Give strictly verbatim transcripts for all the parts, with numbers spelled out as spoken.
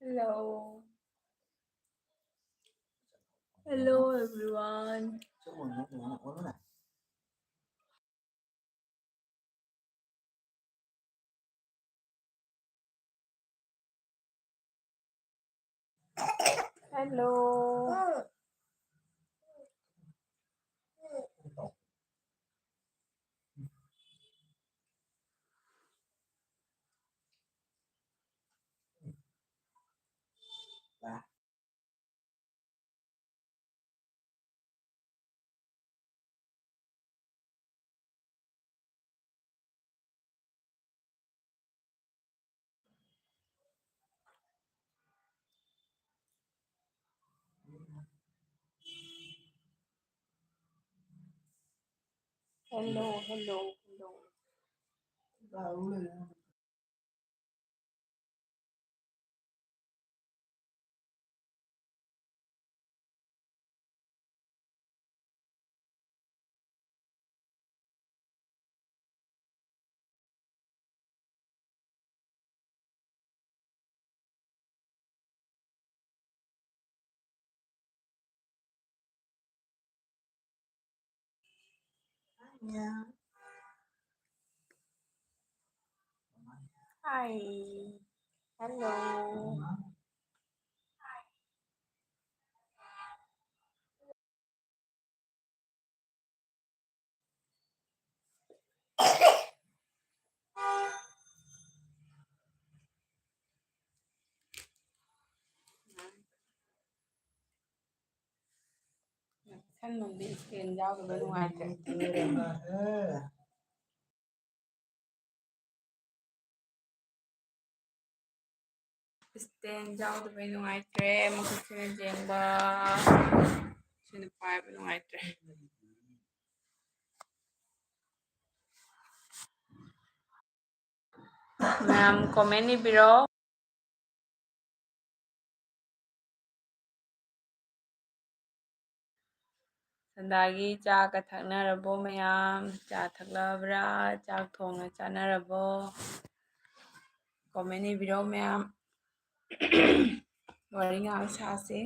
Hello. Hello, everyone. Hello. Hello, hello, hello. Hi. Hello. ꯁꯟ ꯂꯣꯝꯗꯤ ꯏꯁꯇꯦꯟ ꯌꯥꯎꯗꯕ ꯅꯨꯡꯉꯥꯏꯇ꯭ꯔꯦ꯫ ꯏꯁꯇꯦꯟ ꯌꯥꯎꯗꯕꯩ ꯅꯨꯡꯉꯥꯏꯇ꯭ꯔꯦ꯫ ꯃꯈꯨꯠꯁꯤꯅ ꯂꯦꯡꯕ, ꯁꯤꯅ ꯄꯥꯏꯕ ꯅꯨꯡꯉꯥꯏꯇ꯭ꯔꯦ꯫ ꯃꯌꯥꯝ comment ꯏꯕꯤꯔꯣ꯫ ꯁꯟꯗꯥꯒꯤ ꯆꯥꯒ ꯊꯛꯅꯔꯕꯣ ꯃꯌꯥꯝ? ꯆꯥ ꯊꯛꯂꯕ꯭ꯔꯥ? ꯆꯥꯛ ꯊꯣꯡꯉ ꯆꯥꯅꯔꯕꯣ? Comment ꯏꯕꯤꯔꯣ ꯃꯌꯥꯝ꯫ ꯋꯥꯔꯤ ꯉꯥꯏꯍꯥꯛ ꯁꯥꯁꯦ꯫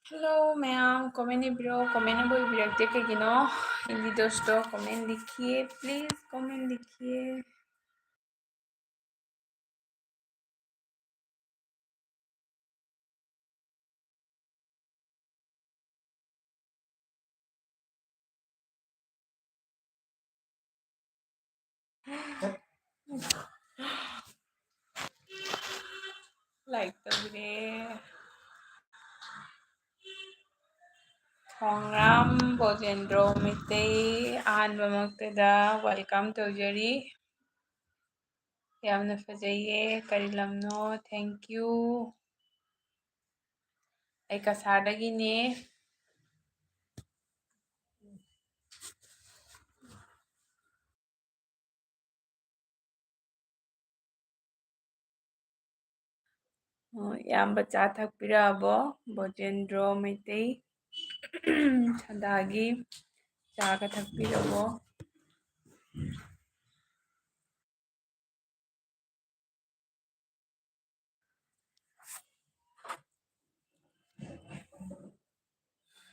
Hello ꯃꯌꯥꯝ, comment ꯏꯕꯤꯔꯣ꯫ Comment ꯑꯃꯐꯥꯎ ꯏꯕꯤꯔꯛꯇꯦ ꯀꯩꯒꯤꯅꯣ? ꯏꯟꯗꯤ ꯗꯣꯁꯇꯣ comment लिखिए, please comment लिखिए। Like ꯇꯧꯕꯤꯔꯦ꯫ ꯈꯣꯡꯉ꯭ꯔꯥꯝ ꯕꯣꯖꯦꯟꯗ꯭ꯔꯣ ꯃꯩꯇꯩ, ꯑꯍꯥꯟꯕꯃꯛꯇꯗ welcome ꯇꯧꯖꯔꯤ꯫ ꯌꯥꯝꯅ ꯐꯖꯩꯌꯦ꯫ ꯀꯔꯤ ꯂꯝꯅꯣ? Thank you꯫ ꯑꯩ ꯀꯁꯥꯔꯗꯒꯤꯅꯦ꯫ ꯑꯣ, ꯏꯌꯥꯝꯕ ꯆꯥ ꯊꯛꯄꯤꯔꯛꯑꯕꯣ? ꯕꯣꯖꯦꯟꯗ꯭ꯔꯣ ꯃꯩꯇꯩ ꯁꯗꯥꯒꯤ ꯆꯥꯒ ꯊꯛꯄꯤꯔꯕꯣ?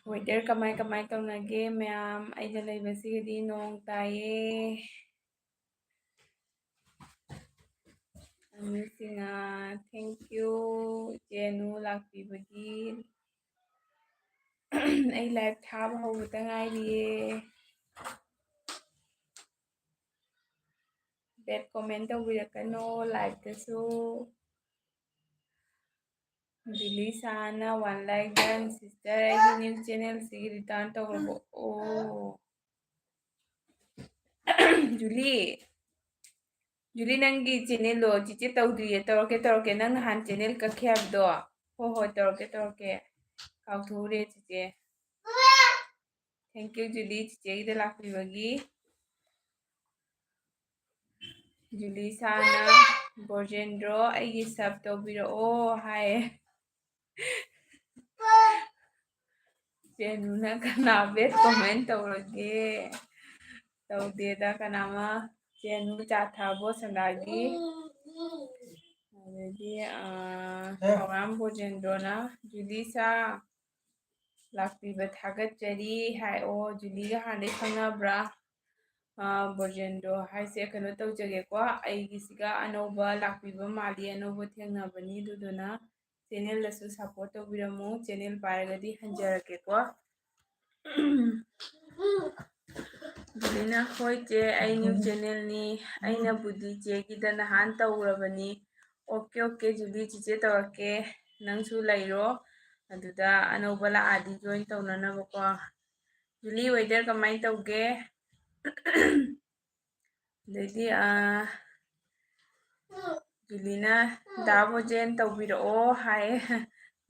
Weather ꯀꯃꯥꯏ ꯀꯃꯥꯏ ꯇꯧꯅꯒꯦ ꯃꯌꯥꯝ? ꯑꯩꯅ ꯂꯩꯕꯁꯤꯒꯗꯤ ꯅꯣꯡ ꯇꯥꯏꯌꯦ꯫ ꯑꯅꯨꯁꯤꯡꯅ thank you, ꯏꯆꯦ ꯑꯅꯨ ꯂꯥꯛꯄꯤꯕꯒꯤ꯫ ꯑꯩ live ꯊꯥꯕ ꯍꯧꯕꯇ ꯉꯥꯏꯔꯤꯌꯦ꯫ Bad comment ꯇꯧꯕꯤꯔꯛꯀꯅꯣ live ꯇꯁꯨ꯫ ꯖꯨꯂꯤ ꯁꯥꯅ one like done, sister꯫ ꯑꯩꯒꯤ new channel ꯁꯤꯒꯤ return ꯇꯧꯔꯕꯣ? ꯑꯣ꯫ ꯖꯨꯂꯤ, ꯖꯨꯂꯤ, ꯅꯪꯒꯤ channel ꯗꯣ ꯆꯤꯆꯦ ꯇꯧꯗ꯭ꯔꯤꯌꯦ꯫ ꯇꯧꯔꯛꯀꯦ, ꯇꯧꯔꯛꯀꯦ꯫ ꯅꯪ ꯅꯍꯥꯟ channel ꯀꯛꯈꯤ ꯍꯥꯏꯕꯗꯣ? ꯍꯣꯏ, ꯍꯣꯏ, ꯇꯧꯔꯛꯀꯦ, ꯇꯧꯔꯛꯀꯦ꯫ ꯀꯥꯎꯊꯣꯛꯎꯔꯦ ꯆꯤꯆꯦ꯫ Thank you, ꯖꯨꯂꯤ, ꯆꯤꯆꯦꯒꯤꯗ ꯂꯥꯛꯄꯤꯕꯒꯤ꯫ ꯖꯨꯂꯤꯁꯥꯅ, "ꯕꯣꯔꯖꯦꯟꯗ꯭ꯔꯣ, ꯑꯩꯒꯤ sub ꯇꯧꯕꯤꯔꯛꯑꯣ" ꯍꯥꯏꯌꯦ꯫ ꯆꯦꯅꯨꯅ, "ꯀꯅꯥ bad comment ꯇꯧꯔꯒꯦ?" ꯇꯧꯗꯦꯗ ꯀꯅꯥꯃ꯫ ꯆꯦꯅꯨ, "ꯆꯥ ꯊꯛꯑꯕꯣ ꯁꯟꯗꯥꯒꯤ?" ꯑꯗꯩꯗꯤ, ꯑꯥ, ꯊꯧꯔꯥꯝ ꯕꯣꯔꯖꯦꯟꯗ꯭ꯔꯣꯅ, "ꯖꯨꯂꯤꯁꯥ, ꯂꯥꯛꯄꯤꯕ ꯊꯥꯒꯠꯆꯔꯤ" ꯍꯥꯏ꯫ ꯑꯣ, ꯖꯨꯂꯤꯒ ꯍꯥꯟꯅꯗꯩ ꯈꯪꯅꯕ꯭ꯔꯥ? ꯑꯥ, ꯕꯣꯔꯖꯦꯟꯗ꯭ꯔꯣ ꯍꯥꯏꯁꯦ, ꯀꯩꯅꯣ ꯇꯧꯖꯒꯦꯀꯣ, ꯑꯩꯒꯤꯁꯤꯒ ꯑꯅꯧꯕ ꯂꯥꯛꯄꯤꯕ ꯃꯥꯜꯂꯤ, ꯑꯅꯧꯕ ꯊꯦꯡꯅꯕꯅꯤ, ꯑꯗꯨꯗꯨꯅ channelꯗꯁꯨ support ꯇꯧꯕꯤꯔꯝꯃꯨ꯫ Channel ꯄꯥꯏꯔꯒꯗꯤ ꯍꯟꯖꯔꯛꯀꯦꯀꯣ꯫ ꯖꯨꯂꯤꯅ, "ꯍꯣꯏ ꯆꯦ, ꯑꯩ new channelꯅꯤ, ꯑꯩꯅꯕꯨꯗꯤ ꯆꯦꯒꯤꯗ ꯅꯍꯥꯟ ꯇꯧꯔꯕꯅꯤ"꯫ "Okay, okay, ꯖꯨꯂꯤ, ꯆꯤꯆꯦ ꯇꯧꯔꯛꯀꯦ, ꯅꯪꯁꯨ ꯂꯩꯔꯣ, ꯑꯗꯨꯗ ꯑꯅꯧꯕ ꯂꯥꯛꯑꯗꯤ join ꯇꯧꯅꯅꯕꯀꯣ"꯫ ꯖꯨꯂꯤ, weather ꯀꯃꯥꯏꯅ ꯇꯧꯒꯦ? ꯑꯗꯩꯗꯤ, ꯑꯥ, ꯖꯨꯂꯤꯅ, "ꯗꯥ ꯕꯣꯖꯦꯟ ꯇꯧꯕꯤꯔꯛꯑꯣ" ꯍꯥꯏ꯫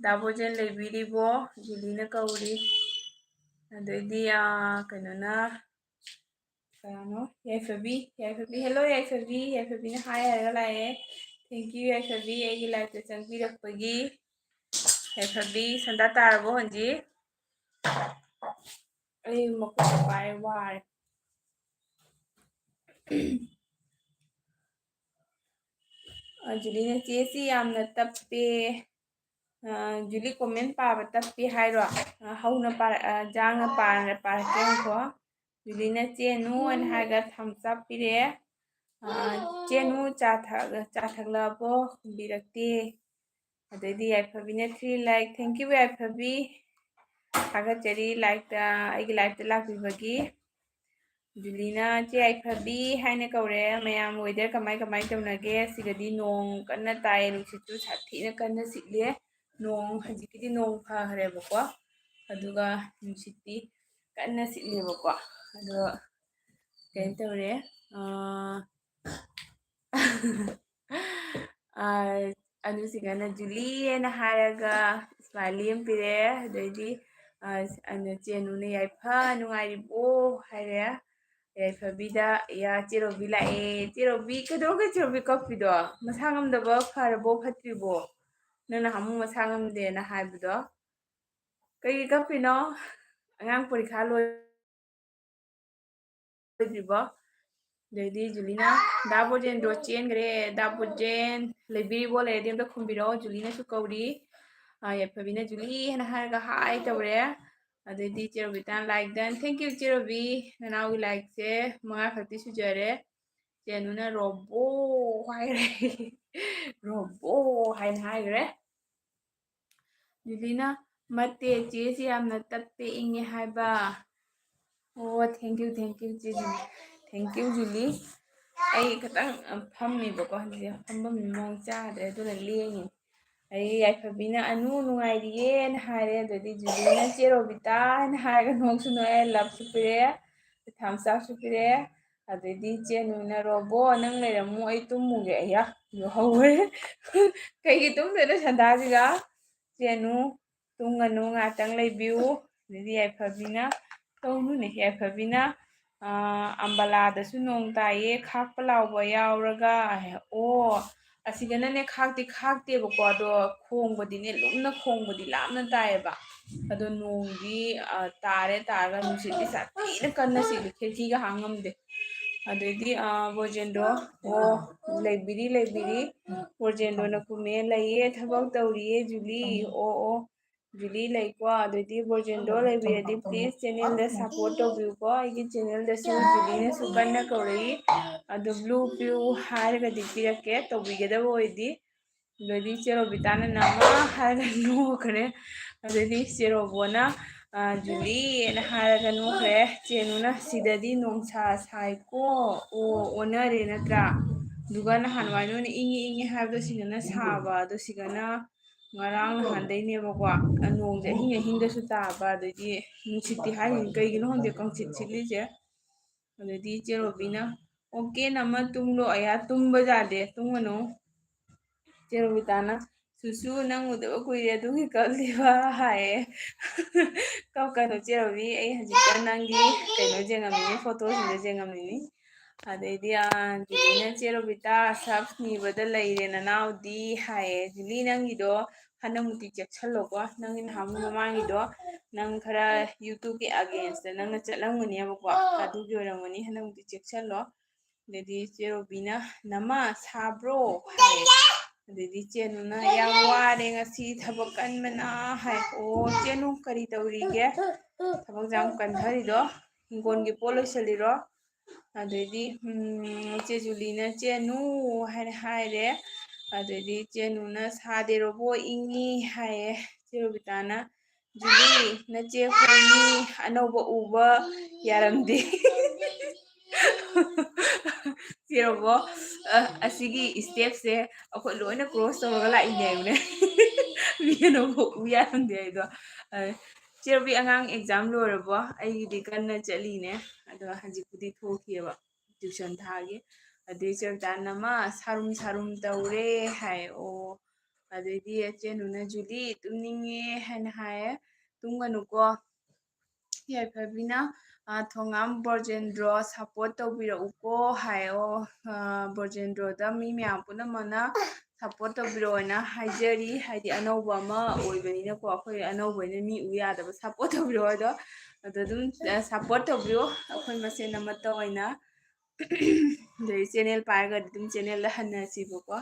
"ꯗꯥ ꯕꯣꯖꯦꯟ ꯂꯩꯕꯤꯔꯤꯕꯣ?" ꯖꯨꯂꯤꯅ ꯀꯧꯔꯤ꯫ ꯑꯗꯩꯗꯤ, ꯑꯥ, ꯀꯩꯅꯣꯅ, ꯀꯅꯥꯅꯣ? ꯌꯥꯏꯐꯕꯤ, ꯌꯥꯏꯐꯕꯤ, "Hello ꯌꯥꯏꯐꯕꯤ", ꯌꯥꯏꯐꯕꯤꯅ hi ꯍꯥꯏꯔꯒ ꯂꯥꯛꯑꯦ꯫ Thank you ꯌꯥꯏꯐꯕꯤ, ꯑꯩꯒꯤ liveꯇ ꯆꯪꯕꯤꯔꯛꯄꯒꯤ꯫ ꯌꯥꯏꯐꯕꯤ, ꯁꯟꯗꯥ ꯇꯥꯔꯕꯣ ꯍꯧꯖꯤꯛ? ꯑꯩ ꯃꯈꯨꯠꯇ ꯄꯥꯏ ꯋꯥꯔꯦ꯫ ꯑ, ꯖꯨꯂꯤꯅ, "ꯆꯦꯁꯤ ꯌꯥꯝꯅ ꯇꯞꯄꯦ"꯫ ꯑ, ꯖꯨꯂꯤ, comment ꯄꯥꯕ ꯇꯞꯄꯦ ꯍꯥꯏꯔꯣ? ꯑ, ꯍꯧꯅ ꯄꯥꯔ-, ꯑ, ꯖꯥꯡꯅ ꯄꯥꯔ-, ꯄꯥꯔꯛꯀꯦ ꯉꯥꯏꯈꯣ꯫ ꯖꯨꯂꯤꯅ "ꯆꯦꯅꯨ" ꯍꯥꯏꯅ ꯍꯥꯏꯔꯒ thumbs up ꯄꯤꯔꯛꯑꯦ꯫ ꯑ, "ꯆꯦꯅꯨ ꯆꯥ ꯊꯛ-, ꯆꯥ ꯊꯛꯂꯕꯣ?" ꯈꯨꯝꯕꯤꯔꯛꯇꯦ꯫ ꯑꯗꯩꯗꯤ ꯌꯥꯏꯐꯕꯤꯅ three like, "Thank you ꯌꯥꯏꯐꯕꯤ, ꯊꯥꯒꯠꯆꯔꯤ liveꯇ, ꯑꯩꯒꯤ liveꯇ ꯂꯥꯛꯄꯤꯕꯒꯤ"꯫ ꯖꯨꯂꯤꯅ "ꯆꯦ ꯌꯥꯏꯐꯕꯤ" ꯍꯥꯏꯅ ꯀꯧꯔꯦ꯫ "ꯃꯌꯥꯝ weather ꯀꯃꯥꯏ ꯀꯃꯥꯏ ꯇꯧꯅꯒꯦ? ꯁꯤꯗꯗꯤ ꯅꯣꯡ ꯀꯟꯅ ꯇꯥꯏꯌꯦ, ꯅꯨꯡꯁꯤꯠꯁꯨ ꯁꯥꯊꯤꯅ ꯀꯟꯅ ꯁꯤꯠꯂꯦ꯫ ꯅꯣꯡ ꯍꯧꯖꯤꯛꯀꯤꯗꯤ ꯅꯣꯡ ꯐꯈ꯭ꯔꯦꯕꯀꯣ, ꯑꯗꯨꯒ ꯅꯨꯡꯁꯤꯠꯇꯤ ꯀꯟꯅ ꯁꯤꯠꯂꯦꯕꯀꯣ꯫ ꯑꯗꯣ ꯀꯩꯅꯣ ꯇꯧꯔꯦ, ꯑꯥ, ꯑꯥ, ꯑꯅꯨꯁꯤꯡꯅ "ꯖꯨꯂꯤ" ꯍꯥꯏꯅ ꯍꯥꯏꯔꯒ smiley ꯑꯃ ꯄꯤꯔꯛꯑꯦ꯫ ꯑꯗꯩꯗꯤ, ꯑꯥ, ꯑꯅ ꯆꯦꯅꯨꯅ "ꯌꯥꯏꯐ ꯅꯨꯡꯉꯥꯏꯔꯤꯕꯣ?" ꯍꯥꯏꯔꯦ꯫ ꯌꯥꯏꯐꯕꯤꯗ, ꯌꯥ, ꯆꯦ ꯔꯣꯕꯤ ꯂꯥꯛꯑꯦ꯫ ꯆꯦ ꯔꯣꯕꯤ, ꯀꯩꯗꯧꯔꯒꯦ ꯆꯦ ꯔꯣꯕꯤ ꯀꯞꯄꯤꯗꯣ? ꯃꯁꯥ ꯉꯝꯗꯕ ꯐꯔꯕꯣ ꯐꯠꯇ꯭ꯔꯤꯕꯣ? ꯅꯪꯅ ꯍꯥꯃꯨ ꯃꯁꯥ ꯉꯝꯗꯦꯅ ꯍꯥꯏꯕꯗꯣ꯫ ꯀꯩꯒꯤ ꯀꯞꯄꯤꯅꯣ? ꯑꯉꯥꯡ ꯄꯔꯤꯈꯥ ꯂꯣꯏꯗ꯭ꯔꯤꯕꯣ? ꯑꯗꯩꯗꯤ ꯖꯨꯂꯤꯅ, "ꯗꯥ ꯕꯣꯖꯦꯟꯗ꯭ꯔꯣ ꯆꯦꯟꯈ꯭ꯔꯦ, ꯗꯥ ꯕꯣꯖꯦꯟ ꯂꯩꯕꯤꯔꯤꯕꯣ? ꯂꯩꯔꯗꯤ ꯑꯝꯇ ꯈꯨꯝꯕꯤꯔꯛꯑꯣ", ꯖꯨꯂꯤꯅꯁꯨ ꯀꯧꯔꯤ꯫ ꯑꯥ, ꯌꯥꯏꯐꯕꯤꯅ ꯖꯨꯂꯤ ꯍꯥꯏꯅ ꯍꯥꯏꯔꯒ ꯍꯥꯏ ꯇꯧꯔꯦ꯫ ꯑꯗꯩꯗꯤ ꯆꯦ ꯔꯣꯕꯤꯇꯥꯅ like done꯫ Thank you ꯆꯦ ꯔꯣꯕꯤ, ꯅꯅꯥꯎꯒꯤ likeꯁꯦ ꯃꯉꯥ ꯈꯛꯇꯤ ꯁꯨꯖꯔꯦ꯫ ꯆꯦꯅꯨꯅ "ꯔꯣꯕꯣ" ꯍꯥꯏꯔꯦ꯫ "ꯔꯣꯕꯣ" ꯍꯥꯏꯅ ꯍꯥꯏꯈ꯭ꯔꯦ꯫ ꯖꯨꯂꯤꯅ, "ꯅꯠꯇꯦ, ꯆꯦꯁꯤ ꯌꯥꯝꯅ ꯇꯞꯄꯦ, ꯏꯪꯉꯦ ꯍꯥꯏꯕ"꯫ ꯑꯣ, thank you, thank you ꯆꯦ ꯖꯨꯂꯤ꯫ Thank you ꯖꯨꯂꯤ꯫ ꯑꯩ ꯈꯤꯇꯪ, ꯑ, ꯐꯝꯃꯤꯕꯀꯣ ꯍꯧꯖꯤꯛꯁꯦ, ꯐꯝꯐꯝ ꯃꯑꯣꯡ ꯆꯥꯗ꯭ꯔꯦ, ꯑꯗꯨꯅ ꯂꯦꯡꯉꯤꯅꯤ꯫ ꯑꯩ ꯌꯥꯏꯐꯕꯤꯅ "ꯑꯅꯨ ꯅꯨꯡꯉꯥꯏꯔꯤꯌꯦꯅ" ꯍꯥꯏꯔꯦ, ꯑꯗꯩꯗꯤ ꯖꯨꯂꯤꯅ "ꯆꯦ ꯔꯣꯕꯤꯇꯥ" ꯍꯥꯏꯅ ꯍꯥꯏꯔꯒ ꯅꯣꯛꯁꯨ ꯅꯣꯛꯑꯦ, loveꯁꯨ ꯄꯤꯔꯛꯑꯦ, thumbs upꯁꯨ ꯄꯤꯔꯛꯑꯦ꯫ ꯑꯗꯩꯗꯤ ꯆꯦꯅꯨꯅ "ꯔꯣꯕꯣ, ꯅꯪ ꯂꯩꯔꯝꯃꯨ, ꯑꯩ ꯇꯨꯝꯃꯨꯒꯦ"꯫ ꯑꯌꯥ, ꯌꯥꯍꯧꯔꯦ꯫ ꯀꯩꯒꯤ ꯇꯨꯝꯗꯣꯏꯅꯣ ꯁꯟꯗꯥꯁꯤꯒ? ꯆꯦꯅꯨ, "ꯇꯨꯝꯒꯅꯨ, ꯉꯥꯛꯇꯪ ꯂꯩꯕꯤꯌꯨ"꯫ ꯑꯗꯩꯗꯤ ꯌꯥꯏꯐꯕꯤꯅ, "ꯇꯧꯅꯨꯅꯦ ꯌꯥꯏꯐꯕꯤꯅ, ꯑꯥ, ꯑꯝꯕꯂꯥꯗꯁꯨ ꯅꯣꯡ ꯇꯥꯏꯌꯦ, ꯈꯥꯛꯄ ꯂꯥꯎꯕ ꯌꯥꯎꯔꯒ"꯫ ꯑꯣ, ꯑꯁꯤꯗꯅꯅꯦ ꯈꯥꯛꯇꯤ ꯈꯥꯛꯇꯦꯕꯀꯣ, ꯑꯗꯣ ꯈꯣꯡꯕꯗꯤꯅꯦ ꯂꯨꯝꯅ ꯈꯣꯡꯕꯗꯤ ꯂꯥꯞꯅ ꯇꯥꯏꯌꯦꯕ꯫ ꯑꯗꯣ ꯅꯣꯡꯗꯤ, ꯑ, ꯇꯥꯔꯦ, ꯇꯥꯔꯒ ꯅꯨꯡꯁꯤꯠꯇꯤ ꯁꯥꯊꯤꯅ ꯀꯟꯅ ꯁꯤꯠꯂꯤ, ꯈꯤꯔꯀꯤꯒ ꯍꯥꯡ ꯉꯝꯗꯦ꯫ ꯑꯗꯩꯗꯤ, ꯑ, ꯕꯣꯖꯦꯟꯗ꯭ꯔꯣ, ꯑꯣ, ꯂꯩꯕꯤꯔꯤ, ꯂꯩꯕꯤꯔꯤ꯫ ꯕꯣꯖꯦꯟꯗ꯭ꯔꯣꯅ ꯈꯨꯝꯃꯦ, "ꯂꯩꯌꯦ, ꯊꯕꯛ ꯇꯧꯔꯤꯌꯦ ꯖꯨꯂꯤ"꯫ ꯑꯣ, ꯑꯣ, ꯖꯨꯂꯤ ꯂꯩꯀꯣ꯫ ꯑꯗꯩꯗꯤ ꯕꯣꯖꯦꯟꯗ꯭ꯔꯣ ꯂꯩꯕꯤꯔꯗꯤ please channelꯗ support ꯇꯧꯕꯤꯌꯨꯀꯣ꯫ ꯑꯩꯒꯤ channelꯗꯁꯨ ꯖꯨꯂꯤꯅꯁꯨ ꯀꯟꯅ ꯀꯧꯔꯛꯏ꯫ ꯑꯗꯣ blue ꯄꯤꯌꯨ ꯍꯥꯏꯔꯒꯗꯤ ꯄꯤꯔꯛꯀꯦ, ꯇꯧꯕꯤꯒꯗꯕ ꯑꯣꯏꯗꯤ꯫ ꯑꯗꯩꯗꯤ ꯆꯦ ꯔꯣꯕꯤꯇꯥꯅ "ꯅꯃꯥ" ꯍꯥꯏꯔꯒ ꯅꯣꯛꯈ꯭ꯔꯦ꯫ ꯑꯗꯩꯗꯤ ꯆꯦ ꯔꯣꯕꯣꯅ, ꯑ, "ꯖꯨꯂꯤꯅ" ꯍꯥꯏꯔꯒ ꯅꯣꯛꯈ꯭ꯔꯦ꯫ ꯆꯦꯅꯨꯅ, "ꯁꯤꯗꯗꯤ ꯅꯣꯡꯁꯥ ꯁꯥꯏꯀꯣ, ꯑꯣ, ꯑꯣꯟꯅꯔꯦ ꯅꯠꯇ꯭ꯔꯥ? ꯑꯗꯨꯒ ꯅꯍꯥꯟꯋꯥꯏ ꯅꯣꯏꯅ ꯏꯪꯉꯤ ꯏꯪꯉꯤ ꯍꯥꯏꯕꯗꯣ ꯁꯤꯗꯅ ꯁꯥꯕ, ꯑꯗꯣ ꯁꯤꯗꯅ ꯉꯔꯥꯡ ꯅꯍꯥꯟꯗꯩꯅꯦꯕꯀꯣ, ꯑ, ꯅꯣꯡꯁꯦ ꯑꯍꯤꯡ ꯑꯍꯤꯡꯗꯁꯨ ꯇꯥꯕ, ꯑꯗꯩꯗꯤ ꯅꯨꯡꯁꯤꯠꯇꯤ ꯍꯥꯏꯔꯤꯅꯤ, ꯀꯩꯒꯤꯅꯣ ꯈꯪꯗꯦ ꯀꯪꯁꯤꯠ ꯁꯤꯠꯂꯤꯁꯦ"꯫ ꯑꯗꯩꯗꯤ ꯆꯦ ꯔꯣꯕꯤꯅ, "ꯑꯣꯀꯦ, ꯅꯃ ꯇꯨꯝꯂꯣ, ꯑꯌꯥ, ꯇꯨꯝꯕ ꯌꯥꯗꯦ, ꯇꯨꯝꯒꯅꯨ"꯫ ꯆꯦ ꯔꯣꯕꯤꯇꯥꯅ, ꯆꯨꯆꯨ, ꯅꯪ ꯎꯗꯕ ꯀꯨꯏꯔꯦ, ꯑꯗꯨꯒꯤ ꯀꯞꯂꯤꯕ ꯍꯥꯏꯌꯦ꯫ ꯀꯞꯀꯅꯨ ꯆꯦ ꯔꯣꯕꯤ, ꯑꯩ ꯍꯧꯖꯤꯛꯇ ꯅꯪꯒꯤ ꯀꯩꯅꯣ ꯌꯦꯡꯉꯝꯃꯤꯅꯤ, ꯐꯣꯇꯣꯁꯤꯡꯗꯣ ꯌꯦꯡꯉꯝꯃꯤꯅꯤ꯫ ꯑꯗꯩꯗꯤ, ꯑꯥ, ꯖꯨꯂꯤꯅ, "ꯆꯦ ꯔꯣꯕꯤꯇꯥ, ꯁꯛ ꯅꯤꯕꯗ ꯂꯩꯔꯦ ꯅꯅꯥꯎꯗꯤ" ꯍꯥꯏꯌꯦ꯫ ꯖꯨꯂꯤ, ꯅꯪꯒꯤꯗꯣ ꯍꯟꯗꯛꯃꯨꯛꯇꯤ ꯆꯦꯛꯁꯜꯂꯣꯀꯣ꯫ ꯅꯪꯒꯤ ꯅꯍꯥꯟꯃꯨꯛ ꯃꯃꯥꯡꯒꯤꯗꯣ ꯅꯪ ꯈꯔ YouTube-ꯀꯤ against-ꯇ ꯅꯪꯅ ꯆꯠꯂꯝꯒꯅꯦꯕꯀꯣ꯫ ꯑꯗꯨꯒꯤ ꯑꯣꯏꯔꯝꯒꯅꯤ, ꯍꯟꯗꯛꯃꯨꯛꯇꯤ ꯆꯦꯛꯁꯜꯂꯣ꯫ ꯑꯗꯩꯗꯤ ꯆꯦ ꯔꯣꯕꯤꯅ, "ꯅꯃꯥ, ꯁꯥꯕ꯭ꯔꯣ?" ꯍꯥꯏꯌꯦ꯫ ꯑꯗꯩꯗꯤ ꯆꯦ ꯅꯨꯅ, "ꯌꯥꯝ ꯋꯥꯔꯦ ꯉꯁꯤ ꯊꯕꯛ ꯀꯟꯕꯅ" ꯍꯥꯏ꯫ "ꯑꯣ, ꯆꯦ ꯅꯨ ꯀꯔꯤ ꯇꯧꯔꯤꯒꯦ? ꯊꯕꯛ ꯌꯥꯝ ꯀꯟꯊꯔꯤꯗꯣ ꯍꯤꯡꯒꯣꯜꯒꯤ ꯄꯣꯠ ꯂꯣꯏꯁꯤꯜꯂꯤꯔꯣ?" ꯑꯗꯩꯗꯤ, ꯎꯝ, ꯆꯦ ꯖꯨꯂꯤꯅ, "ꯆꯦ ꯅꯨ" ꯍꯥꯏꯅ ꯍꯥꯏꯔꯦ꯫ ꯑꯗꯩꯗꯤ ꯆꯦ ꯅꯨꯅ, "ꯁꯥꯗꯦ ꯔꯣꯕꯣ, ꯏꯪꯉꯤ" ꯍꯥꯏꯌꯦ꯫ ꯆꯦ ꯔꯣꯕꯤꯇꯥꯅ, "ꯖꯨꯂꯤ, ꯅꯆꯦ ꯈꯣꯏ ꯃꯤ ꯑꯅꯧꯕ ꯎꯕ ꯌꯥꯔꯝꯗꯦ"꯫ ꯆꯦ ꯔꯣꯕꯣ, ꯑ, ꯑꯁꯤꯒꯤ step-ꯁꯦ ꯑꯩꯈꯣꯏ ꯂꯣꯏꯅ cross ꯇꯧꯔꯒ ꯂꯥꯛꯏꯅꯦ ꯍꯥꯏꯕꯅꯦ꯫ ꯃꯤ ꯑꯅꯧꯕ ꯎ ꯌꯥꯔꯝꯗꯦ ꯍꯥꯏꯗꯣ꯫ ꯑ, ꯆꯦ ꯔꯣꯕꯤ, ꯑꯉꯥꯡ exam ꯂꯣꯏꯔꯕꯣ? ꯑꯩꯒꯤꯗꯤ ꯀꯟꯅ ꯆꯠꯂꯤꯅꯦ꯫ ꯑꯗꯣ ꯍꯧꯖꯤꯛꯄꯨꯗꯤ ꯊꯣꯛꯈꯤꯑꯕ꯫ Tuition ꯊꯥꯒꯤ꯫ ꯑꯗꯩ ꯆꯦ ꯔꯣꯕꯤꯇꯥꯅ, "ꯅꯃꯥ, ꯁꯥꯔꯨꯝ ꯁꯥꯔꯨꯝ ꯇꯧꯔꯦ" ꯍꯥꯏ꯫ ꯑꯣ, ꯑꯗꯩꯗꯤ ꯆꯦ ꯅꯨꯅ, "ꯖꯨꯂꯤ, ꯇꯨꯝꯅꯤꯡꯉꯦ" ꯍꯥꯏꯅ ꯍꯥꯏꯌꯦ꯫ "ꯇꯨꯝꯒꯅꯨꯀꯣ꯫ ꯌꯥꯏꯐꯕꯤꯅ, ꯑ, ꯊꯣꯉꯥꯝ ꯕ꯭ꯔꯣꯖꯦꯟꯗ꯭ꯔꯣ support ꯇꯧꯕꯤꯔꯛꯎꯀꯣ" ꯍꯥꯏ꯫ ꯑꯣ, ꯑ, ꯕ꯭ꯔꯣꯖꯦꯟꯗ꯭ꯔꯣꯗ ꯃꯤ ꯃꯌꯥꯝ ꯄꯨꯝꯅꯃꯛꯅ support ꯇꯧꯕꯤꯔꯛꯑꯣꯅ ꯍꯥꯏꯖꯔꯤ꯫ ꯍꯥꯏꯗꯤ ꯑꯅꯧꯕ ꯑꯃ ꯑꯣꯏꯕꯅꯤꯅꯀꯣ, ꯑꯩꯈꯣꯏ ꯑꯅꯧꯕꯅꯤꯅ ꯃꯤ ꯎ ꯌꯥꯗꯕ, support ꯇꯧꯕꯤꯔꯛꯑꯣ ꯍꯥꯏꯗꯣ꯫ ꯑꯗꯣ ꯑꯗꯨꯝ, ꯑ, support ꯇꯧꯕꯤꯌꯣ, ꯑꯩꯈꯣꯏ ꯃꯁꯦꯟ ꯑꯃꯠꯇ ꯑꯣꯏꯅ꯫ ꯑꯗꯩ channel ꯄꯥꯏꯔꯒꯗꯤ ꯑꯗꯨꯝ channel-ꯗ ꯍꯟꯅꯁꯤꯕꯀꯣ꯫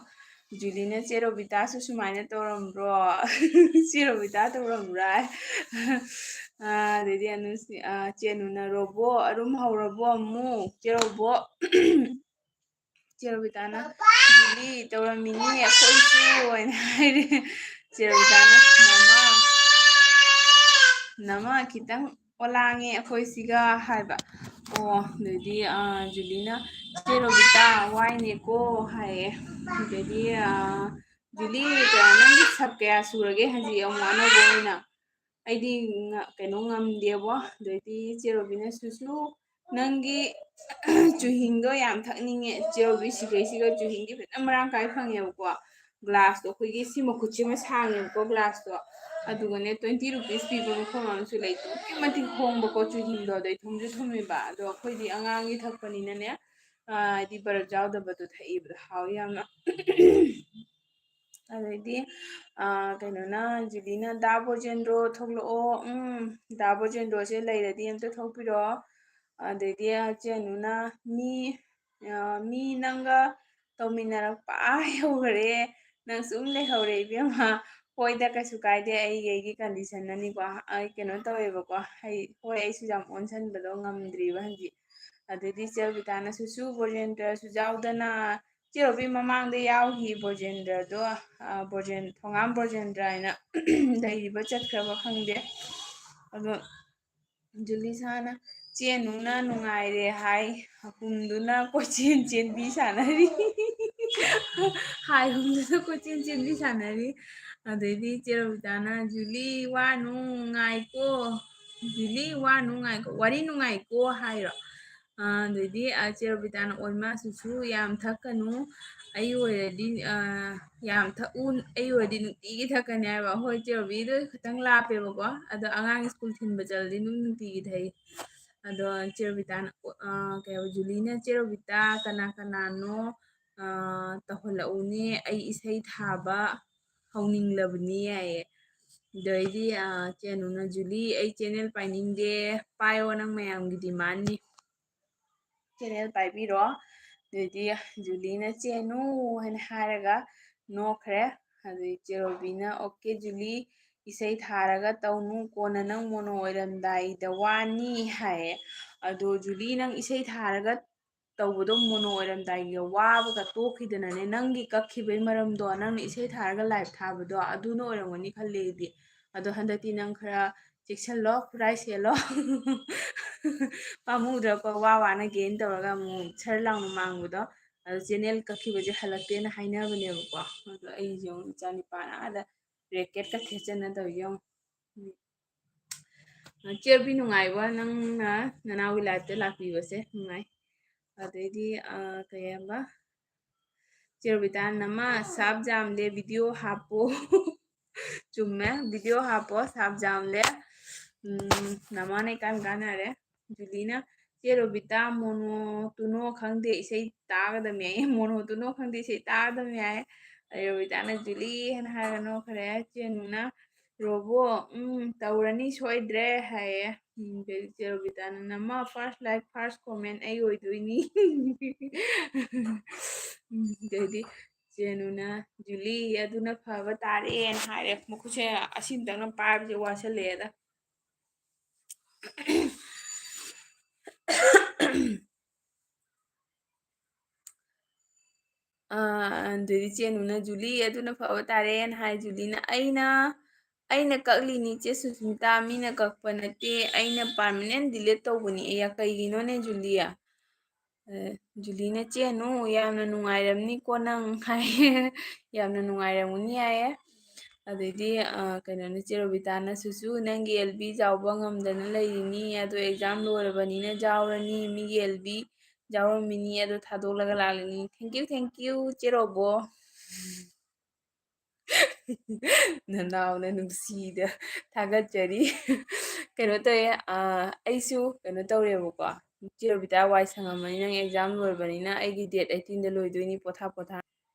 ꯖꯨꯂꯤꯅ, "ꯆꯦ ꯔꯣꯕꯤꯇꯥꯁꯨ ꯁꯨꯃꯥꯏꯅ ꯇꯧꯔꯝꯕ꯭ꯔꯣ? ꯆꯦ ꯔꯣꯕꯤꯇꯥ ꯇꯧꯔꯝꯕ꯭ꯔꯥ?" ꯑ, ꯑꯗꯩꯗꯤ ꯑꯅꯨꯁꯤ-, ꯑ, ꯆꯦ ꯅꯨꯅ, "ꯔꯣꯕꯣ, ꯑꯔꯨꯝ ꯍꯧꯔꯕꯣ ꯑꯃꯨꯛ? ꯆꯦ ꯔꯣꯕꯣ?" ꯆꯦ ꯔꯣꯕꯤꯇꯥꯅ, "ꯖꯨꯂꯤ, ꯇꯧꯔꯝꯃꯤꯅꯤ ꯑꯩꯈꯣꯏꯁꯨ" ꯍꯥꯏꯅ ꯍꯥꯏꯔꯦ꯫ ꯆꯦ ꯔꯣꯕꯤꯇꯥꯅ, "ꯅꯃꯥ, ꯅꯃꯥ, ꯈꯤꯇꯪ ꯑꯣꯂꯥꯡꯉꯦ ꯑꯩꯈꯣꯏꯁꯤꯒ" ꯍꯥꯏꯕ꯫ ꯑꯣ, ꯑꯗꯩꯗꯤ, ꯑ, ꯖꯨꯂꯤꯅ, "ꯆꯦ ꯔꯣꯕꯤꯇꯥ, ꯋꯥꯏꯅꯦꯀꯣ" ꯍꯥꯏꯌꯦ꯫ ꯑꯗꯩꯗꯤ, ꯑ, "ꯖꯨꯂꯤ, ꯀꯌꯥ, ꯅꯪꯒꯤ sub ꯀꯌꯥ ꯁꯨꯔꯒꯦ ꯍꯧꯖꯤꯛ ꯑꯃꯨꯛ ꯑꯅꯧꯕ ꯑꯣꯏꯅ?" ꯑꯩꯗꯤ ꯉ-, ꯀꯩꯅꯣ ꯉꯝꯗꯦꯕꯣ꯫ ꯑꯗꯩꯗꯤ ꯆꯦ ꯔꯣꯕꯤꯅ, "ꯁꯨꯁꯨ, ꯅꯪꯒꯤ ꯆꯨꯍꯤꯡꯗꯣ ꯌꯥꯝ ꯊꯛꯅꯤꯡꯉꯦ"꯫ ꯆꯦ ꯔꯣꯕꯤ ꯁꯤꯈꯩꯁꯤꯒ ꯆꯨꯍꯤꯡꯗꯤ ꯐꯖꯅ ꯃꯔꯥꯡ ꯀꯥꯏ ꯐꯪꯉꯦꯕꯀꯣ꯫ ꯒ꯭ꯂꯥꯁꯇꯣ, ꯑꯩꯈꯣꯏꯒꯤ ꯁꯤ ꯃꯈꯨꯠꯁꯤꯃ ꯁꯥꯡꯉꯦꯕꯀꯣ ꯒ꯭ꯂꯥꯁꯇꯣ, ꯑꯗꯨꯒꯅꯦ twenty rupees ꯄꯤꯕ ꯃꯐꯝ ꯑꯃꯁꯨ ꯂꯩꯇꯦ꯫ ꯑꯗꯨꯛꯀꯤ ꯃꯇꯤꯛ ꯍꯣꯡꯕꯀꯣ ꯆꯨꯍꯤꯡꯗꯣ, ꯑꯗꯩ ꯊꯨꯝꯁꯨ ꯊꯨꯝꯃꯤꯕ꯫ ꯑꯗꯣ ꯑꯩꯈꯣꯏꯗꯤ ꯑꯉꯥꯡꯒꯤ ꯊꯛꯄꯅꯤꯅꯅꯦ, ꯍꯥꯏꯗꯤ ꯕꯔꯞ ꯌꯥꯎꯗꯕꯗꯣ ꯊꯛꯏꯕꯗꯣ ꯍꯥꯎꯋꯤ ꯌꯥꯝꯅ꯫ ꯑꯗꯩꯗꯤ ꯀꯩꯅꯣꯅ, ꯖꯨꯂꯤꯅ, "ꯗꯥ ꯕꯣꯖꯦꯟꯗ꯭ꯔꯣ ꯊꯣꯛꯂꯛꯑꯣ, ꯎꯝ, ꯗꯥ ꯕꯣꯖꯦꯟꯗ꯭ꯔꯣꯁꯦ ꯂꯩꯔꯗꯤ ꯑꯝꯇ ꯊꯣꯛꯄꯤꯔꯛꯑꯣ"꯫ ꯑꯗꯩꯗꯤ ꯆꯦ ꯑꯅꯨꯅ, "ꯃꯤ ꯃꯤ ꯅꯪꯒ ꯇꯧꯃꯤꯟꯅꯔꯛꯄ ꯑꯥ ꯌꯧꯈꯔꯦ, ꯅꯪ ꯁꯨꯝ ꯂꯩꯍꯧꯔꯦ ꯏꯕꯦꯝꯃ"꯫ ꯍꯣꯏꯗ, ꯀꯩꯁꯨ ꯀꯥꯏꯗꯦ, ꯑꯩꯒꯤ ꯑꯩꯒꯤ conditionꯅꯅꯤꯀꯣ꯫ ꯑꯩ ꯀꯩꯅꯣ ꯇꯧꯋꯦꯕꯀꯣ, ꯑꯩ, ꯍꯣꯏ, ꯑꯩꯁꯨ ꯌꯥꯝ ꯑꯣꯟꯁꯟꯕꯗꯣ ꯉꯝꯗ꯭ꯔꯤꯕ ꯍꯧꯖꯤꯛ꯫ ꯑꯗꯩꯗꯤ ꯆꯦ ꯔꯣꯕꯤꯇꯥꯅ, "ꯁꯨꯁꯨ, ꯕꯣꯖꯦꯟꯗ꯭ꯔꯁꯨ ꯌꯥꯎꯗꯅ"꯫ ꯆꯦ ꯔꯣꯕꯤ ꯃꯃꯥꯡꯗ ꯌꯥꯎꯈꯤ ꯕꯣꯖꯦꯟꯗ꯭ꯔꯗꯣ, ꯕꯣꯖꯦꯟ-, ꯊꯣꯉꯥꯝ ꯕꯣꯖꯦꯟꯗ꯭ꯔ ꯍꯥꯏꯅ ꯂꯩꯔꯤꯕ ꯆꯠꯈ꯭ꯔꯕ ꯈꯪꯗꯦ꯫ ꯑꯗꯣ ꯖꯨꯂꯤꯁꯥꯅ, "ꯆꯦ ꯑꯅꯨꯅ ꯅꯨꯡꯉꯥꯏꯔꯦ ꯍꯥꯏ ꯍꯨꯝꯗꯨꯅ ꯀꯣꯏꯆꯦꯟ ꯆꯦꯟꯕꯤ ꯁꯥꯟꯅꯔꯤ"꯫ ꯍꯥꯏ ꯍꯨꯝꯗꯨꯅ ꯀꯣꯏꯆꯦꯟ ꯆꯦꯟꯕꯤ ꯁꯥꯟꯅꯔꯤ꯫ ꯑꯗꯩꯗꯤ ꯆꯦ ꯔꯣꯕꯤꯇꯥꯅ, "ꯖꯨꯂꯤ, ꯋꯥ ꯅꯨꯡꯉꯥꯏꯀꯣ, ꯖꯨꯂꯤ, ꯋꯥ ꯅꯨꯡꯉꯥꯏꯀꯣ, ꯋꯥꯔꯤ ꯅꯨꯡꯉꯥꯏꯀꯣ" ꯍꯥꯏꯔꯣ꯫ ꯑꯗꯩꯗꯤ ꯆꯦ ꯔꯣꯕꯤꯇꯥꯅ, "ꯑꯣꯏꯃꯥ ꯁꯨꯁꯨ, ꯌꯥꯝ ꯊꯛꯀꯅꯨ, ꯑꯩ ꯑꯣꯏꯔꯗꯤ ꯌꯥꯝ ꯊꯛꯎ, ꯑꯩ ꯑꯣꯏꯔꯗꯤ ꯅꯨꯡꯇꯤꯒꯤ ꯊꯛꯀꯅꯤ" ꯍꯥꯏꯕ꯫ ꯍꯣꯏ, ꯆꯦ ꯔꯣꯕꯤꯗꯣ ꯈꯤꯇꯪ ꯂꯥꯞꯄꯦꯕꯀꯣ, ꯑꯗꯣ ꯑꯉꯥꯡ ꯁ꯭ꯀꯨꯜ ꯊꯤꯟꯕ ꯆꯠꯂꯗꯤ ꯑꯗꯨꯝ ꯅꯨꯡꯇꯤꯒꯤ ꯊꯛꯏ꯫ ꯑꯗꯣ ꯆꯦ ꯔꯣꯕꯤꯇꯥꯅ, ꯀꯩ ꯍꯥꯏꯕ, ꯖꯨꯂꯤꯅ, "ꯆꯦ ꯔꯣꯕꯤꯇꯥ, ꯀꯅꯥ ꯀꯅꯥꯅꯣ ꯇꯧꯍꯜꯂꯛꯎꯅꯦ, ꯑꯩ ꯏꯁꯩ ꯊꯥꯕ ꯍꯧꯅꯤꯡꯂꯕꯅꯤ" ꯍꯥꯏꯌꯦ꯫ ꯑꯗꯩꯗꯤ ꯆꯦ ꯑꯅꯨꯅ, "ꯖꯨꯂꯤ, ꯑꯩ channel ꯄꯥꯏꯅꯤꯡꯗꯦ, ꯄꯥꯏꯌꯣ, ꯅꯪ ꯃꯌꯥꯝꯒꯤ demandꯅꯤ"꯫ Channel ꯄꯥꯏꯕꯤꯔꯣ꯫ ꯑꯗꯩꯗꯤ ꯖꯨꯂꯤꯅ, "ꯆꯦ ꯑꯅꯨ" ꯍꯥꯏꯅ ꯍꯥꯏꯔꯒ ꯅꯣꯛꯈ꯭ꯔꯦ꯫ ꯑꯗꯩ ꯆꯦ ꯔꯣꯕꯤꯅ, "Okay ꯖꯨꯂꯤ, ꯏꯁꯩ ꯊꯥꯔꯒ ꯇꯧꯅꯨ, ꯀꯣꯟꯅ ꯅꯪ mono ꯑꯣꯏꯔꯝꯗꯥꯏꯗ ꯋꯥꯅꯤ" ꯍꯥꯏꯌꯦ꯫ ꯑꯗꯣ ꯖꯨꯂꯤ, ꯅꯪ ꯏꯁꯩ ꯊꯥꯔꯒ ꯇꯧꯕꯗꯣ mono ꯑꯣꯏꯔꯝꯗꯥꯏꯒꯤ ꯋꯥꯕꯒ ꯇꯣꯛꯈꯤꯗꯅꯅꯦ, ꯅꯪꯒꯤ ꯀꯛꯈꯤꯕꯒꯤ ꯃꯔꯝꯗꯣ, ꯅꯪꯅ ꯏꯁꯩ ꯊꯥꯔꯒ live ꯊꯥꯕꯗꯣ, ꯑꯗꯨꯅ ꯑꯣꯏꯔꯝꯒꯅꯤ ꯈꯜꯂꯦ ꯑꯩꯗꯤ꯫ ꯑꯗꯣ ꯍꯟꯗꯛꯇꯤ ꯅꯪ ꯈꯔ ꯆꯦꯛꯁꯤꯜꯂꯣ, ꯈꯨꯔꯥꯏ ꯁꯦꯜꯂꯣ꯫ ꯄꯥꯝꯃꯨꯗ꯭ꯔꯣꯀꯣ, ꯋꯥ ꯋꯥꯅ gain ꯇꯧꯔꯒ ꯑꯃꯨꯛ ꯁꯔ ꯂꯥꯎꯅ ꯃꯥꯡꯕꯗꯣ꯫ ꯑꯗꯣ channel ꯀꯛꯈꯤꯕꯁꯦ ꯍꯜꯂꯛꯇꯦꯅ ꯍꯥꯏꯅꯕꯅꯦꯕꯀꯣ꯫ ꯑꯗꯣ ꯑꯩꯁꯦ ꯌꯦꯡꯉꯨ, ꯏꯆꯥ ꯅꯤꯄꯥꯅ ꯑꯥꯗ racketꯀ ꯊꯦꯠꯆꯟꯅ ꯇꯧꯔꯤ ꯌꯦꯡꯉꯨ꯫ ꯆꯦ ꯔꯣꯕꯤ, ꯅꯨꯡꯉꯥꯏꯕ ꯅꯪꯅ ꯅꯅꯥꯎꯒꯤ liveꯇ ꯂꯥꯛꯄꯤꯕꯁꯦ? ꯅꯨꯡꯉꯥꯏ꯫ ꯑꯗꯩꯗꯤ ꯀꯩ ꯍꯥꯏꯕ, ꯆꯦ ꯔꯣꯕꯤꯇꯥꯅ, "ꯅꯃ ꯁꯥꯞ ꯖꯥꯝꯂꯦ, ꯚꯤꯗꯤꯑꯣ ꯍꯥꯞꯄꯣ"꯫ ꯆꯨꯝꯃꯦ, ꯚꯤꯗꯤꯑꯣ ꯍꯥꯞꯄꯣ, ꯁꯥꯞ ꯖꯥꯝꯂꯦ꯫ ꯎꯝ, ꯅꯃꯥꯅ ꯏꯀꯥꯟ ꯀꯥꯟꯅꯔꯦ꯫ ꯖꯨꯂꯤꯅ, "ꯆꯦ ꯔꯣꯕꯤꯇꯥ, ꯃꯣꯅꯣ ꯇꯨꯅꯣ ꯈꯪꯗꯦ, ꯏꯁꯩ ꯇꯥꯒꯗꯕꯅꯤ" ꯍꯥꯏꯌꯦ꯫ "ꯃꯣꯅꯣ ꯇꯨꯅꯣ ꯈꯪꯗꯦ, ꯏꯁꯩ ꯇꯥꯒꯗꯕꯅꯤ" ꯍꯥꯏꯌꯦ꯫ ꯑꯗꯩ ꯔꯣꯕꯤꯇꯥꯅ "ꯖꯨꯂꯤ" ꯍꯥꯏꯅ ꯍꯥꯏꯔꯒ ꯅꯣꯛꯈ꯭ꯔꯦ꯫ ꯆꯦ ꯅꯨꯅ, "ꯔꯣꯕꯣ, ꯎꯝ, ꯇꯧꯔꯅꯤ ꯁꯣꯏꯗ꯭ꯔꯦ" ꯍꯥꯏꯌꯦ꯫ ꯎꯝ, ꯑꯗꯩ ꯆꯦ ꯔꯣꯕꯤꯇꯥꯅ, "ꯅꯃ first like, first comment ꯑꯩ ꯑꯣꯏꯗꯣꯏꯅꯤ"꯫ ꯎꯝ, ꯑꯗꯩꯗꯤ ꯆꯦ ꯅꯨꯅ, "ꯖꯨꯂꯤ, ꯑꯗꯨꯅ ꯐꯕ ꯇꯥꯔꯦꯅ" ꯍꯥꯏꯔꯦ꯫ ꯃꯈꯨꯠꯁꯦ ꯑꯁꯤꯃꯇꯪꯅ ꯄꯥꯏꯕꯁꯦ ꯋꯥꯁꯜꯂꯛꯑꯦꯗ꯫ ꯑꯥ, ꯑꯗꯨꯗꯤ ꯆꯦ ꯅꯨꯅ, "ꯖꯨꯂꯤ, ꯑꯗꯨꯅ ꯐꯕ ꯇꯥꯔꯦꯅ" ꯍꯥꯏ꯫ ꯖꯨꯂꯤꯅ, "ꯑꯩꯅ, ꯑꯩꯅ ꯀꯛꯂꯤꯅꯤ ꯆꯦ ꯁꯨꯁꯃꯤꯇꯥ, ꯃꯤꯅ ꯀꯛꯄ ꯅꯠꯇꯦ, ꯑꯩꯅ permanent delete ꯇꯧꯕꯅꯤ"꯫ ꯑꯩꯌꯥ, ꯀꯩꯒꯤꯅꯣꯅꯦ ꯖꯨꯂꯤ? ꯑ, ꯖꯨꯂꯤꯅ, "ꯆꯦ ꯅꯨ, ꯌꯥꯝꯅ ꯅꯨꯡꯉꯥꯏꯔꯝꯅꯤꯀꯣ ꯅꯪ" ꯍꯥꯏꯌꯦ꯫ "ꯌꯥꯝꯅ ꯅꯨꯡꯉꯥꯏꯔꯝꯒꯅꯤ" ꯍꯥꯏꯌꯦ꯫ ꯑꯗꯩꯗꯤ, ꯑ, ꯀꯩꯅꯣꯅ, ꯆꯦ ꯔꯣꯕꯤꯇꯥꯅ, "ꯁꯨꯁꯨ, ꯅꯪꯒꯤ ꯑꯦꯜ ꯕꯤ ꯌꯥꯎꯕ ꯉꯝꯗꯅ ꯂꯩꯔꯤꯅꯤ, ꯑꯗꯣ exam ꯂꯣꯏꯔꯕꯅꯤꯅ ꯌꯥꯎꯔꯅꯤ, ꯃꯤꯒꯤ ꯑꯦꯜ ꯕꯤ ꯌꯥꯎꯔꯝꯃꯤꯅꯤ, ꯑꯗꯣ ꯊꯥꯗꯣꯛꯂꯒ ꯂꯥꯛꯂꯤꯅꯤ"꯫ Thank you, thank you, ꯆꯦ ꯔꯣꯕꯣ꯫ ꯅꯅꯥꯎꯅ ꯅꯨꯡꯁꯤꯗ ꯊꯥꯒꯠꯆꯔꯤ꯫ ꯀꯩꯅꯣ ꯇꯧꯋꯦ, ꯑ, ꯑꯩꯁꯨ ꯀꯩꯅꯣ ꯇꯧꯔꯦꯕꯀꯣ, ꯆꯦ ꯔꯣꯕꯤꯇꯥ ꯋꯥꯏ ꯁꯪꯉꯝꯃꯅꯤ, ꯅꯪ exam ꯂꯣꯏꯕꯅꯤꯅ꯫ ꯑꯩꯒꯤ date eighteenꯗ ꯂꯣꯏꯗꯣꯏꯅꯤ, ꯄꯣꯊꯥ ꯄꯣꯊꯥ꯫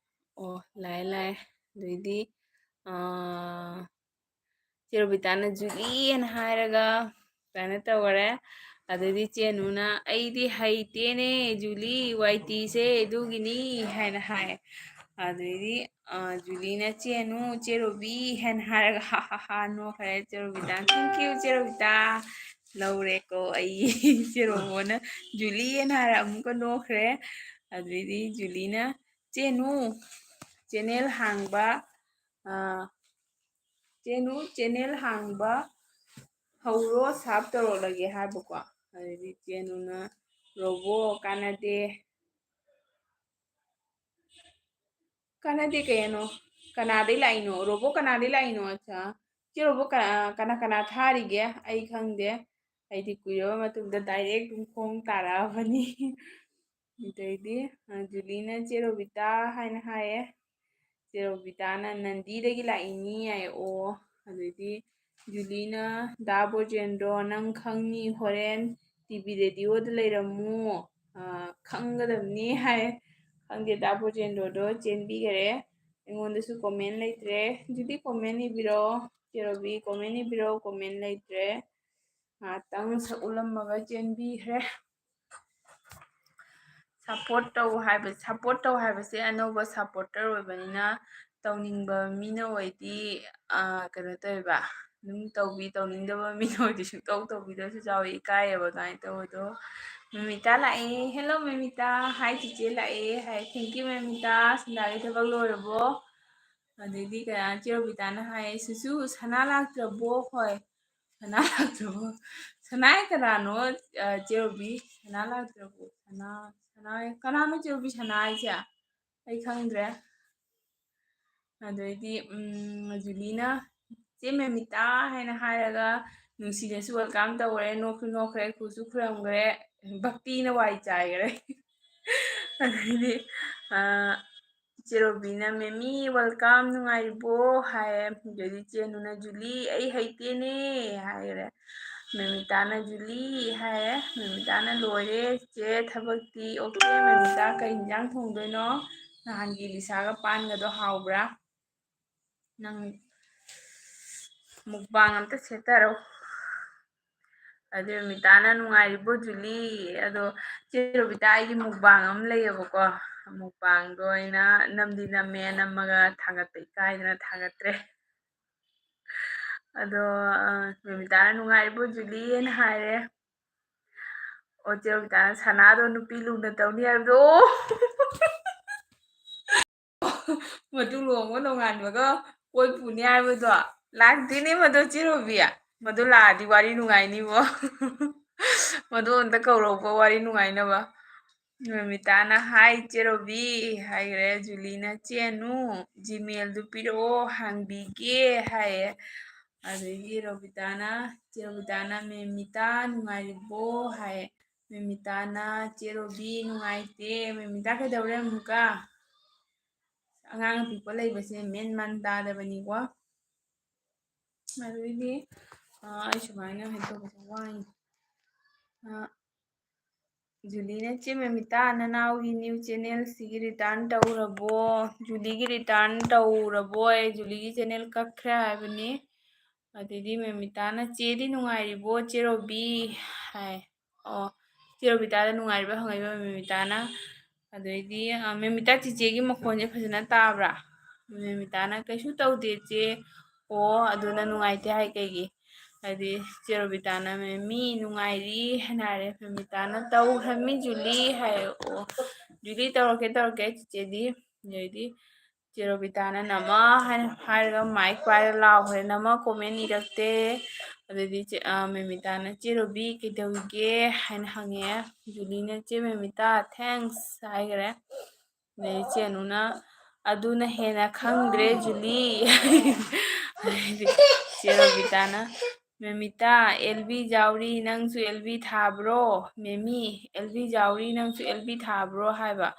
ꯑꯣ, ꯂꯥꯛꯑꯦ, ꯂꯥꯛꯑꯦ꯫ ꯑꯗꯩꯗꯤ, ꯑ, ꯆꯦ ꯔꯣꯕꯤꯇꯥꯅ "ꯖꯨꯂꯤꯅ" ꯍꯥꯏꯔꯒ ꯁꯨꯃꯥꯏꯅ ꯇꯧꯈꯔꯦ꯫ ꯑꯗꯩꯗꯤ ꯆꯦ ꯅꯨꯅ, "ꯑꯩꯗꯤ ꯍꯩꯇꯦꯅꯦ ꯖꯨꯂꯤ, ꯋꯥꯏ ꯇꯤꯁꯦ, ꯑꯗꯨꯒꯤꯅꯤ" ꯍꯥꯏꯅ ꯍꯥꯏ꯫ ꯑꯗꯩꯗꯤ, ꯑ, ꯖꯨꯂꯤꯅ, "ꯆꯦ ꯅꯨ, ꯆꯦ ꯔꯣꯕꯤ" ꯍꯥꯏꯅ ꯍꯥꯏꯔꯒ ꯍꯥ ꯍꯥ ꯍꯥ ꯅꯣꯛꯈ꯭ꯔꯦ꯫ ꯆꯦ ꯔꯣꯕꯤꯇꯥ, "Thank you, ꯆꯦ ꯔꯣꯕꯤꯇꯥ, ꯂꯧꯔꯦꯀꯣ ꯑꯩ"꯫ ꯆꯦ ꯔꯣꯕꯣꯅ "ꯖꯨꯂꯤ" ꯍꯥꯏꯅ ꯍꯥꯏꯔ ꯑꯃꯨꯛꯀ ꯅꯣꯛꯈ꯭ꯔꯦ꯫ ꯑꯗꯩꯗꯤ ꯖꯨꯂꯤꯅ, "ꯆꯦ ꯅꯨ, channel ꯍꯥꯡꯕ, ꯑ, ꯆꯦ ꯅꯨ, channel ꯍꯥꯡꯕ ꯍꯧꯔꯣ, sub ꯇꯧꯔꯛꯂꯒꯦ" ꯍꯥꯏꯕꯀꯣ꯫ ꯑꯗꯩꯗꯤ ꯆꯦ ꯅꯨꯅ, "ꯔꯣꯕꯣ, ꯀꯥꯟꯅꯗꯦ"꯫ "ꯀꯥꯟꯅꯗꯦ ꯀꯩꯅꯣ? ꯀꯅꯥꯗꯩ ꯂꯥꯛꯏꯅꯣ? ꯔꯣꯕꯣ ꯀꯅꯥꯗꯩ ꯂꯥꯛꯏꯅꯣ? ꯑꯠꯆꯥ, ꯆꯦ ꯔꯣꯕꯣ ꯀꯅꯥ, ꯀꯅꯥ ꯀꯅꯥ ꯊꯥꯔꯤꯒꯦ? ꯑꯩ ꯈꯪꯗꯦ꯫ ꯑꯩꯗꯤ ꯀꯨꯏꯔꯕ ꯃꯇꯨꯡꯗ direct ꯑꯗꯨꯝ ꯈꯣꯡ ꯇꯥꯔꯛꯑꯕꯅꯤ"꯫ ꯑꯗꯩꯗꯤ, ꯑ, ꯖꯨꯂꯤꯅ "ꯆꯦ ꯔꯣꯕꯤꯇꯥ" ꯍꯥꯏꯅ ꯍꯥꯏꯌꯦ꯫ ꯆꯦ ꯔꯣꯕꯤꯇꯥꯅ "ꯅꯟꯗꯤꯗꯒꯤ ꯂꯥꯛꯏꯅꯤ" ꯍꯥꯏꯌꯦ꯫ ꯑꯣ, ꯑꯗꯩꯗꯤ ꯖꯨꯂꯤꯅ "ꯗꯥ ꯕꯣꯖꯦꯟꯗ꯭ꯔꯣ, ꯅꯪ ꯈꯪꯅꯤ, ꯍꯣꯔꯦꯟ ꯇꯤ ꯚꯤ ꯔꯦꯗꯤꯑꯣꯗ ꯂꯩꯔꯝꯃꯨ, ꯑ, ꯈꯪꯒꯗꯕꯅꯤ" ꯍꯥꯏ꯫ ꯈꯪꯗꯦ, ꯗꯥ ꯕꯣꯖꯦꯟꯗ꯭ꯔꯣꯗꯣ ꯆꯦꯟꯕꯤꯈꯔꯦ꯫ ꯑꯩꯉꯣꯟꯗꯁꯨ comment ꯂꯩꯇ꯭ꯔꯦ꯫ ꯑꯗꯨꯗꯤ comment ꯏꯕꯤꯔꯛꯑꯣ꯫ ꯆꯦ ꯔꯣꯕꯤ, comment ꯏꯕꯤꯔꯛꯑꯣ, comment ꯂꯩꯇ꯭ꯔꯦ꯫ ꯉꯥꯏꯍꯥꯛꯇꯪ ꯁꯛ ꯎꯠꯂꯝꯃꯒ ꯆꯦꯟꯕꯤꯈ꯭ꯔꯦ꯫ Support ꯇꯧ ꯍꯥꯏꯕ, support ꯇꯧ ꯍꯥꯏꯕꯁꯦ ꯑꯅꯧꯕ supporter ꯑꯣꯏꯕꯅꯤꯅ ꯇꯧꯅꯤꯡꯕ ꯃꯤꯅ ꯑꯣꯏꯗꯤ, ꯑ, ꯀꯩꯅꯣ ꯇꯧꯋꯦꯕ, ꯑꯗꯨꯝ ꯇꯧꯕꯤ, ꯇꯧꯅꯤꯡꯗꯕ ꯃꯤꯅ ꯑꯣꯏꯗꯤ ꯁꯨꯡꯇꯧ ꯇꯧꯕꯤꯗꯕꯁꯨ ꯌꯥꯎꯋꯤ, ꯏꯀꯥꯏꯌꯦꯕ ꯑꯗꯨꯃꯥꯏꯅ ꯇꯧꯕꯗꯣ꯫ ꯃꯦꯃꯤꯇꯥ ꯂꯥꯛꯑꯦ꯫ "Hello ꯃꯦꯃꯤꯇꯥ꯫ Hi ꯆꯤꯆꯦ ꯂꯥꯛꯑꯦ" ꯍꯥꯏ꯫ "Thank you ꯃꯦꯃꯤꯇꯥ꯫ ꯁꯟꯗꯥꯒꯤ ꯊꯕꯛ ꯂꯣꯏꯔꯕꯣ?" ꯑꯗꯩꯗꯤ ꯀꯅꯥ, ꯆꯦ ꯔꯣꯕꯤꯇꯥꯅ ꯍꯥꯏ, "ꯁꯨꯁꯨ, ꯁꯅꯥ ꯂꯥꯛꯇ꯭ꯔꯕꯣ?" ꯍꯣꯏ, ꯁꯅꯥ ꯂꯥꯛꯇ꯭ꯔꯕꯣ? ꯁꯅꯥ ꯍꯥꯏ ꯀꯅꯥꯅꯣ? ꯑ, ꯆꯦ ꯔꯣꯕꯤ, ꯁꯅꯥ ꯂꯥꯛꯇ꯭ꯔꯕꯣ? ꯁꯅꯥ, ꯁꯅꯥ ꯍꯥꯏ ꯀꯅꯥꯅꯣ ꯆꯦ ꯔꯣꯕꯤ, ꯁꯅꯥ ꯍꯥꯏꯁꯦ? ꯑꯩ ꯈꯪꯗ꯭ꯔꯦ꯫ ꯑꯗꯩꯗꯤ, ꯎꯝ, ꯖꯨꯂꯤꯅ "ꯆꯦ ꯃꯦꯃꯤꯇꯥ" ꯍꯥꯏꯅ ꯍꯥꯏꯔꯒ ꯅꯨꯡꯁꯤꯅꯁꯨ welcome ꯇꯧꯈ꯭ꯔꯦ, ꯅꯣꯛꯁꯨ ꯅꯣꯛꯈ꯭ꯔꯦ, ꯈꯨꯁꯨ ꯈꯨꯔꯝꯈ꯭ꯔꯦ, ꯚꯛꯇꯤꯅ ꯋꯥꯏ ꯆꯥꯏꯈ꯭ꯔꯦ꯫ ꯑꯗꯩꯗꯤ, ꯑ, ꯆꯦ ꯔꯣꯕꯤꯅ "ꯃꯦꯃꯤ, welcome, ꯅꯨꯡꯉꯥꯏꯔꯤꯕꯣ?" ꯍꯥꯏꯌꯦ꯫ ꯑꯗꯩꯗꯤ ꯆꯦ ꯅꯨꯅ "ꯖꯨꯂꯤ, ꯑꯩ ꯍꯩꯇꯦꯅꯦ" ꯍꯥꯏꯈ꯭ꯔꯦ꯫ ꯃꯦꯃꯤꯇꯥꯅ "ꯖꯨꯂꯤ" ꯍꯥꯏꯌꯦ꯫ ꯃꯦꯃꯤꯇꯥꯅ "ꯂꯣꯏꯔꯦ ꯆꯦ ꯊꯕꯛꯇꯤ, okay꯫ ꯃꯦꯃꯤꯇꯥ, ꯀꯩ ꯏꯟꯖꯥꯡ ꯊꯣꯡꯗꯣꯏꯅꯣ? ꯅꯍꯥꯟꯒꯤ ꯂꯤꯁꯥꯒ ꯄꯥꯟꯒꯗꯣ ꯍꯥꯎꯕ꯭ꯔꯥ? ꯅꯪ mukbang ꯑꯝꯇ ꯁꯦꯠꯇꯔꯣ꯫ ꯑꯗꯨ ꯃꯦꯃꯤꯇꯥꯅ "ꯅꯨꯡꯉꯥꯏꯔꯤꯕꯣ ꯖꯨꯂꯤ?" ꯑꯗꯣ ꯆꯦ ꯔꯣꯕꯤꯇꯥ, ꯑꯩꯒꯤ mukbang ꯑꯃ ꯂꯩꯌꯦꯕꯀꯣ, mukbangꯗꯣ ꯑꯩꯅ ꯅꯝꯗꯤ ꯅꯝꯃꯦ, ꯅꯝꯃꯒ ꯊꯥꯒꯠꯄ ꯏꯀꯥꯏꯗꯅ ꯊꯥꯒꯠꯇ꯭ꯔꯦ꯫ ꯑꯗꯣ, ꯑ, ꯃꯦꯃꯤꯇꯥꯅ "ꯅꯨꯡꯉꯥꯏꯔꯤꯕꯣ ꯖꯨꯂꯤ?" ꯍꯥꯏꯅ ꯍꯥꯏꯔꯦ꯫ ꯑꯣ, ꯆꯦ ꯔꯣꯕꯤꯇꯥꯅ "ꯁꯅꯥꯗꯣ ꯅꯨꯄꯤ ꯂꯨꯅ ꯇꯧꯅꯤ ꯍꯥꯏꯕꯗꯣ꯫ ꯑꯣ! ꯃꯗꯨ ꯂꯨꯍꯣꯡꯕ ꯅꯣꯡꯉꯥꯟꯕꯒ ꯀꯣꯏ ꯄꯨꯅꯤ ꯍꯥꯏꯕꯗꯣ꯫ ꯂꯥꯛꯇꯦꯅꯦ ꯃꯗꯨ, ꯆꯦ ꯔꯣꯕꯤ꯫ ꯃꯗꯨ ꯂꯥꯛꯑꯗꯤ ꯋꯥꯔꯤ ꯅꯨꯡꯉꯥꯏꯅꯤꯕꯣ꯫ ꯃꯗꯨ ꯑꯝꯇ ꯀꯧꯔꯛꯎꯀꯣ, ꯋꯥꯔꯤ ꯅꯨꯡꯉꯥꯏꯅꯕ꯫ ꯃꯦꯃꯤꯇꯥꯅ "Hi ꯆꯦ ꯔꯣꯕꯤ" ꯍꯥꯏꯈ꯭ꯔꯦ꯫ ꯖꯨꯂꯤꯅ "ꯆꯦ ꯑꯅꯨ, Gmailꯗꯨ ꯄꯤꯔꯛꯑꯣ, ꯍꯥꯡꯕꯤꯒꯦ" ꯍꯥꯏꯌꯦ꯫ ꯑꯗꯒꯤ ꯔꯣꯕꯤꯇꯥꯅ, ꯆꯦ ꯔꯣꯕꯤꯇꯥꯅ "ꯃꯦꯃꯤꯇꯥ ꯅꯨꯡꯉꯥꯏꯔꯤꯕꯣ?" ꯍꯥꯏꯌꯦ꯫ ꯃꯦꯃꯤꯇꯥꯅ, "ꯆꯦ ꯔꯣꯕꯤ ꯅꯨꯡꯉꯥꯏꯇꯦ꯫" ꯃꯦꯃꯤꯇꯥ ꯀꯩꯗꯧꯔꯦ ꯑꯃꯨꯛꯀ? ꯑꯉꯥꯡ ꯑꯄꯤꯛꯄ ꯂꯩꯕꯁꯦ ꯃꯦꯟ ꯃꯥꯟ ꯇꯥꯗꯕꯅꯤꯀꯣ꯫ ꯑꯗꯨꯏꯗꯤ, ꯑ, ꯑꯩ ꯁꯨꯃꯥꯏꯅ ꯍꯥꯏꯗꯣꯛꯄꯁꯦ ꯋꯥꯏꯅꯦ꯫ ꯑ, ꯖꯨꯂꯤꯅ, "ꯆꯦ ꯃꯦꯃꯤꯇꯥ, ꯅꯅꯥꯎꯒꯤ new channel ꯁꯤꯒꯤ return ꯇꯧꯔꯕꯣ?" ꯖꯨꯂꯤꯒꯤ return ꯇꯧꯔꯕꯣꯏ, ꯖꯨꯂꯤꯒꯤ channel ꯀꯛꯈ꯭ꯔꯦ ꯍꯥꯏꯕꯅꯤ꯫ ꯑꯗꯩꯗꯤ ꯃꯦꯃꯤꯇꯥꯅ, "ꯆꯦꯗꯤ ꯅꯨꯡꯉꯥꯏꯔꯤꯕꯣ, ꯆꯦ ꯔꯣꯕꯤ?" ꯍꯥꯏ꯫ ꯑꯣ, ꯆꯦ ꯔꯣꯕꯤꯇꯥꯗ ꯅꯨꯡꯉꯥꯏꯔꯤꯕ ꯍꯪꯉꯛꯏꯕ ꯃꯦꯃꯤꯇꯥꯅ꯫ ꯑꯗꯩꯗꯤ, ꯑ, ꯃꯦꯃꯤꯇꯥ, ꯆꯤꯆꯦꯒꯤ ꯃꯈꯣꯟꯁꯦ ꯐꯖꯅ ꯇꯥꯕ꯭ꯔꯥ? ꯃꯦꯃꯤꯇꯥꯅ, "ꯀꯩꯁꯨ ꯇꯧꯗꯦ ꯆꯦ꯫ ꯑꯣ, ꯑꯗꯨꯅ ꯅꯨꯡꯉꯥꯏꯇꯦ ꯍꯥꯏ ꯀꯩꯒꯤ?" ꯍꯥꯏꯗꯤ ꯆꯦ ꯔꯣꯕꯤꯇꯥꯅ, "ꯃꯦꯃꯤ ꯅꯨꯡꯉꯥꯏꯔꯤ" ꯍꯥꯏꯅ ꯍꯥꯏꯔꯦ꯫ ꯃꯦꯃꯤꯇꯥꯅ, "ꯇꯧꯈ꯭ꯔꯃꯤ ꯖꯨꯂꯤ" ꯍꯥꯏ꯫ "ꯑꯣ, ꯖꯨꯂꯤ ꯇꯧꯔꯛꯀꯦ, ꯇꯧꯔꯛꯀꯦ ꯆꯤꯆꯦꯗꯤ꯫" ꯑꯗꯩꯗꯤ ꯆꯦ ꯔꯣꯕꯤꯇꯥꯅ, "ꯅꯃ" ꯍꯥꯏꯅ ꯍꯥꯏꯔꯒ mic ꯄꯥꯏꯔ ꯂꯥꯎꯈ꯭ꯔꯦ꯫ "ꯅꯃ comment ꯏꯔꯛꯇꯦ꯫" ꯑꯗꯩꯗꯤ ꯆꯦ, ꯑ, ꯃꯦꯃꯤꯇꯥꯅ, "ꯆꯦ ꯔꯣꯕꯤ ꯀꯩꯗꯧꯔꯤꯒꯦ?" ꯍꯥꯏꯅ ꯍꯪꯉꯦ꯫ ꯖꯨꯂꯤꯅ, "ꯆꯦ ꯃꯦꯃꯤꯇꯥ, thanks" ꯍꯥꯏꯈ꯭ꯔꯦ꯫ ꯑꯗꯩ ꯆꯦ ꯑꯅꯨꯅ, "ꯑꯗꯨꯅ ꯍꯦꯟꯅ ꯈꯪꯗ꯭ꯔꯦ ꯖꯨꯂꯤ꯫" ꯑꯗꯩꯗꯤ ꯆꯦ ꯔꯣꯕꯤꯇꯥꯅ, "ꯃꯦꯃꯤꯇꯥ, ꯑꯦꯜ ꯕꯤ ꯖꯥꯎꯔꯤ, ꯅꯪꯁꯨ ꯑꯦꯜ ꯕꯤ ꯊꯥꯕ꯭ꯔꯣ? ꯃꯦꯃꯤ, ꯑꯦꯜ ꯕꯤ ꯖꯥꯎꯔꯤ, ꯅꯪꯁꯨ ꯑꯦꯜ ꯕꯤ ꯊꯥꯕ꯭ꯔꯣ?" ꯍꯥꯏꯕ꯫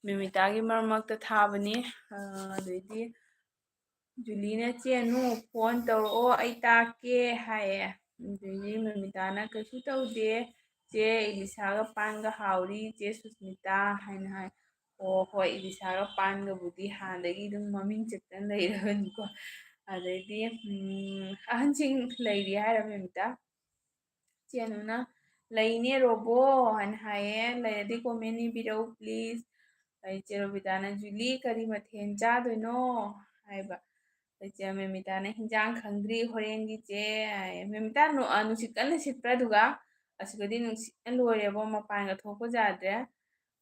ꯃꯦꯃꯤꯇꯥꯒꯤ ꯃꯔꯛ ꯃꯔꯛꯇ ꯊꯥꯕꯅꯤ꯫ ꯑ, ꯑꯗꯩꯗꯤ ꯖꯨꯂꯤꯅ, "ꯆꯦ ꯑꯅꯨ, phone ꯇꯧꯔꯛꯑꯣ, ꯑꯩ ꯇꯥꯛꯀꯦ" ꯍꯥꯏꯌꯦ꯫ ꯑꯗꯩꯗꯤ ꯃꯦꯃꯤꯇꯥꯅ, "ꯀꯩꯁꯨ ꯇꯧꯗꯦ ꯆꯦ, ꯏꯂꯤꯁꯥꯒ ꯄꯥꯟꯒ ꯍꯥꯎꯔꯤ ꯆꯦ ꯁꯨꯁꯃꯤꯇꯥ" ꯍꯥꯏꯅ ꯍꯥꯏ꯫ ꯑꯣ, ꯍꯣꯏ, ꯏꯂꯤꯁꯥꯒ ꯄꯥꯟꯒꯕꯨꯗꯤ ꯍꯥꯟꯅꯗꯒꯤ ꯑꯗꯨꯝ ꯃꯃꯤꯡ ꯆꯠꯇꯅ ꯂꯩꯔꯕꯅꯤꯀꯣ꯫ ꯑꯗꯩꯗꯤ, ꯎꯝ, "ꯑꯍꯟꯁꯤꯡ ꯂꯩꯔꯤ ꯍꯥꯏꯔ ꯃꯦꯃꯤꯇꯥ?" ꯆꯦ ꯑꯅꯨꯅ, "ꯂꯩꯅꯦ ꯔꯣꯕꯣ" ꯍꯥꯏꯅ ꯍꯥꯏꯌꯦ꯫ "ꯂꯩꯔꯗꯤ comment ꯏꯕꯤꯔꯛꯎ please꯫" ꯑꯩ ꯆꯦ ꯔꯣꯕꯤꯇꯥꯅ, "ꯖꯨꯂꯤ, ꯀꯔꯤ ꯃꯊꯦꯜ ꯆꯥꯗꯣꯏꯅꯣ?" ꯍꯥꯏꯕ꯫ ꯑꯩ ꯆꯦ ꯃꯦꯃꯤꯇꯥꯅ, "ꯍꯤꯟꯖꯥꯡ ꯈꯪꯗ꯭ꯔꯤ ꯍꯣꯔꯦꯟꯒꯤ ꯆꯦ" ꯍꯥꯏꯌꯦ꯫ ꯃꯦꯃꯤꯇꯥ, ꯅꯨ-, ꯑ, ꯅꯨꯡꯁꯤꯠ ꯀꯟꯅ ꯁꯤꯠꯄ꯭ꯔꯥ? ꯑꯗꯨꯒ ꯑꯁꯤꯒꯗꯤ ꯅꯨꯡꯁꯤꯠꯅ ꯂꯣꯏꯔꯦꯕꯣ, ꯃꯄꯥꯟꯒ ꯊꯣꯛꯄ ꯌꯥꯗ꯭ꯔꯦ꯫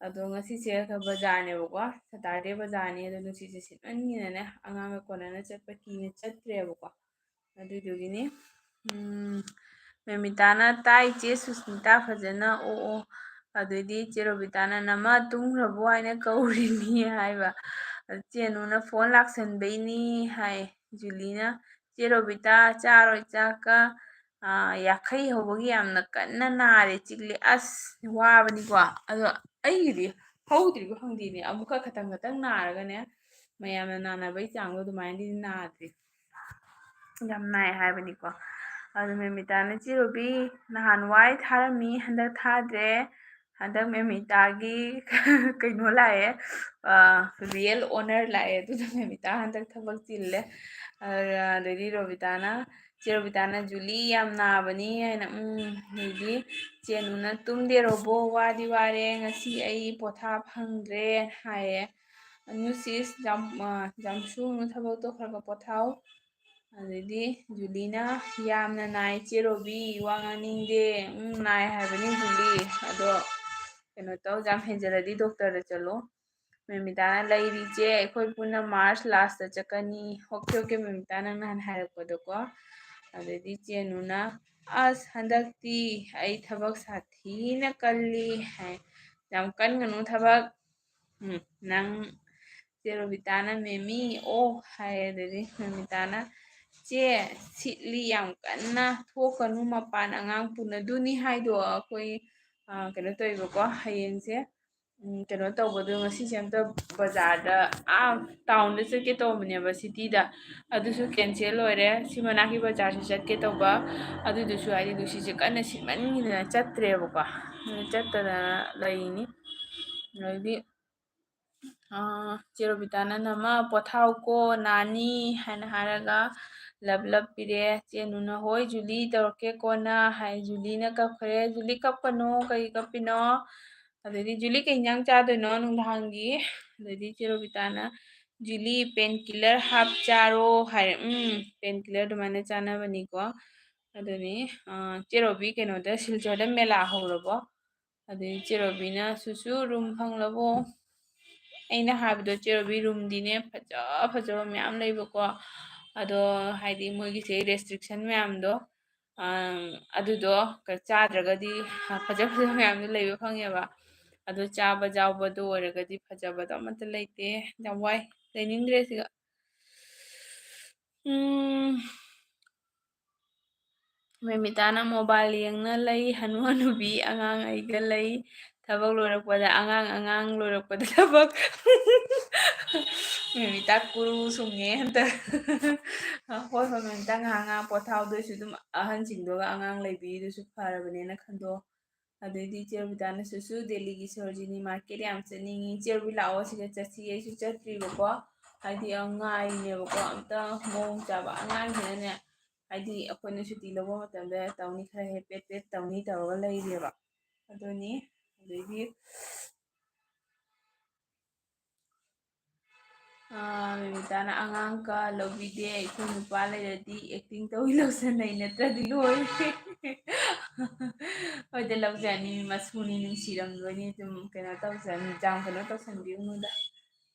ꯑꯗꯣ ꯉꯁꯤꯁꯦ ꯕꯖꯥꯔꯅꯦꯕꯀꯣ, Saturday ꯕꯖꯥꯔꯅꯦ꯫ ꯑꯗꯣ ꯅꯨꯡꯁꯤꯠꯁꯦ ꯁꯤꯠꯃꯟꯒꯤꯗꯅꯅꯦ, ꯑꯉꯥꯡꯒ ꯀꯣꯟꯅꯅ ꯆꯠꯄ ꯀꯤꯅ ꯆꯠꯇ꯭ꯔꯦꯕꯀꯣ꯫ ꯑꯗꯨꯗꯨꯒꯤꯅꯤ꯫ ꯎꯝ, ꯃꯦꯃꯤꯇꯥꯅ, "ꯇꯥꯏ ꯆꯦ ꯁꯨꯁꯃꯤꯇꯥ ꯐꯖꯅ, ꯑꯣ, ꯑꯣ꯫" ꯑꯗꯩꯗꯤ ꯆꯦ ꯔꯣꯕꯤꯇꯥꯅ, "ꯅꯃ ꯇꯨꯝꯈ꯭ꯔꯕꯣ ꯍꯥꯏꯅ ꯀꯧꯔꯤꯅꯤ" ꯍꯥꯏꯕ꯫ ꯑꯗ ꯆꯦ ꯑꯅꯨꯅ, "phone ꯂꯥꯛꯁꯟꯕꯩꯅꯤ" ꯍꯥꯏ꯫ ꯖꯨꯂꯤꯅ, "ꯆꯦ ꯔꯣꯕꯤꯇꯥ, ꯆꯥꯔꯣꯏ ꯆꯥꯛꯀ, ꯌꯥꯡꯈꯩ ꯍꯧꯕꯒꯤ ꯌꯥꯝꯅ ꯀꯟꯅ ꯅꯥꯔꯦ, ꯆꯤꯛꯂꯦ꯫ ꯑꯁ, ꯋꯥꯕꯅꯤꯀꯣ꯫ ꯑꯗꯣ ꯑꯩꯒꯤꯗꯤ ꯍꯧꯗ꯭ꯔꯤꯕ ꯈꯪꯗꯦꯅꯦ, ꯑꯃꯨꯛꯈꯛ ꯈꯇꯪ ꯈꯇꯪ ꯅꯥꯔꯒꯅꯦ, ꯃꯌꯥꯝꯅ ꯅꯥꯅꯕꯩ ꯆꯥꯡꯗꯣ ꯑꯗꯨꯃꯥꯏꯅꯗꯤ ꯅꯥꯗ꯭ꯔꯤ꯫ ꯌꯥꯝ ꯅꯥꯏ ꯍꯥꯏꯕꯅꯤꯀꯣ꯫ ꯑꯗꯨ ꯃꯦꯃꯤꯇꯥꯅ, "ꯆꯦ ꯔꯣꯕꯤ, ꯅꯍꯥꯟꯋꯥꯏ ꯊꯥꯔꯝꯃꯤ, ꯍꯟꯗꯛ ꯊꯥꯗ꯭ꯔꯦ꯫ ꯍꯟꯗꯛ ꯃꯦꯃꯤꯇꯥꯒꯤ ꯀꯩꯅꯣ ꯂꯥꯛꯑꯦ, ꯔꯤꯌꯦꯜ ꯑꯣꯅꯔ ꯂꯥꯛꯑꯦ, ꯑꯗꯨꯅ ꯃꯦꯃꯤꯇꯥ ꯍꯟꯗꯛ ꯊꯕꯛ ꯆꯤꯜꯂꯦ"꯫ ꯑꯗꯨꯗꯩꯗꯤ ꯔꯣꯕꯤꯇꯥꯅ, ꯆꯦ ꯔꯣꯕꯤꯇꯥꯅ, "ꯖꯨꯂꯤ ꯌꯥꯝ ꯅꯥꯕꯅꯤ" ꯍꯥꯏꯅ꯫ ꯎꯝ, ꯑꯗꯩꯗꯤ ꯆꯦ ꯅꯨꯅ, "ꯇꯨꯝꯗꯦ ꯔꯣꯕꯣ, ꯋꯥꯗꯤ ꯋꯥꯔꯦ, ꯉꯁꯤ ꯑꯩ ꯄꯣꯊꯥ ꯐꯪꯗ꯭ꯔꯦ" ꯍꯥꯏꯌꯦ꯫ ꯅꯨꯁꯤꯁ, ꯖꯥꯝ-, ꯑ, ꯖꯥꯝꯁꯨ, ꯅꯪ ꯊꯕꯛꯇꯣ ꯈꯔ ꯈꯔ ꯄꯣꯊꯥꯎ꯫ ꯑꯗꯩꯗꯤ ꯖꯨꯂꯤꯅ, "ꯌꯥꯝꯅ ꯅꯥꯏ ꯆꯦ ꯔꯣꯕꯤ, ꯋꯥ ꯉꯥꯡꯅꯤꯡꯗꯦ"꯫ ꯎꯝ, ꯅꯥꯏ ꯍꯥꯏꯕꯅꯤ ꯖꯨꯂꯤ꯫ ꯑꯗꯣ ꯀꯩꯅꯣ ꯇꯧ, ꯌꯥꯝ ꯍꯦꯟꯖꯜꯂꯗꯤ ꯗꯣꯛꯇꯔꯗ ꯆꯠꯂꯣ꯫ ꯃꯦꯃꯤꯇꯥꯅ, "ꯂꯩꯔꯤ ꯆꯦ, ꯑꯩꯈꯣꯏ ꯄꯨꯟꯅ ꯃꯥꯔꯆ ꯂꯥꯁꯇ ꯆꯠꯀꯅꯤ"꯫ ꯑꯣꯀꯦ, ꯑꯣꯀꯦ, ꯃꯦꯃꯤꯇꯥ, ꯅꯪ ꯅꯍꯥꯟ ꯍꯥꯏꯔꯛꯄꯗꯣꯀꯣ꯫ ꯑꯗꯩꯗꯤ ꯆꯦ ꯅꯨꯅ, "ꯑꯁ, ꯍꯟꯗꯛꯇꯤ ꯑꯩ ꯊꯕꯛ ꯁꯥꯊꯤꯅ ꯀꯜꯂꯤ" ꯍꯥꯏ꯫ "ꯌꯥꯝ ꯀꯟꯒꯅꯨ ꯊꯕꯛ"꯫ ꯎꯝ, ꯅꯪ, ꯆꯦ ꯔꯣꯕꯤꯇꯥꯅ, "ꯃꯦꯃꯤ, ꯑꯣ" ꯍꯥꯏ꯫ ꯑꯗꯩꯗꯤ ꯃꯦꯃꯤꯇꯥꯅ, "ꯆꯦ, ꯁꯤꯠꯂꯤ ꯌꯥꯝ ꯀꯟꯅ, ꯊꯣꯛꯀꯅꯨ ꯃꯄꯥꯟ, ꯑꯉꯥꯡ ꯄꯨꯅꯗꯨꯅꯤ" ꯍꯥꯏꯗꯣ ꯑꯩꯈꯣꯏ, ꯑ, ꯀꯩꯅꯣ ꯇꯧꯋꯦꯕꯀꯣ, ꯍꯌꯦꯡꯁꯦ, ꯎꯝ, ꯀꯩꯅꯣ ꯇꯧꯕꯗꯣ, ꯉꯁꯤꯁꯦ ꯑꯝꯇ ꯕꯖꯥꯔꯗ, ꯑꯥ, ꯇꯥꯎꯟꯗ ꯆꯠꯀꯦ ꯇꯧꯕꯅꯦꯕ, ꯁꯤꯇꯤꯗ, ꯑꯗꯨꯁꯨ ꯀꯦꯟꯁꯦꯜ ꯑꯣꯏꯔꯦ꯫ ꯁꯤ ꯃꯅꯥꯛꯀꯤ ꯕꯖꯥꯔꯁꯨ ꯆꯠꯀꯦ ꯇꯧꯕ, ꯑꯗꯨꯗꯨꯁꯨ ꯍꯥꯏꯗꯤ ꯅꯨꯡꯁꯤꯠꯁꯦ ꯀꯟꯅ ꯁꯤꯠꯃꯟꯈꯤꯗꯅ ꯆꯠꯇ꯭ꯔꯦꯕꯀꯣ, ꯑꯗꯨ ꯆꯠꯇꯗꯅ ꯂꯩꯔꯤꯅꯤ꯫ ꯑꯗꯩꯗꯤ ꯑꯥ, ꯆꯦ ꯔꯣꯕꯤꯇꯥꯅ, "ꯅꯃ ꯄꯣꯊꯥꯎꯀꯣ, ꯅꯥꯅꯤ" ꯍꯥꯏꯅ ꯍꯥꯏꯔꯒ ꯂꯞ ꯂꯞ ꯄꯤꯔꯦ꯫ ꯆꯦ ꯅꯨꯅ, "ꯍꯣꯏ ꯖꯨꯂꯤ, ꯇꯧꯔꯛꯀꯦ ꯀꯣꯟꯅ" ꯍꯥꯏ꯫ ꯖꯨꯂꯤꯅ ꯀꯞꯈ꯭ꯔꯦ꯫ "ꯖꯨꯂꯤ, ꯀꯞꯀꯅꯣ, ꯀꯔꯤ ꯀꯞꯄꯤꯅꯣ?" ꯑꯗꯩꯗꯤ, "ꯖꯨꯂꯤ, ꯀꯩ ꯏꯟꯖꯥꯡ ꯆꯥꯗꯣꯏꯅꯣ ꯅꯨꯡꯗꯥꯡꯒꯤ?" ꯑꯗꯩꯗꯤ ꯆꯦ ꯔꯣꯕꯤꯇꯥꯅ, "ꯖꯨꯂꯤ, ꯄꯦꯟ ꯀꯤꯂꯔ ꯍꯥꯞ ꯆꯥꯔꯣ" ꯍꯥꯏꯔꯦ꯫ ꯎꯝ, ꯄꯦꯟ ꯀꯤꯂꯔ ꯑꯗꯨꯃꯥꯏꯅ ꯆꯥꯅꯕꯅꯤꯀꯣ꯫ ꯑꯗꯨꯅꯤ, ꯑꯥ, ꯆꯦ ꯔꯣꯕꯤ, ꯀꯩꯅꯣꯗ, ꯁꯤꯜꯆꯔꯗ ꯃꯦꯂꯥ ꯍꯧꯔꯕꯣ? ꯑꯗꯩ ꯆꯦ ꯔꯣꯕꯤꯅ, "ꯁꯨꯁꯨ, ꯔꯨꯝ ꯐꯪꯂꯕꯣ?" ꯑꯩꯅ ꯍꯥꯏꯕꯗꯣ, ꯆꯦ ꯔꯣꯕꯤ, ꯔꯨꯝꯗꯤꯅꯦ ꯐꯖ ꯐꯖꯕ ꯃꯌꯥꯝ ꯂꯩꯕꯀꯣ꯫ ꯑꯗꯣ ꯍꯥꯏꯗꯤ ꯃꯣꯏꯒꯤꯁꯦ ꯔꯦꯁꯇ꯭ꯔꯤꯛꯁꯟ ꯃꯌꯥꯝꯗꯣ, ꯑꯝ, ꯑꯗꯨꯗꯣ ꯀ-, ꯆꯥꯗ꯭ꯔꯒꯗꯤ ꯐꯖ ꯐꯖꯕ ꯃꯌꯥꯝꯗꯣ ꯂꯩꯕ ꯐꯪꯉꯦꯕ꯫ ꯑꯗꯣ ꯆꯥꯕ ꯌꯥꯎꯕꯗꯣ ꯑꯣꯏꯔꯒꯗꯤ ꯐꯖꯕꯗꯣ ꯑꯃꯠꯇ ꯂꯩꯇꯦ꯫ ꯌꯥꯝ ꯋꯥꯏ, ꯂꯩꯅꯤꯡꯗ꯭ꯔꯦ ꯁꯤꯒ꯫ ꯎꯝ꯫ ꯃꯦꯃꯤꯇꯥꯅ ꯃꯣꯕꯥꯏꯜ ꯌꯦꯡꯅ ꯂꯩ, ꯍꯅꯨ ꯍꯅꯨꯕꯤ ꯑꯉꯥꯡ ꯑꯩꯒ ꯂꯩ, ꯊꯕꯛ ꯂꯣꯏꯔꯛꯄꯗ ꯑꯉꯥꯡ, ꯑꯉꯥꯡ ꯂꯣꯏꯔꯛꯄꯗ ꯊꯕꯛ꯫ ꯃꯦꯃꯤꯇꯥ ꯀꯨꯔꯨ ꯁꯨꯡꯉꯦ ꯍꯟꯗꯛ꯫ ꯍꯣꯏ, ꯍꯣꯏ, ꯃꯦꯃꯤꯇꯥ ꯉꯥꯏꯍꯥꯛ ꯉꯥꯏꯍꯥꯛ ꯄꯣꯊꯥꯎꯗꯣꯏꯁꯨ ꯑꯗꯨꯝ ꯑꯍꯟꯁꯤꯡꯗꯨꯒ ꯑꯉꯥꯡ ꯂꯩꯕꯤꯗꯨꯁꯨ ꯐꯔꯕꯅꯦꯅ ꯈꯟꯗꯣꯛ꯫ ꯑꯗꯩꯗꯤ ꯏꯆꯦ ꯔꯣꯕꯤꯇꯥꯅꯁꯨ ꯗꯦꯜꯂꯤꯒꯤ ꯁꯣꯔꯣꯖꯤꯅꯤ ꯃꯥꯔꯀꯦꯠ ꯌꯥꯝ ꯆꯠꯅꯤꯡꯉꯤ, ꯏꯆꯦ ꯔꯣꯕꯤ ꯂꯥꯛꯑꯣ ꯁꯤꯗ ꯆꯠꯁꯤ, ꯑꯩꯁꯨ ꯆꯠꯇ꯭ꯔꯤꯕꯀꯣ꯫ ꯍꯥꯏꯗꯤ ꯌꯥꯝ ꯉꯥꯏꯔꯤꯅꯦꯕꯀꯣ, ꯑꯝꯇ ꯃꯑꯣꯡ ꯆꯥꯕ ꯑꯉꯥꯡꯁꯤꯅꯅꯦ꯫ ꯍꯥꯏꯗꯤ ꯑꯩꯈꯣꯏꯅ ꯁꯨꯇꯤ ꯂꯧꯕ ꯃꯇꯝꯗ ꯇꯧꯅꯤ, ꯈꯔ ꯍꯦꯛ ꯄꯦꯠ ꯄꯦꯠ ꯇꯧꯅꯤ ꯇꯧꯔꯒ ꯂꯩꯔꯦꯕ꯫ ꯑꯗꯨꯅꯤ꯫ ꯑꯗꯩꯗꯤ ꯃꯦꯃꯤꯇꯥꯅ ꯑꯉꯥꯡꯒ ꯂꯧꯕꯤꯗꯦ, ꯑꯩꯈꯣꯏ ꯅꯨꯄꯥ ꯂꯩꯔꯗꯤ ꯑꯦꯛꯇꯤꯡ ꯇꯧꯏ ꯂꯧꯁꯟꯅꯩ, ꯅꯠꯇ꯭ꯔꯗꯤ ꯂꯣꯏꯔꯦ꯫ ꯍꯣꯏꯗ, ꯂꯧꯖꯅꯤ, ꯃꯁꯨꯅꯤ, ꯅꯨꯡꯁꯤꯔꯝꯗꯣꯏꯅꯤ꯫ ꯑꯗꯨꯝ ꯀꯩꯅꯣ ꯇꯧꯖꯅꯤ, ꯌꯥꯝ ꯀꯩꯅꯣ ꯇꯧꯁꯟꯕꯤꯔꯨꯅꯨꯗ꯫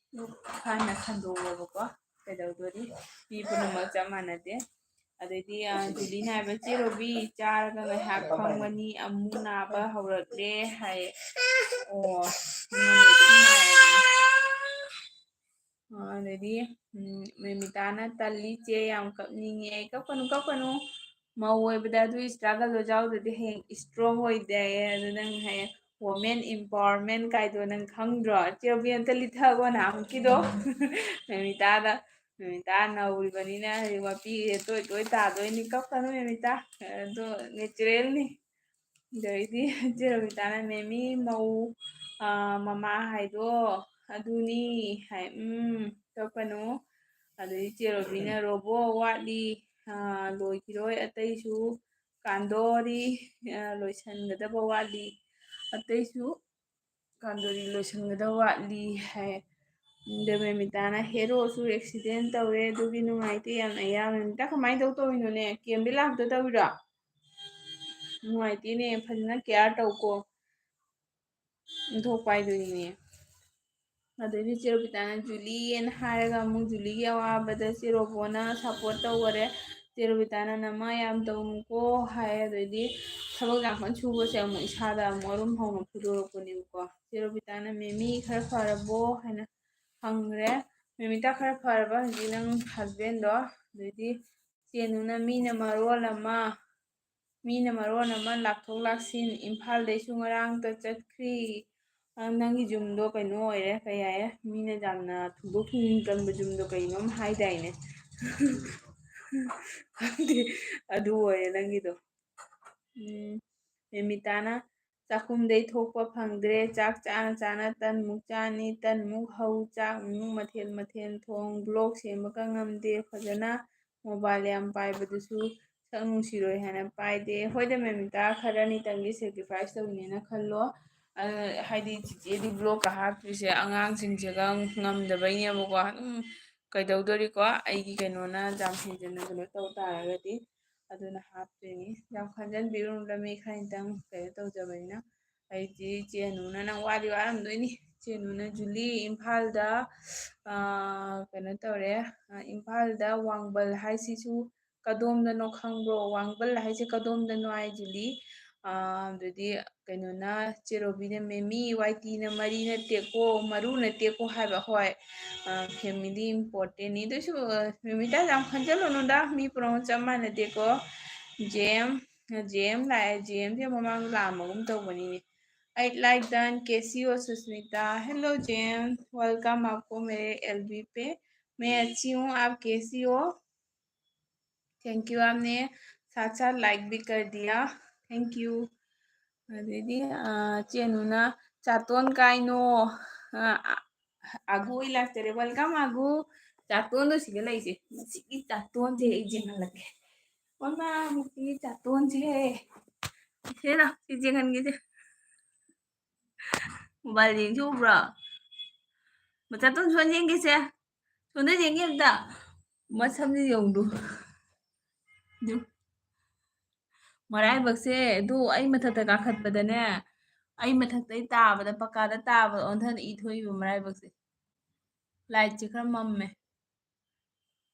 ꯍꯥꯟꯅ ꯈꯟꯗꯣꯛꯑꯣꯕꯀꯣ, ꯀꯩꯗꯧꯗꯣꯔꯤ? ꯃꯤ ꯄꯨꯝꯅꯃꯛ ꯆꯞ ꯃꯥꯟꯅꯗꯦ꯫ ꯑꯗꯩꯗꯤ ꯖꯨꯂꯤꯅ ꯍꯥꯏꯕ, "ꯆꯦ ꯔꯣꯕꯤ, ꯆꯥꯔꯒ ꯉꯥꯏꯍꯥꯛ ꯐꯝꯒꯅꯤ, ꯑꯃꯨ ꯅꯥꯕ ꯍꯧꯔꯛꯂꯦ" ꯍꯥꯏꯌꯦ꯫ ꯑꯣ, ꯑꯗꯩꯗꯤ ꯃꯦꯃꯤꯇꯥꯅ, "ꯇꯜꯂꯤ ꯆꯦ, ꯌꯥꯝ ꯀꯞꯅꯤꯡꯉꯦ"꯫ "ꯀꯞꯀꯅꯨ, ꯀꯞꯀꯅꯨ, ꯃꯧ ꯑꯣꯏꯕꯗ ꯑꯗꯨ ꯏꯁꯇ꯭ꯔꯒꯜꯗꯣ ꯌꯥꯎꯗ꯭ꯔꯗꯤ ꯍꯌꯦꯡ ꯏꯁꯇ꯭ꯔꯣꯡ ꯑꯣꯏꯗꯦ꯫ ꯑꯗꯨ ꯅꯪ ꯍꯌꯦꯡ ꯋꯣꯃꯦꯟ ꯏꯝꯄꯥꯋꯔꯃꯦꯟ ꯀꯥꯏꯗꯣ ꯅꯪ ꯈꯪꯗ꯭ꯔꯣ? ꯆꯦ ꯔꯣꯕꯤ, ꯑꯝꯇ ꯂꯤꯊꯒꯣ ꯅꯍꯥꯟꯃꯨꯛꯀꯤꯗꯣ"꯫ ꯃꯦꯃꯤꯇꯥꯗ, ꯃꯦꯃꯤꯇꯥ ꯅꯧꯔꯤꯕꯅꯤꯅ ꯍꯌꯦꯡ ꯃꯄꯤꯒ ꯇꯣꯏ ꯇꯣꯏ ꯇꯥꯗꯣꯏꯅꯤ꯫ "ꯀꯞꯀꯅꯨ ꯃꯦꯃꯤꯇꯥ, ꯑꯗꯣ ꯅꯦꯆꯔꯦꯜꯅꯤ"꯫ ꯑꯗꯩꯗꯤ ꯆꯦ ꯔꯣꯕꯤꯇꯥꯅ, "ꯃꯦꯃꯤ, ꯃꯧ, ꯑꯥ, ꯃꯃꯥ ꯍꯥꯏꯗꯣ ꯑꯗꯨꯅꯤ" ꯍꯥꯏ꯫ "ꯎꯝ, ꯀꯞꯀꯅꯨ"꯫ ꯑꯗꯩ ꯆꯦ ꯔꯣꯕꯤꯅ, "ꯔꯣꯕꯣ ꯋꯥꯠꯂꯤ, ꯑꯥ, ꯂꯣꯏꯈꯤꯔꯣꯏ, ꯑꯇꯩꯁꯨ ꯀꯥꯟꯗꯣꯔꯤ, ꯑꯥ, ꯂꯣꯏꯁꯟꯒꯗꯕ ꯋꯥꯠꯂꯤ, ꯑꯇꯩꯁꯨ ꯀꯥꯟꯗꯣꯔꯤ ꯂꯣꯏꯁꯟꯒꯗꯕ ꯋꯥꯠꯂꯤ" ꯍꯥꯏ꯫ ꯑꯗ ꯃꯦꯃꯤꯇꯥꯅ, "ꯍꯦꯔꯣꯁꯨ ꯑꯦꯛꯁꯤꯗꯦꯟ ꯇꯧꯔꯦ, ꯑꯗꯨꯒꯤ ꯅꯨꯡꯉꯥꯏꯇꯦ ꯌꯥꯝꯅ"꯫ ꯌꯥ, ꯃꯦꯃꯤꯇꯥ ꯀꯃꯥꯏꯅ ꯇꯧ ꯇꯧꯔꯤꯅꯣꯅꯦ? ꯀꯦꯝꯕꯤ ꯂꯥꯛꯇ ꯇꯧꯔꯤꯔꯣ? ꯅꯨꯡꯉꯥꯏꯇꯦꯅꯦ, ꯐꯖꯅ ꯀꯤꯌꯥꯔ ꯇꯧꯀꯣ꯫ ꯊꯣꯛꯄ ꯍꯥꯏꯗꯨꯅꯤꯅꯦ꯫ ꯑꯗꯩꯗꯤ ꯆꯦ ꯔꯣꯕꯤꯇꯥꯅ ꯖꯨꯂꯤꯑꯅ ꯍꯥꯏꯔꯒ ꯑꯃꯨꯛ ꯖꯨꯂꯤꯒꯤ ꯑꯋꯥꯕꯗ ꯆꯦ ꯔꯣꯕꯣꯅ ꯁꯞꯄꯣꯔꯠ ꯇꯧꯈꯔꯦ꯫ ꯆꯦ ꯔꯣꯕꯤꯇꯥꯅ "ꯅꯃꯥ ꯌꯥꯝ ꯇꯧꯅꯨꯀꯣ" ꯍꯥꯏ꯫ ꯑꯗꯩꯗꯤ ꯊꯕꯛ ꯌꯥꯝ ꯀꯟꯅ ꯁꯨꯕꯁꯦ ꯑꯃꯨꯛ ꯏꯁꯥꯗ ꯑꯃꯨꯛ ꯑꯔꯨꯝ ꯍꯧꯅ ꯐꯨꯗꯣꯔꯛꯄꯅꯦꯕꯀꯣ꯫ ꯆꯦ ꯔꯣꯕꯤꯇꯥꯅ "ꯃꯦꯃꯤ, ꯈꯔ ꯐꯔꯕꯣ?" ꯍꯥꯏꯅ ꯍꯪꯈ꯭ꯔꯦ꯫ "ꯃꯦꯃꯤꯇꯥ, ꯈꯔ ꯐꯔꯕ ꯍꯧꯖꯤꯛ ꯅꯪ ꯍꯁꯕꯦꯟꯗꯣ?" ꯑꯗꯩꯗꯤ ꯆꯦꯅꯨꯅ "ꯃꯤꯅ ꯃꯔꯣꯜ ꯑꯃ ꯃꯤꯅ ꯃꯔꯣꯟ ꯑꯃ ꯂꯥꯛꯊꯣꯛ ꯂꯥꯛꯁꯤꯟ, ꯏꯝꯐꯥꯜꯗꯩꯁꯨ ꯉꯔꯥꯡꯇ ꯆꯠꯈ꯭ꯔꯤ꯫ ꯑ, ꯅꯪꯒꯤ ꯖꯨꯝꯗꯣ ꯀꯩꯅꯣ ꯑꯣꯏꯔꯦ, ꯀꯩ ꯍꯥꯏꯌꯦ, ꯃꯤꯅ ꯌꯥꯝꯅ ꯊꯨꯡꯗꯣꯛ ꯊꯨꯡꯖꯤꯟ ꯀꯟꯕ ꯖꯨꯝꯗꯣ ꯀꯩꯅꯣꯝ ꯍꯥꯏꯗꯥꯏꯅꯦ? ꯈꯪꯗꯦ, ꯑꯗꯨ ꯑꯣꯏꯔꯦ ꯅꯪꯒꯤꯗꯣ꯫ ꯎꯝ, ꯃꯦꯃꯤꯇꯥꯅ ꯆꯥꯛꯈꯨꯝꯗꯩ ꯊꯣꯛꯄ ꯐꯪꯗ꯭ꯔꯦ, ꯆꯥꯛ ꯆꯥꯅ ꯆꯥꯅ ꯇꯟꯃꯨꯛ ꯆꯥꯅꯤ, ꯇꯟꯃꯨꯛ ꯍꯧ, ꯆꯥꯛꯃꯨꯛ ꯃꯊꯦꯜ ꯃꯊꯦꯜ ꯊꯣꯡ, ꯕ꯭ꯂꯣꯛ ꯁꯦꯝꯕꯒ ꯉꯝꯗꯦ, ꯐꯖꯅ ꯃꯣꯕꯥꯏꯜ ꯌꯥꯝ ꯄꯥꯏꯕꯗꯨꯁꯨ ꯁꯛ ꯅꯨꯡꯁꯤꯔꯣꯏ ꯍꯥꯏꯅ ꯄꯥꯏꯗꯦ꯫ ꯍꯣꯏꯗ ꯃꯦꯃꯤꯇꯥ, ꯈꯔꯅꯤꯇꯪꯒꯤ ꯁꯦꯀ꯭ꯔꯤꯐꯥꯏꯁ ꯇꯧꯅꯦꯅ ꯈꯜꯂꯣ꯫ ꯑ, ꯍꯥꯏꯗꯤ ꯆꯤꯆꯦꯗꯤ ꯕ꯭ꯂꯣꯛꯀ ꯍꯥꯞꯇ꯭ꯔꯤꯁꯦ ꯑꯉꯥꯡꯁꯤꯡꯁꯤꯒ ꯉꯝꯗꯕꯩꯅꯦꯕꯀꯣ꯫ ꯑꯗꯨꯝ ꯀꯩꯗꯧꯗꯣꯔꯤꯀꯣ, ꯑꯩꯒꯤ ꯀꯩꯅꯣꯅ ꯌꯥꯝ ꯍꯦꯟꯖꯟꯅ ꯀꯩꯅꯣ ꯇꯧ ꯇꯥꯔꯒꯗꯤ꯫ ꯑꯗꯨꯅ ꯍꯥꯞꯇꯣꯏꯅꯤ꯫ ꯌꯥꯝ ꯈꯟꯖꯟꯕꯤꯔꯨꯅꯨꯗ, ꯃꯤ ꯈꯔꯅꯤꯇꯪ ꯀꯩꯅꯣ ꯇꯧꯖꯕꯅꯤꯅ꯫ ꯑꯩꯗꯤ ꯏꯆꯦ ꯑꯅꯨꯅ ꯅꯪ ꯋꯥꯗꯤ ꯋꯥꯔꯝꯗꯣꯏꯅꯤ꯫ ꯏꯆꯦ ꯑꯅꯨꯅ ꯖꯨꯂꯤ ꯏꯝꯐꯥꯜꯗ, ꯑ, ꯀꯩꯅꯣ ꯇꯧꯔꯦ, ꯑ, ꯏꯝꯐꯥꯜꯗ ꯋꯥꯡꯕꯜ ꯍꯥꯏꯁꯤꯁꯨ ꯀꯗꯣꯝꯗꯅꯣ ꯈꯪꯕ꯭ꯔꯣ? ꯋꯥꯡꯕꯜ ꯍꯥꯏꯁꯦ ꯀꯗꯣꯝꯗꯅꯣ ꯍꯥꯏ ꯖꯨꯂꯤ? ꯑ, ꯑꯗꯨꯗꯤ ꯀꯩꯅꯣꯅ, ꯆꯦ ꯔꯣꯕꯤꯅ, "ꯃꯦꯃꯤ, ꯋꯥꯏ ꯇꯤꯅ ꯃꯔꯤ ꯅꯠꯇꯦꯀꯣ, ꯃꯔꯨ ꯅꯠꯇꯦꯀꯣ" ꯍꯥꯏꯕ꯫ ꯍꯣꯏ, ꯑ, family importantꯅꯤ꯫ ꯑꯗꯨꯏꯁꯨ, ꯑ, ꯃꯦꯃꯤꯇꯥ ꯌꯥꯝ ꯈꯟꯖꯜꯂꯨꯅꯨꯗ, ꯃꯤ ꯄꯨꯝꯅꯃꯛ ꯆꯞ ꯃꯥꯟꯅꯗꯦꯀꯣ꯫ ꯖꯦꯝ, ꯖꯦꯝ ꯂꯥꯛꯑꯦ꯫ ꯖꯦꯝꯁꯦ ꯃꯃꯥꯡꯗ ꯂꯥꯛꯑꯝꯕꯒꯨꯝ ꯇꯧꯕꯅꯤꯅꯦ꯫ ꯑꯩꯠ ꯂꯥꯏꯛ ꯗꯟ, ꯀꯦ ꯁꯤ ꯑꯣ ꯁꯨꯁꯃꯤꯇꯥ꯫ Hello ꯖꯦꯝ, welcome आपको मेरे एल बी पे। मैं अच्छी हूँ, आप कैसी हो? Thank you आपने साथ साथ लाइक भी कर दिया, thank you꯫ ꯑꯗꯩꯗꯤ, ꯑ, ꯆꯦ ꯑꯅꯨꯅ ꯆꯥꯇꯣꯟ ꯀꯥꯏꯅꯣ, ꯑ, ꯑ, ꯑꯒꯨ ꯑꯩ ꯂꯥꯛꯆꯔꯦ, welcome ꯑꯒꯨ꯫ ꯆꯥꯇꯣꯟꯗꯣ ꯁꯤꯗ ꯂꯩꯁꯦ, ꯃꯁꯤꯒꯤ ꯆꯥꯇꯣꯟꯁꯦ ꯑꯩ ꯌꯦꯡꯍꯜꯂꯛꯀꯦ꯫ ꯃꯃꯥ, ꯃꯁꯤꯒꯤ ꯆꯥꯇꯣꯟꯁꯦ, ꯁꯦ ꯂꯥꯎ, ꯁꯤ ꯌꯦꯡꯍꯟꯒꯦꯁꯦ꯫ ꯃꯣꯕꯥꯏꯜ ꯌꯦꯡꯁꯤ ꯎꯕ꯭ꯔꯣ? ꯃꯆꯥꯇꯣꯟ ꯁꯣꯟ ꯌꯦꯡꯒꯦꯁꯦ꯫ ꯁꯣꯟꯗ ꯌꯦꯡꯒꯦ ꯑꯝꯇ꯫ ꯃꯁꯝꯁꯤ ꯌꯦꯡꯉꯨ꯫ ꯑꯗꯨ ꯃꯔꯥꯏꯕꯛꯁꯦ, ꯑꯗꯨ ꯑꯩ ꯃꯊꯛꯇ ꯀꯥꯈꯠꯄꯗꯅꯦ, ꯑꯩ ꯃꯊꯛꯇꯩ ꯇꯥꯕꯗ, ꯄꯀꯥꯗ ꯇꯥꯕꯗ ꯑꯣꯟꯊꯅ ꯏ ꯊꯣꯛꯏꯕ ꯃꯔꯥꯏꯕꯛꯁꯦ꯫ ꯂꯥꯏꯠꯁꯦ ꯈꯔ ꯃꯝꯃꯦ꯫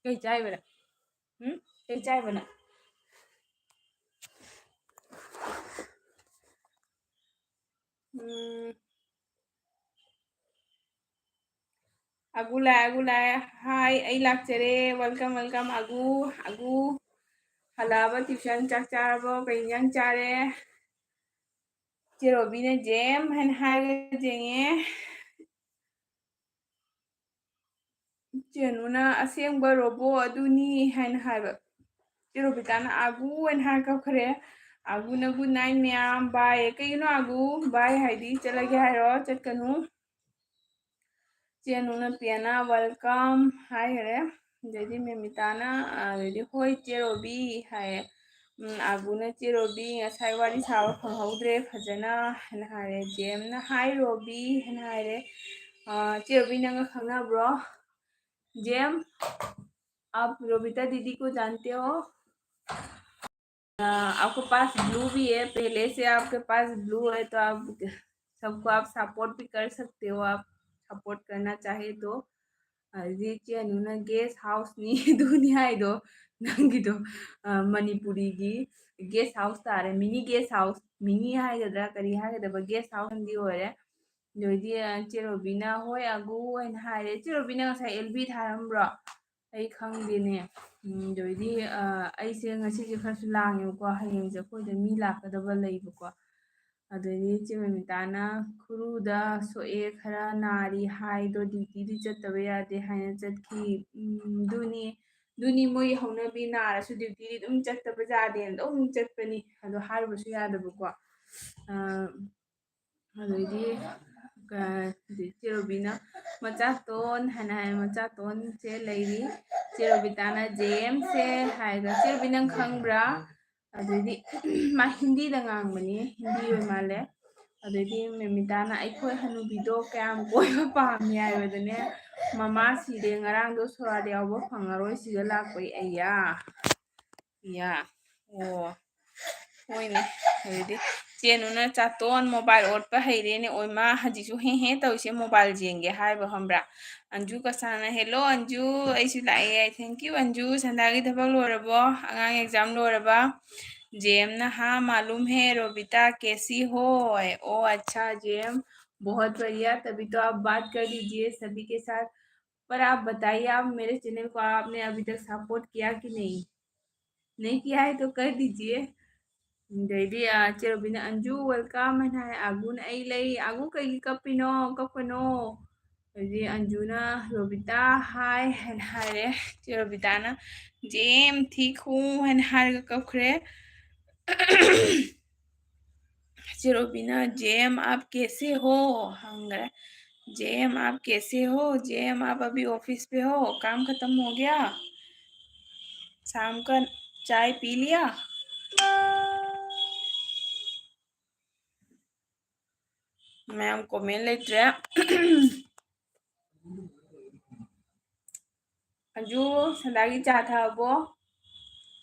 ꯀꯩ ꯆꯥꯏꯕꯅ? ꯎꯝ? ꯀꯩ ꯆꯥꯏꯕꯅ? ꯎꯝ꯫ ꯑꯒꯨ ꯂꯥꯛꯑꯦ, ꯑꯒꯨ ꯂꯥꯛꯑꯦ꯫ ꯍꯥꯏ, ꯑꯩ ꯂꯥꯛꯆꯔꯦ꯫ Welcome, welcome, ꯑꯒꯨ, ꯑꯒꯨ꯫ ꯍꯜꯂꯛꯑꯕ tuition? ꯆꯥꯛ ꯆꯥꯔꯕꯣ? ꯀꯩ ꯏꯟꯖꯥꯡ ꯆꯥꯔꯦ? ꯆꯦ ꯔꯣꯕꯤꯅ ꯖꯦꯝ ꯍꯥꯏꯅ ꯍꯥꯏꯔꯒ ꯌꯦꯡꯉꯦ꯫ ꯆꯦꯅꯨꯅ ꯑꯁꯦꯡꯕ ꯔꯣꯕꯣ ꯑꯗꯨꯅꯤ ꯍꯥꯏꯅ ꯍꯥꯏꯕ꯫ ꯆꯦ ꯔꯣꯕꯤꯇꯥꯅ ꯑꯥꯒꯨ ꯍꯥꯏꯅ ꯍꯥꯏꯔ ꯀꯛꯈ꯭ꯔꯦ꯫ ꯑꯥꯒꯨꯅ good night ꯃꯌꯥꯝ, bye꯫ ꯀꯩꯒꯤꯅꯣ ꯑꯥꯒꯨ bye ꯍꯥꯏꯗꯤ? ꯆꯠꯂꯒꯦ ꯍꯥꯏꯔꯣ? ꯆꯠꯀꯅꯨ꯫ ꯆꯦꯅꯨꯅ ꯄꯤꯌꯥꯅ welcome ꯍꯥꯏꯈꯔꯦ꯫ ꯑꯗꯩꯗꯤ ꯃꯦꯃꯤꯇꯥꯅ, ꯑꯗꯩꯗꯤ ꯍꯣꯏ ꯆꯦ ꯔꯣꯕꯤ ꯍꯥꯏꯌꯦ꯫ ꯎꯝ, ꯑꯥꯒꯨꯅ ꯆꯦ ꯔꯣꯕꯤ ꯉꯁꯥꯏ ꯋꯥꯔꯤ ꯁꯥꯕ ꯐꯪꯍꯧꯗ꯭ꯔꯦ ꯐꯖꯅ ꯍꯥꯏꯅ ꯍꯥꯏꯔꯦ꯫ ꯖꯦꯝꯅ hi ꯔꯣꯕꯤ ꯍꯥꯏꯅ ꯍꯥꯏꯔꯦ꯫ ꯑ, ꯆꯦ ꯔꯣꯕꯤ ꯅꯪꯒ ꯈꯪꯅꯕ꯭ꯔꯣ? जेम, आप रोबिता दीदी को जानते हो? अ, आपके पास ब्लू भी है, पहले से आपके पास ब्लू है, तो आप सबको आप सपोर्ट भी कर सकते हो, आप सपोर्ट करना चाहे तो। ꯑꯗꯩꯗꯤ ꯏꯆꯦ ꯑꯅꯨꯅ ꯒꯦꯁ ꯍꯥꯎꯁꯅꯤ ꯑꯗꯨꯅꯤ ꯍꯥꯏꯗꯣ, ꯅꯪꯒꯤꯗꯣ, ꯑ, ꯃꯅꯤꯄꯨꯔꯤꯒꯤ ꯒꯦꯁ ꯍꯥꯎꯁ ꯇꯥꯔꯦ, ꯃꯤꯅꯤ ꯒꯦꯁ ꯍꯥꯎꯁ, ꯃꯤꯅꯤ ꯍꯥꯏꯒꯗ꯭ꯔꯥ ꯀꯔꯤ ꯍꯥꯏꯒꯗꯕ, ꯒꯦꯁ ꯍꯥꯎꯁ ꯑꯃꯗꯤ ꯑꯣꯏꯔꯦ꯫ ꯑꯗꯩꯗꯤ, ꯑ, ꯆꯦ ꯔꯣꯕꯤꯅ ꯍꯣꯏ ꯑꯒꯨ ꯍꯥꯏꯅ ꯍꯥꯏꯔꯦ꯫ ꯆꯦ ꯔꯣꯕꯤꯅ ꯉꯁꯥꯏ ꯑꯦꯜ ꯕꯤ ꯊꯥꯔꯝꯕ꯭ꯔꯣ? ꯑꯩ ꯈꯪꯗꯦꯅꯦ꯫ ꯎꯝ, ꯑꯗꯩꯗꯤ, ꯑ, ꯑꯩꯁꯦ ꯉꯁꯤꯁꯦ ꯈꯔꯁꯨ ꯂꯥꯡꯉꯦꯕꯀꯣ, ꯍꯌꯦꯡꯁꯦ ꯑꯩꯈꯣꯏꯗ ꯃꯤ ꯂꯥꯛꯀꯗꯕ ꯂꯩꯕꯀꯣ꯫ ꯑꯗꯩꯗꯤ ꯏꯆꯦ ꯃꯃꯤꯇꯥꯅ ꯈꯨꯔꯨꯗ ꯁꯣꯛꯑꯦ, ꯈꯔ ꯅꯥꯔꯤ ꯍꯥꯏꯗꯣ, ꯗ꯭ꯌꯨꯇꯤꯗꯤ ꯆꯠꯇꯕ ꯌꯥꯗꯦ ꯍꯥꯏꯅ ꯆꯠꯈꯤ꯫ ꯎꯝ, ꯑꯗꯨꯅꯤ, ꯑꯗꯨꯅꯤ ꯃꯣꯏꯒꯤ ꯍꯧꯅꯕꯤ, ꯅꯥꯔꯁꯨ ꯗ꯭ꯌꯨꯇꯤꯗꯤ ꯑꯗꯨꯝ ꯆꯠꯇꯕ ꯌꯥꯗꯦꯅ ꯑꯗꯨꯝ ꯆꯠꯄꯅꯤ꯫ ꯑꯗꯣ ꯍꯥꯏꯔꯨꯕꯁꯨ ꯌꯥꯗꯕꯀꯣ꯫ ꯑ, ꯑꯗꯩꯗꯤ, ꯑ, ꯆꯦ ꯔꯣꯕꯤꯅ ꯃꯆꯥꯇꯣꯟ ꯍꯥꯏꯅ ꯍꯥꯏ, ꯃꯆꯥꯇꯣꯟꯁꯦ ꯂꯩꯔꯤ꯫ ꯆꯦ ꯔꯣꯕꯤꯇꯥꯅ ꯖꯦꯝꯁꯦ ꯍꯥꯏꯔꯒ, ꯆꯦ ꯔꯣꯕꯤ ꯅꯪ ꯈꯪꯕ꯭ꯔꯥ? ꯑꯗꯩꯗꯤ ꯃꯥ ꯍꯤꯟꯗꯤꯗ ꯉꯥꯡꯕꯅꯤ, ꯍꯤꯟꯗꯤ ꯑꯣꯏ ꯃꯥꯜꯂꯦ꯫ ꯑꯗꯩꯗꯤ ꯃꯦꯃꯤꯇꯥꯅ ꯑꯩꯈꯣꯏ ꯍꯅꯨꯕꯤꯗꯣ ꯀꯌꯥꯝ ꯀꯣꯏꯕ ꯄꯥꯝꯃꯤ ꯍꯥꯏꯕꯗꯅꯦ, ꯃꯃꯥ ꯁꯤꯔꯦ, ꯉꯔꯥꯡꯗꯣ ꯁꯣꯔꯥꯠ ꯌꯥꯎꯕ ꯐꯪꯉꯔꯣꯏ ꯁꯤꯗ ꯂꯥꯛꯄꯩ꯫ ꯑꯩꯌꯥ, ꯏꯌꯥ, ꯑꯣ, ꯍꯣꯏꯅꯦ꯫ ꯑꯗꯩꯗꯤ ꯆꯦꯅꯨꯅ ꯆꯥꯇꯣꯟ ꯃꯣꯕꯥꯏꯜ ꯑꯣꯠꯄ ꯍꯩꯔꯦꯅꯦ, ꯑꯣꯏꯃꯥ ꯍꯧꯖꯤꯛꯁꯨ ꯍꯦ ꯍꯦ ꯇꯧꯔꯤꯁꯦ ꯃꯣꯕꯥꯏꯜ ꯌꯦꯡꯒꯦ ꯍꯥꯏꯕ ꯈꯪꯕ꯭ꯔꯥ? ꯑꯟꯖꯨ ꯀꯁꯥꯅ, hello ꯑꯟꯖꯨ, ꯑꯩꯁꯨ ꯂꯥꯛꯑꯦ꯫ Thank you ꯑꯟꯖꯨ, ꯁꯟꯗꯥꯒꯤ ꯊꯕꯛ ꯂꯣꯏꯔꯕꯣ? ꯑꯉꯥꯡ exam ꯂꯣꯏꯔꯕ? ꯖꯦꯝꯅ, हाँ मालूम है रोबिता, कैसी हो? ओ अच्छा जेम, बहुत बढ़िया, तभी तो आप बात कर लीजिए सभी के साथ। पर आप बताइए, आप मेरे चैनल को आपने अभी तक सपोर्ट किया कि नहीं? नहीं किया है तो कर दीजिए। ꯑꯗꯩꯗꯤ, ꯑ, ꯆꯦ ꯔꯣꯕꯤꯅ, "ꯑꯟꯖꯨ, welcome" ꯍꯥꯏꯅ ꯍꯥꯏ꯫ ꯑꯒꯨꯅ, "ꯑꯩ ꯂꯩ꯫" "ꯑꯒꯨ, ꯀꯩꯒꯤ ꯀꯞꯄꯤꯅꯣ? ꯀꯞꯀꯅꯣ꯫" ꯑꯗꯩꯗꯤ ꯑꯟꯖꯨꯅ, "ꯔꯣꯕꯤꯇꯥ, hi" ꯍꯥꯏꯅ ꯍꯥꯏꯔꯦ꯫ ꯆꯦ ꯔꯣꯕꯤꯇꯥꯅ, "ꯖꯦꯝ, ꯊꯤꯈꯨ" ꯍꯥꯏꯅ ꯍꯥꯏꯔꯒ ꯀꯞꯈ꯭ꯔꯦ꯫ ꯆꯦ ꯔꯣꯕꯤꯅ, "ꯖꯦꯝ, आप कैसे हो?" ꯍꯪꯈ꯭ꯔꯦ꯫ "ꯖꯦꯝ, आप कैसे हो? ꯖꯦꯝ, आप अभी office पे हो? काम खत्म हो गया? शाम का चाय पी लिया?" ꯃꯌꯥꯝ comment ꯂꯩꯇ꯭ꯔꯦ꯫ ꯑꯟꯖꯨ, ꯁꯟꯗꯥꯒꯤ ꯆꯥ ꯊꯛꯑꯕꯣ?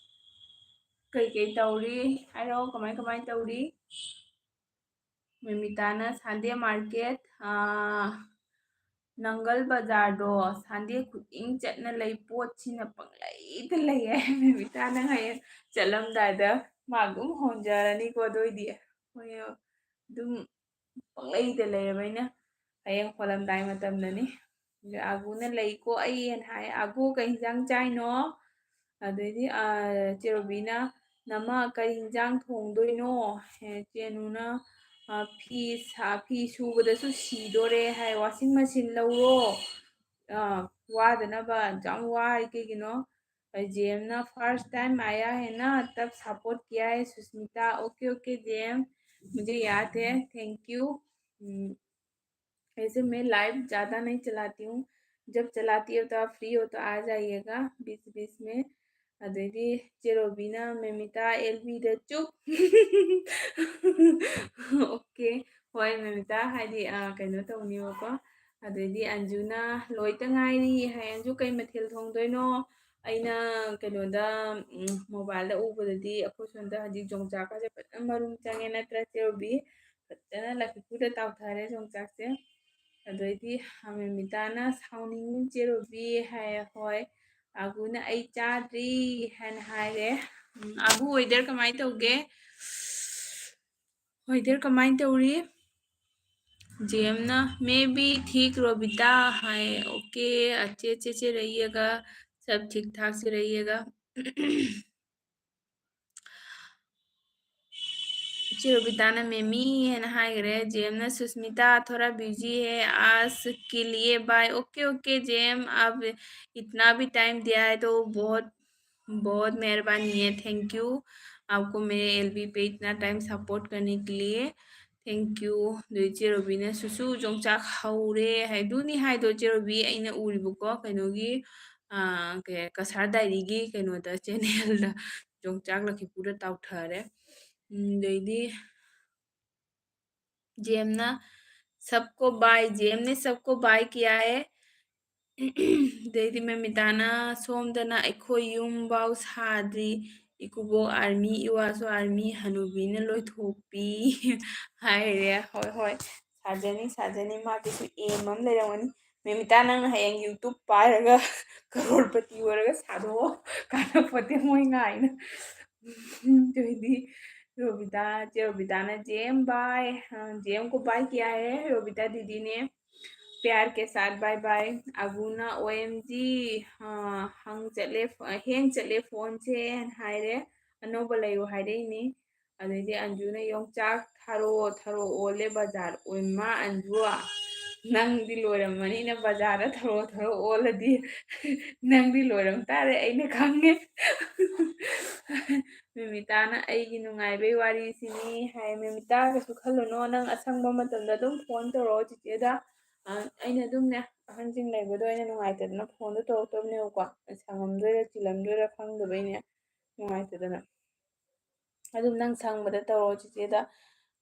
ꯀꯩꯀꯩ ꯇꯧꯔꯤ? ꯍꯥꯏꯔꯛꯑꯣ, ꯀꯃꯥꯏ ꯀꯃꯥꯏ ꯇꯧꯔꯤ? ꯃꯤꯃꯤꯇꯥꯅ Sunday market, ꯑꯥ, ꯅꯪꯒꯜ ꯕꯖꯥꯔꯗꯣ Sunday ꯈꯨꯗꯤꯡ ꯆꯠꯅ ꯂꯩ, ꯄꯣꯠꯁꯤꯅ ꯄꯪꯂꯩꯗ ꯂꯩꯌꯦ꯫ ꯃꯤꯃꯤꯇꯥ, ꯅꯪ ꯍꯌꯦꯡ ꯆꯠꯂꯝꯗꯥꯏꯗ ꯃꯥ ꯑꯗꯨꯝ ꯍꯣꯟꯖꯔꯅꯤꯀꯣ꯫ ꯑꯗꯨ ꯑꯣꯏꯗꯤ ꯑꯩꯈꯣꯏ ꯑꯗꯨꯝ ꯄꯪꯂꯩꯗ ꯂꯩꯔꯕꯅꯤꯅ ꯍꯌꯦꯡ ꯍꯣꯜꯂꯝꯗꯥꯏ ꯃꯇꯝꯗꯅꯤ꯫ ꯑꯗ ꯑꯒꯨꯅ, "ꯂꯩꯀꯣ ꯑꯩ" ꯍꯥꯏꯅ ꯍꯥꯏ꯫ "ꯑꯒꯨ, ꯀꯩ ꯍꯤꯟꯖꯥꯡ ꯆꯥꯏꯅꯣ?" ꯑꯗꯩꯗꯤ, ꯑ, ꯆꯦ ꯔꯣꯕꯤꯅ, "ꯅꯃ, ꯀꯔꯤ ꯍꯤꯟꯖꯥꯡ ꯊꯣꯡꯗꯣꯏꯅꯣ?" ꯍꯦ, ꯆꯦ ꯅꯨꯅ, ꯑ, "ꯐꯤ ꯁꯥ-, ꯐꯤ ꯁꯨꯕꯗꯁꯨ ꯁꯤꯗꯣꯔꯦ" ꯍꯥꯏ, "washing machine ꯂꯧꯔꯣ, ꯑ, ꯋꯥꯗꯅꯕ, ꯌꯥꯝ ꯋꯥꯏ ꯀꯩꯒꯤꯅꯣ?" ꯑ, ꯖꯦꯝꯅ, "First time आया है ना, तब support किया है सुष्मिता।" OK, OK, जेम, मुझे याद है, thank you। हम्म, वैसे मैं live ज़्यादा नहीं चलाती हूँ, जब चलाती हो तो आप free हो तो आ जाइएगा बीच बीच में। ꯑꯗꯩꯗꯤ ꯆꯦ ꯔꯣꯕꯤꯅ, "ꯃꯦꯃꯤꯇꯥ, ꯑꯦꯜ ꯕꯤꯗ ꯆꯨꯞ"꯫ OK, ꯍꯣꯏ ꯃꯦꯃꯤꯇꯥ, ꯍꯥꯏꯗꯤ, ꯑ, ꯀꯩꯅꯣ ꯇꯧꯅꯤꯕꯀꯣ꯫ ꯑꯗꯩꯗꯤ ꯑꯟꯖꯨꯅ, "ꯂꯣꯏꯇ ꯉꯥꯏꯔꯤ" ꯍꯥꯏ꯫ "ꯑꯟꯖꯨ, ꯀꯩ ꯃꯊꯦꯜ ꯊꯣꯡꯗꯣꯏꯅꯣ?" ꯑꯩꯅ ꯀꯩꯅꯣꯗ, ꯎꯝ, mobileꯗ ꯎꯕꯗꯗꯤ ꯑꯩꯈꯣꯏ ꯁꯣꯝꯗ ꯍꯧꯖꯤꯛ ꯌꯣꯡꯆꯥꯛꯀꯁꯦ ꯐꯖꯅ ꯃꯔꯨꯝ ꯆꯪꯉꯦ, ꯅꯠꯇ꯭ꯔ ꯆꯦ ꯔꯣꯕꯤ? ꯐꯖꯅ ꯂꯐꯨꯗ ꯇꯥꯎꯊꯔꯦ ꯌꯣꯡꯆꯥꯛꯁꯦ꯫ ꯑꯗꯩꯗꯤ ꯃꯦꯃꯤꯇꯥꯅ, "ꯁꯥꯎꯅꯤꯡꯉꯤ ꯆꯦ ꯔꯣꯕꯤ" ꯍꯥꯏ꯫ ꯍꯣꯏ, ꯑꯒꯨꯅ, "ꯑꯩ ꯆꯥꯗ꯭ꯔꯤ" ꯍꯥꯏꯅ ꯍꯥꯏꯔꯦ꯫ ꯎꯝ, ꯑꯒꯨ, weather ꯀꯃꯥꯏꯅ ꯇꯧꯒꯦ? Weather ꯀꯃꯥꯏꯅ ꯇꯧꯔꯤ? ꯖꯦꯝꯅ, "मैं भी ठीक रोबिता" ꯍꯥꯏ꯫ OK, अच्छे अच्छे से रहिएगा, सब ठीक ठाक से रहिएगा। ꯆꯦ ꯔꯣꯕꯤꯇꯥꯅ ꯃꯦꯃꯤ ꯍꯥꯏꯅ ꯍꯥꯏꯈ꯭ꯔꯦ꯫ ꯖꯦꯝꯅ ꯁꯨꯁꯃꯤꯇꯥ ꯊꯣꯔꯥ ꯕꯤꯖꯤ ꯍꯦ ꯑꯥꯖ ꯀꯦ ꯂꯤꯌꯦ ꯕꯥꯏ꯫ ꯑꯣꯀꯦ ꯑꯣꯀꯦ ꯖꯦꯝ, ꯑꯞ ꯏꯇꯅꯥ ꯚꯤ ꯇꯥꯏꯝ ꯗꯤꯌꯥ ꯍꯦ ꯇꯣ ꯕꯣꯍꯣꯠ ꯕꯣꯍꯣꯠ ꯃꯦꯍꯔꯕꯥꯅꯤ ꯍꯦ꯫ ꯊꯦꯡꯀ꯭ꯌꯨ ꯑꯞꯀꯣ ꯃꯦꯔꯦ ꯑꯦꯜ ꯕꯤ ꯄꯦ ꯏꯇꯅꯥ ꯇꯥꯏꯝ ꯁꯄꯣꯔꯠ ꯀꯔꯅꯦ ꯀꯦ ꯂꯤꯌꯦ꯫ ꯊꯦꯡꯀ꯭ꯌꯨ꯫ ꯑꯗꯨ ꯏꯆꯦ ꯔꯣꯕꯤꯅ ꯁꯨꯁꯨ ꯌꯣꯡꯆꯥꯛ ꯍꯧꯔꯦ ꯍꯥꯏꯗꯨꯅꯤ ꯍꯥꯏꯗꯣ ꯏꯆꯦ ꯔꯣꯕꯤ ꯑꯩꯅ ꯎꯔꯤꯕꯀꯣ ꯀꯩꯅꯣꯒꯤ ꯀꯁꯥꯔ ꯗꯥꯏꯔꯤꯒꯤ ꯀꯩꯅꯣꯗ ꯆꯦꯅꯦꯜꯗ ꯌꯣꯡꯆꯥꯛ ꯂꯛꯈꯤꯄꯨꯔꯗ ꯇꯥꯎꯊꯔꯦ꯫ ꯑꯗꯩꯗꯤ ꯖꯦꯝꯅ ꯁꯕꯀꯣ ꯕꯥꯏ, ꯖꯦꯝꯅꯦ ꯁꯕꯀꯣ ꯕꯥꯏ ꯀꯤꯌꯥ ꯍꯦ꯫ ꯑꯗꯩꯗꯤ ꯃꯃꯤꯇꯥꯅ ꯁꯣꯝꯗꯅ ꯑꯩꯈꯣꯏ ꯌꯨꯝꯐꯥꯎ ꯁꯥꯗ꯭ꯔꯤ, ꯏꯀꯨꯕꯣꯛ ꯑꯥꯔꯃꯤ, ꯏꯋꯥꯁꯨ ꯑꯥꯔꯃꯤ, ꯍꯅꯨꯕꯤꯅ ꯂꯣꯏꯊꯣꯛꯄꯤ ꯍꯥꯏꯔꯦ꯫ ꯍꯣꯏ ꯍꯣꯏ, ꯁꯥꯖꯅꯤ ꯁꯥꯖꯅꯤ, ꯃꯥꯒꯤꯁꯨ ꯑꯦꯝ ꯑꯃ ꯂꯩꯔꯝꯒꯅꯤ꯫ ꯃꯦꯃꯤꯇꯥ, ꯅꯪꯅ ꯍꯌꯦꯡ ꯌꯨꯇ꯭ꯌꯨꯕ ꯄꯥꯏꯔꯒ ꯀꯔꯣꯔꯄꯇꯤ ꯑꯣꯏꯔꯒ ꯁꯥꯗꯣꯛꯑꯣ, ꯀꯥꯟꯅꯄꯣꯠꯇꯦ ꯃꯣꯏ ꯉꯥꯏꯅ꯫ ꯑꯗꯨꯏꯗꯤ ꯔꯣꯕꯤꯇꯥ, ꯆꯦ ꯔꯣꯕꯤꯇꯥꯅ ꯖꯦꯝ ꯕꯥꯏ, ꯑ, ꯖꯦꯝ ꯀꯣ ꯕꯥꯏ ꯀꯤꯌꯥ ꯍꯦ, ꯔꯣꯕꯤꯇꯥ ꯗꯤꯗꯤꯅꯦ ꯄ꯭ꯌꯥꯔ ꯀꯦ ꯁꯥꯠ ꯕꯥꯏ ꯕꯥꯏ꯫ ꯑꯒꯨꯅ ꯑꯣ ꯑꯦꯝ ꯖꯤ, ꯑ, ꯍꯪ ꯆꯠꯂꯦ, ꯑ, ꯍꯦꯡ ꯆꯠꯂꯦ ꯐꯣꯟꯁꯦ ꯍꯥꯏꯅ ꯍꯥꯏꯔꯦ꯫ ꯑꯅꯧꯕ ꯂꯩꯌꯨ ꯍꯥꯏꯔꯛꯏꯅꯤ꯫ ꯑꯗꯩꯗꯤ ꯑꯟꯖꯨꯅ ꯌꯣꯡꯆꯥꯛ ꯊꯔꯣ, ꯊꯔꯣ ꯑꯣꯜꯂꯦ ꯕꯖꯥꯔ꯫ ꯑꯣꯏꯃꯥ ꯑꯟꯖꯨ, ꯅꯪꯗꯤ ꯂꯣꯏꯔꯝꯃꯅꯤꯅ ꯕꯖꯥꯔꯗ ꯊꯔꯣ, ꯊꯔꯣ ꯑꯣꯜꯂꯗꯤ ꯅꯪꯗꯤ ꯂꯣꯏꯔꯝ ꯇꯥꯔꯦ, ꯑꯩꯅ ꯈꯪꯉꯦ꯫ ꯃꯤꯃꯤꯇꯥꯅ ꯑꯩꯒꯤ ꯅꯨꯡꯉꯥꯏꯕꯩ ꯋꯥꯔꯤꯁꯤꯅꯤ ꯍꯥꯏ꯫ ꯃꯤꯃꯤꯇꯥ, ꯀꯩꯁꯨ ꯈꯜꯂꯨꯅꯣ, ꯅꯪ ꯑꯁꯪꯕ ꯃꯇꯝꯗ ꯑꯗꯨꯝ ꯐꯣꯟ ꯇꯧꯔꯛꯑꯣ ꯆꯤꯆꯦꯗ꯫ ꯑ, ꯑꯩꯅ ꯑꯗꯨꯝꯅꯦ, ꯑꯍꯟꯁꯤꯡ ꯂꯩꯕꯗꯣ ꯑꯩꯅ ꯅꯨꯡꯉꯥꯏꯇꯗꯅ ꯐꯣꯟꯗꯣ ꯇꯧꯔꯛꯇꯕꯅꯦꯕꯀꯣ꯫ ꯁꯪꯉꯝꯗꯣꯏꯔ ꯆꯤꯜꯂꯝꯗꯣꯏꯔ ꯈꯪꯗꯕꯩꯅꯦ, ꯅꯨꯡꯉꯥꯏꯇꯗꯅ꯫ ꯑꯗꯨꯝ ꯅꯪ ꯁꯪꯕꯗ ꯇꯧꯔꯛꯑꯣ ꯆꯤꯆꯦꯗ꯫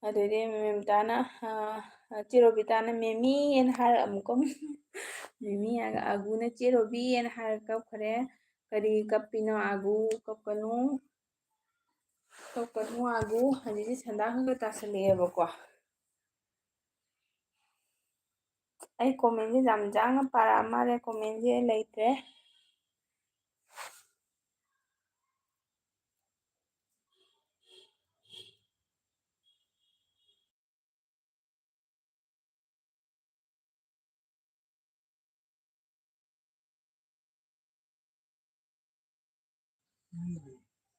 ꯑꯗꯨꯗꯩꯗꯤ ꯃꯦꯝꯇꯥꯅ, ꯑ, ꯆꯦ ꯔꯣꯕꯤꯇꯥꯅ ꯃꯦꯃꯤ ꯍꯥꯏꯅ ꯍꯥꯏꯔꯛ ꯑꯃꯨꯛꯀ꯫ ꯃꯦꯃꯤ ꯍꯥꯏꯔꯒ ꯑꯒꯨꯅ ꯆꯦ ꯔꯣꯕꯤ ꯍꯥꯏꯅ ꯍꯥꯏꯔꯒ ꯀꯞꯈ꯭ꯔꯦ꯫ ꯀꯔꯤ ꯀꯞꯄꯤꯅꯣ ꯑꯒꯨ? ꯀꯞꯀꯅꯨ꯫ ꯀꯞꯀꯅꯨ ꯑꯒꯨ꯫ ꯍꯧꯖꯤꯛꯇꯤ ꯁꯟꯗꯥ ꯈꯔ ꯈꯔ ꯇꯥꯁꯜꯂꯛꯑꯦꯕꯀꯣ꯫ ꯑꯩ ꯀꯣꯃꯦꯟꯁꯦ ꯌꯥꯝ ꯌꯥꯡꯅ ꯄꯥꯔꯛꯑ ꯃꯥꯜꯂꯦ, ꯀꯣꯃꯦꯟꯁꯦ ꯂꯩꯇ꯭ꯔꯦ꯫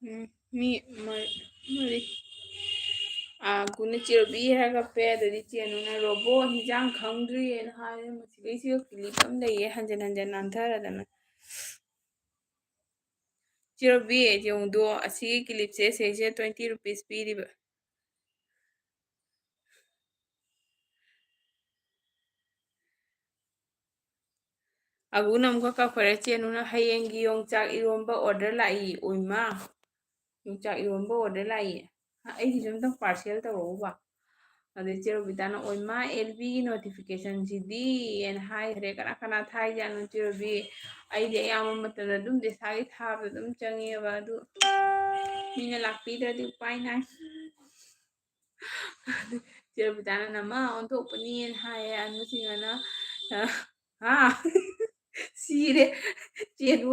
ꯎꯝ, ꯃꯤ ꯃꯔꯤ, ꯃꯔꯤ꯫ ꯑꯥ, ꯀꯨꯟꯅ ꯆꯦꯔꯨꯕꯤ ꯍꯥꯏꯔꯒ ꯄꯦ, ꯑꯗꯨꯗꯤ ꯆꯦꯅꯨꯅ ꯔꯣꯕꯣ ꯍꯤꯟꯖꯥꯡ ꯈꯪꯗ꯭ꯔꯤꯌꯦꯅ ꯍꯥꯏꯔꯦ꯫ ꯃꯁꯤꯗꯩꯁꯤꯒ ꯀꯤꯂꯤꯞ ꯑꯃ ꯂꯩꯌꯦ, ꯍꯟꯖꯟ ꯍꯟꯖꯟ ꯅꯥꯟꯊꯔꯗꯅ꯫ ꯆꯦꯔꯨꯕꯤ, ꯌꯦꯡꯉꯨꯗꯣ, ꯑꯁꯤꯒꯤ ꯀꯤꯂꯤꯞꯁꯦ ꯁꯤꯁꯦ twenty rupees ꯄꯤꯔꯤꯕ꯫ ꯑꯒꯨꯅ ꯑꯃꯨꯛꯀ ꯀꯛꯈ꯭ꯔꯦ, ꯆꯦꯅꯨꯅ ꯍꯌꯦꯡꯒꯤ ꯌꯣꯡꯆꯥꯛ ꯏꯔꯣꯝꯕ order ꯂꯥꯛꯏ꯫ ꯑꯣꯏꯃꯥ, ꯌꯣꯡꯆꯥꯛ ꯏꯔꯣꯝꯕ order ꯂꯥꯛꯏ꯫ ꯑꯩꯒꯤꯁꯨ ꯑꯝꯇꯪ parcel ꯇꯧꯔꯛꯎꯕ꯫ ꯑꯗꯩ ꯆꯦ ꯔꯣꯕꯤꯇꯥꯅ, "ꯑꯣꯏꯃꯥ, ꯑꯦꯜ ꯕꯤꯒꯤ notificationꯁꯤꯗꯤ" ꯍꯥꯏꯅ ꯍꯥꯏꯈ꯭ꯔꯦ꯫ ꯀꯅꯥ ꯀꯅꯥ ꯊꯥꯏꯖꯥꯠꯅꯣ ꯆꯦ ꯔꯣꯕꯤ? ꯑꯩꯗꯤ ꯑꯌꯥꯝꯕ ꯃꯇꯝꯗ ꯑꯗꯨꯝ ꯗꯦꯁꯥꯒꯤ ꯊꯥꯕꯗ ꯑꯗꯨꯝ ꯆꯪꯉꯦꯕ꯫ ꯑꯗꯨ ꯃꯤꯅ ꯂꯥꯛꯄꯤꯗ꯭ꯔꯗꯤ ꯎꯄꯥꯏ ꯅꯥꯏ꯫ ꯆꯦ ꯔꯣꯕꯤꯇꯥꯅ, "ꯅꯃꯥ ꯑꯣꯟꯊꯣꯛꯄꯅꯤꯅ" ꯍꯥꯏꯌꯦ꯫ ꯑꯅꯨꯁꯤꯡꯅ, "ꯍꯥ?" ꯁꯤꯔꯦ꯫ ꯆꯦ ꯅꯨ,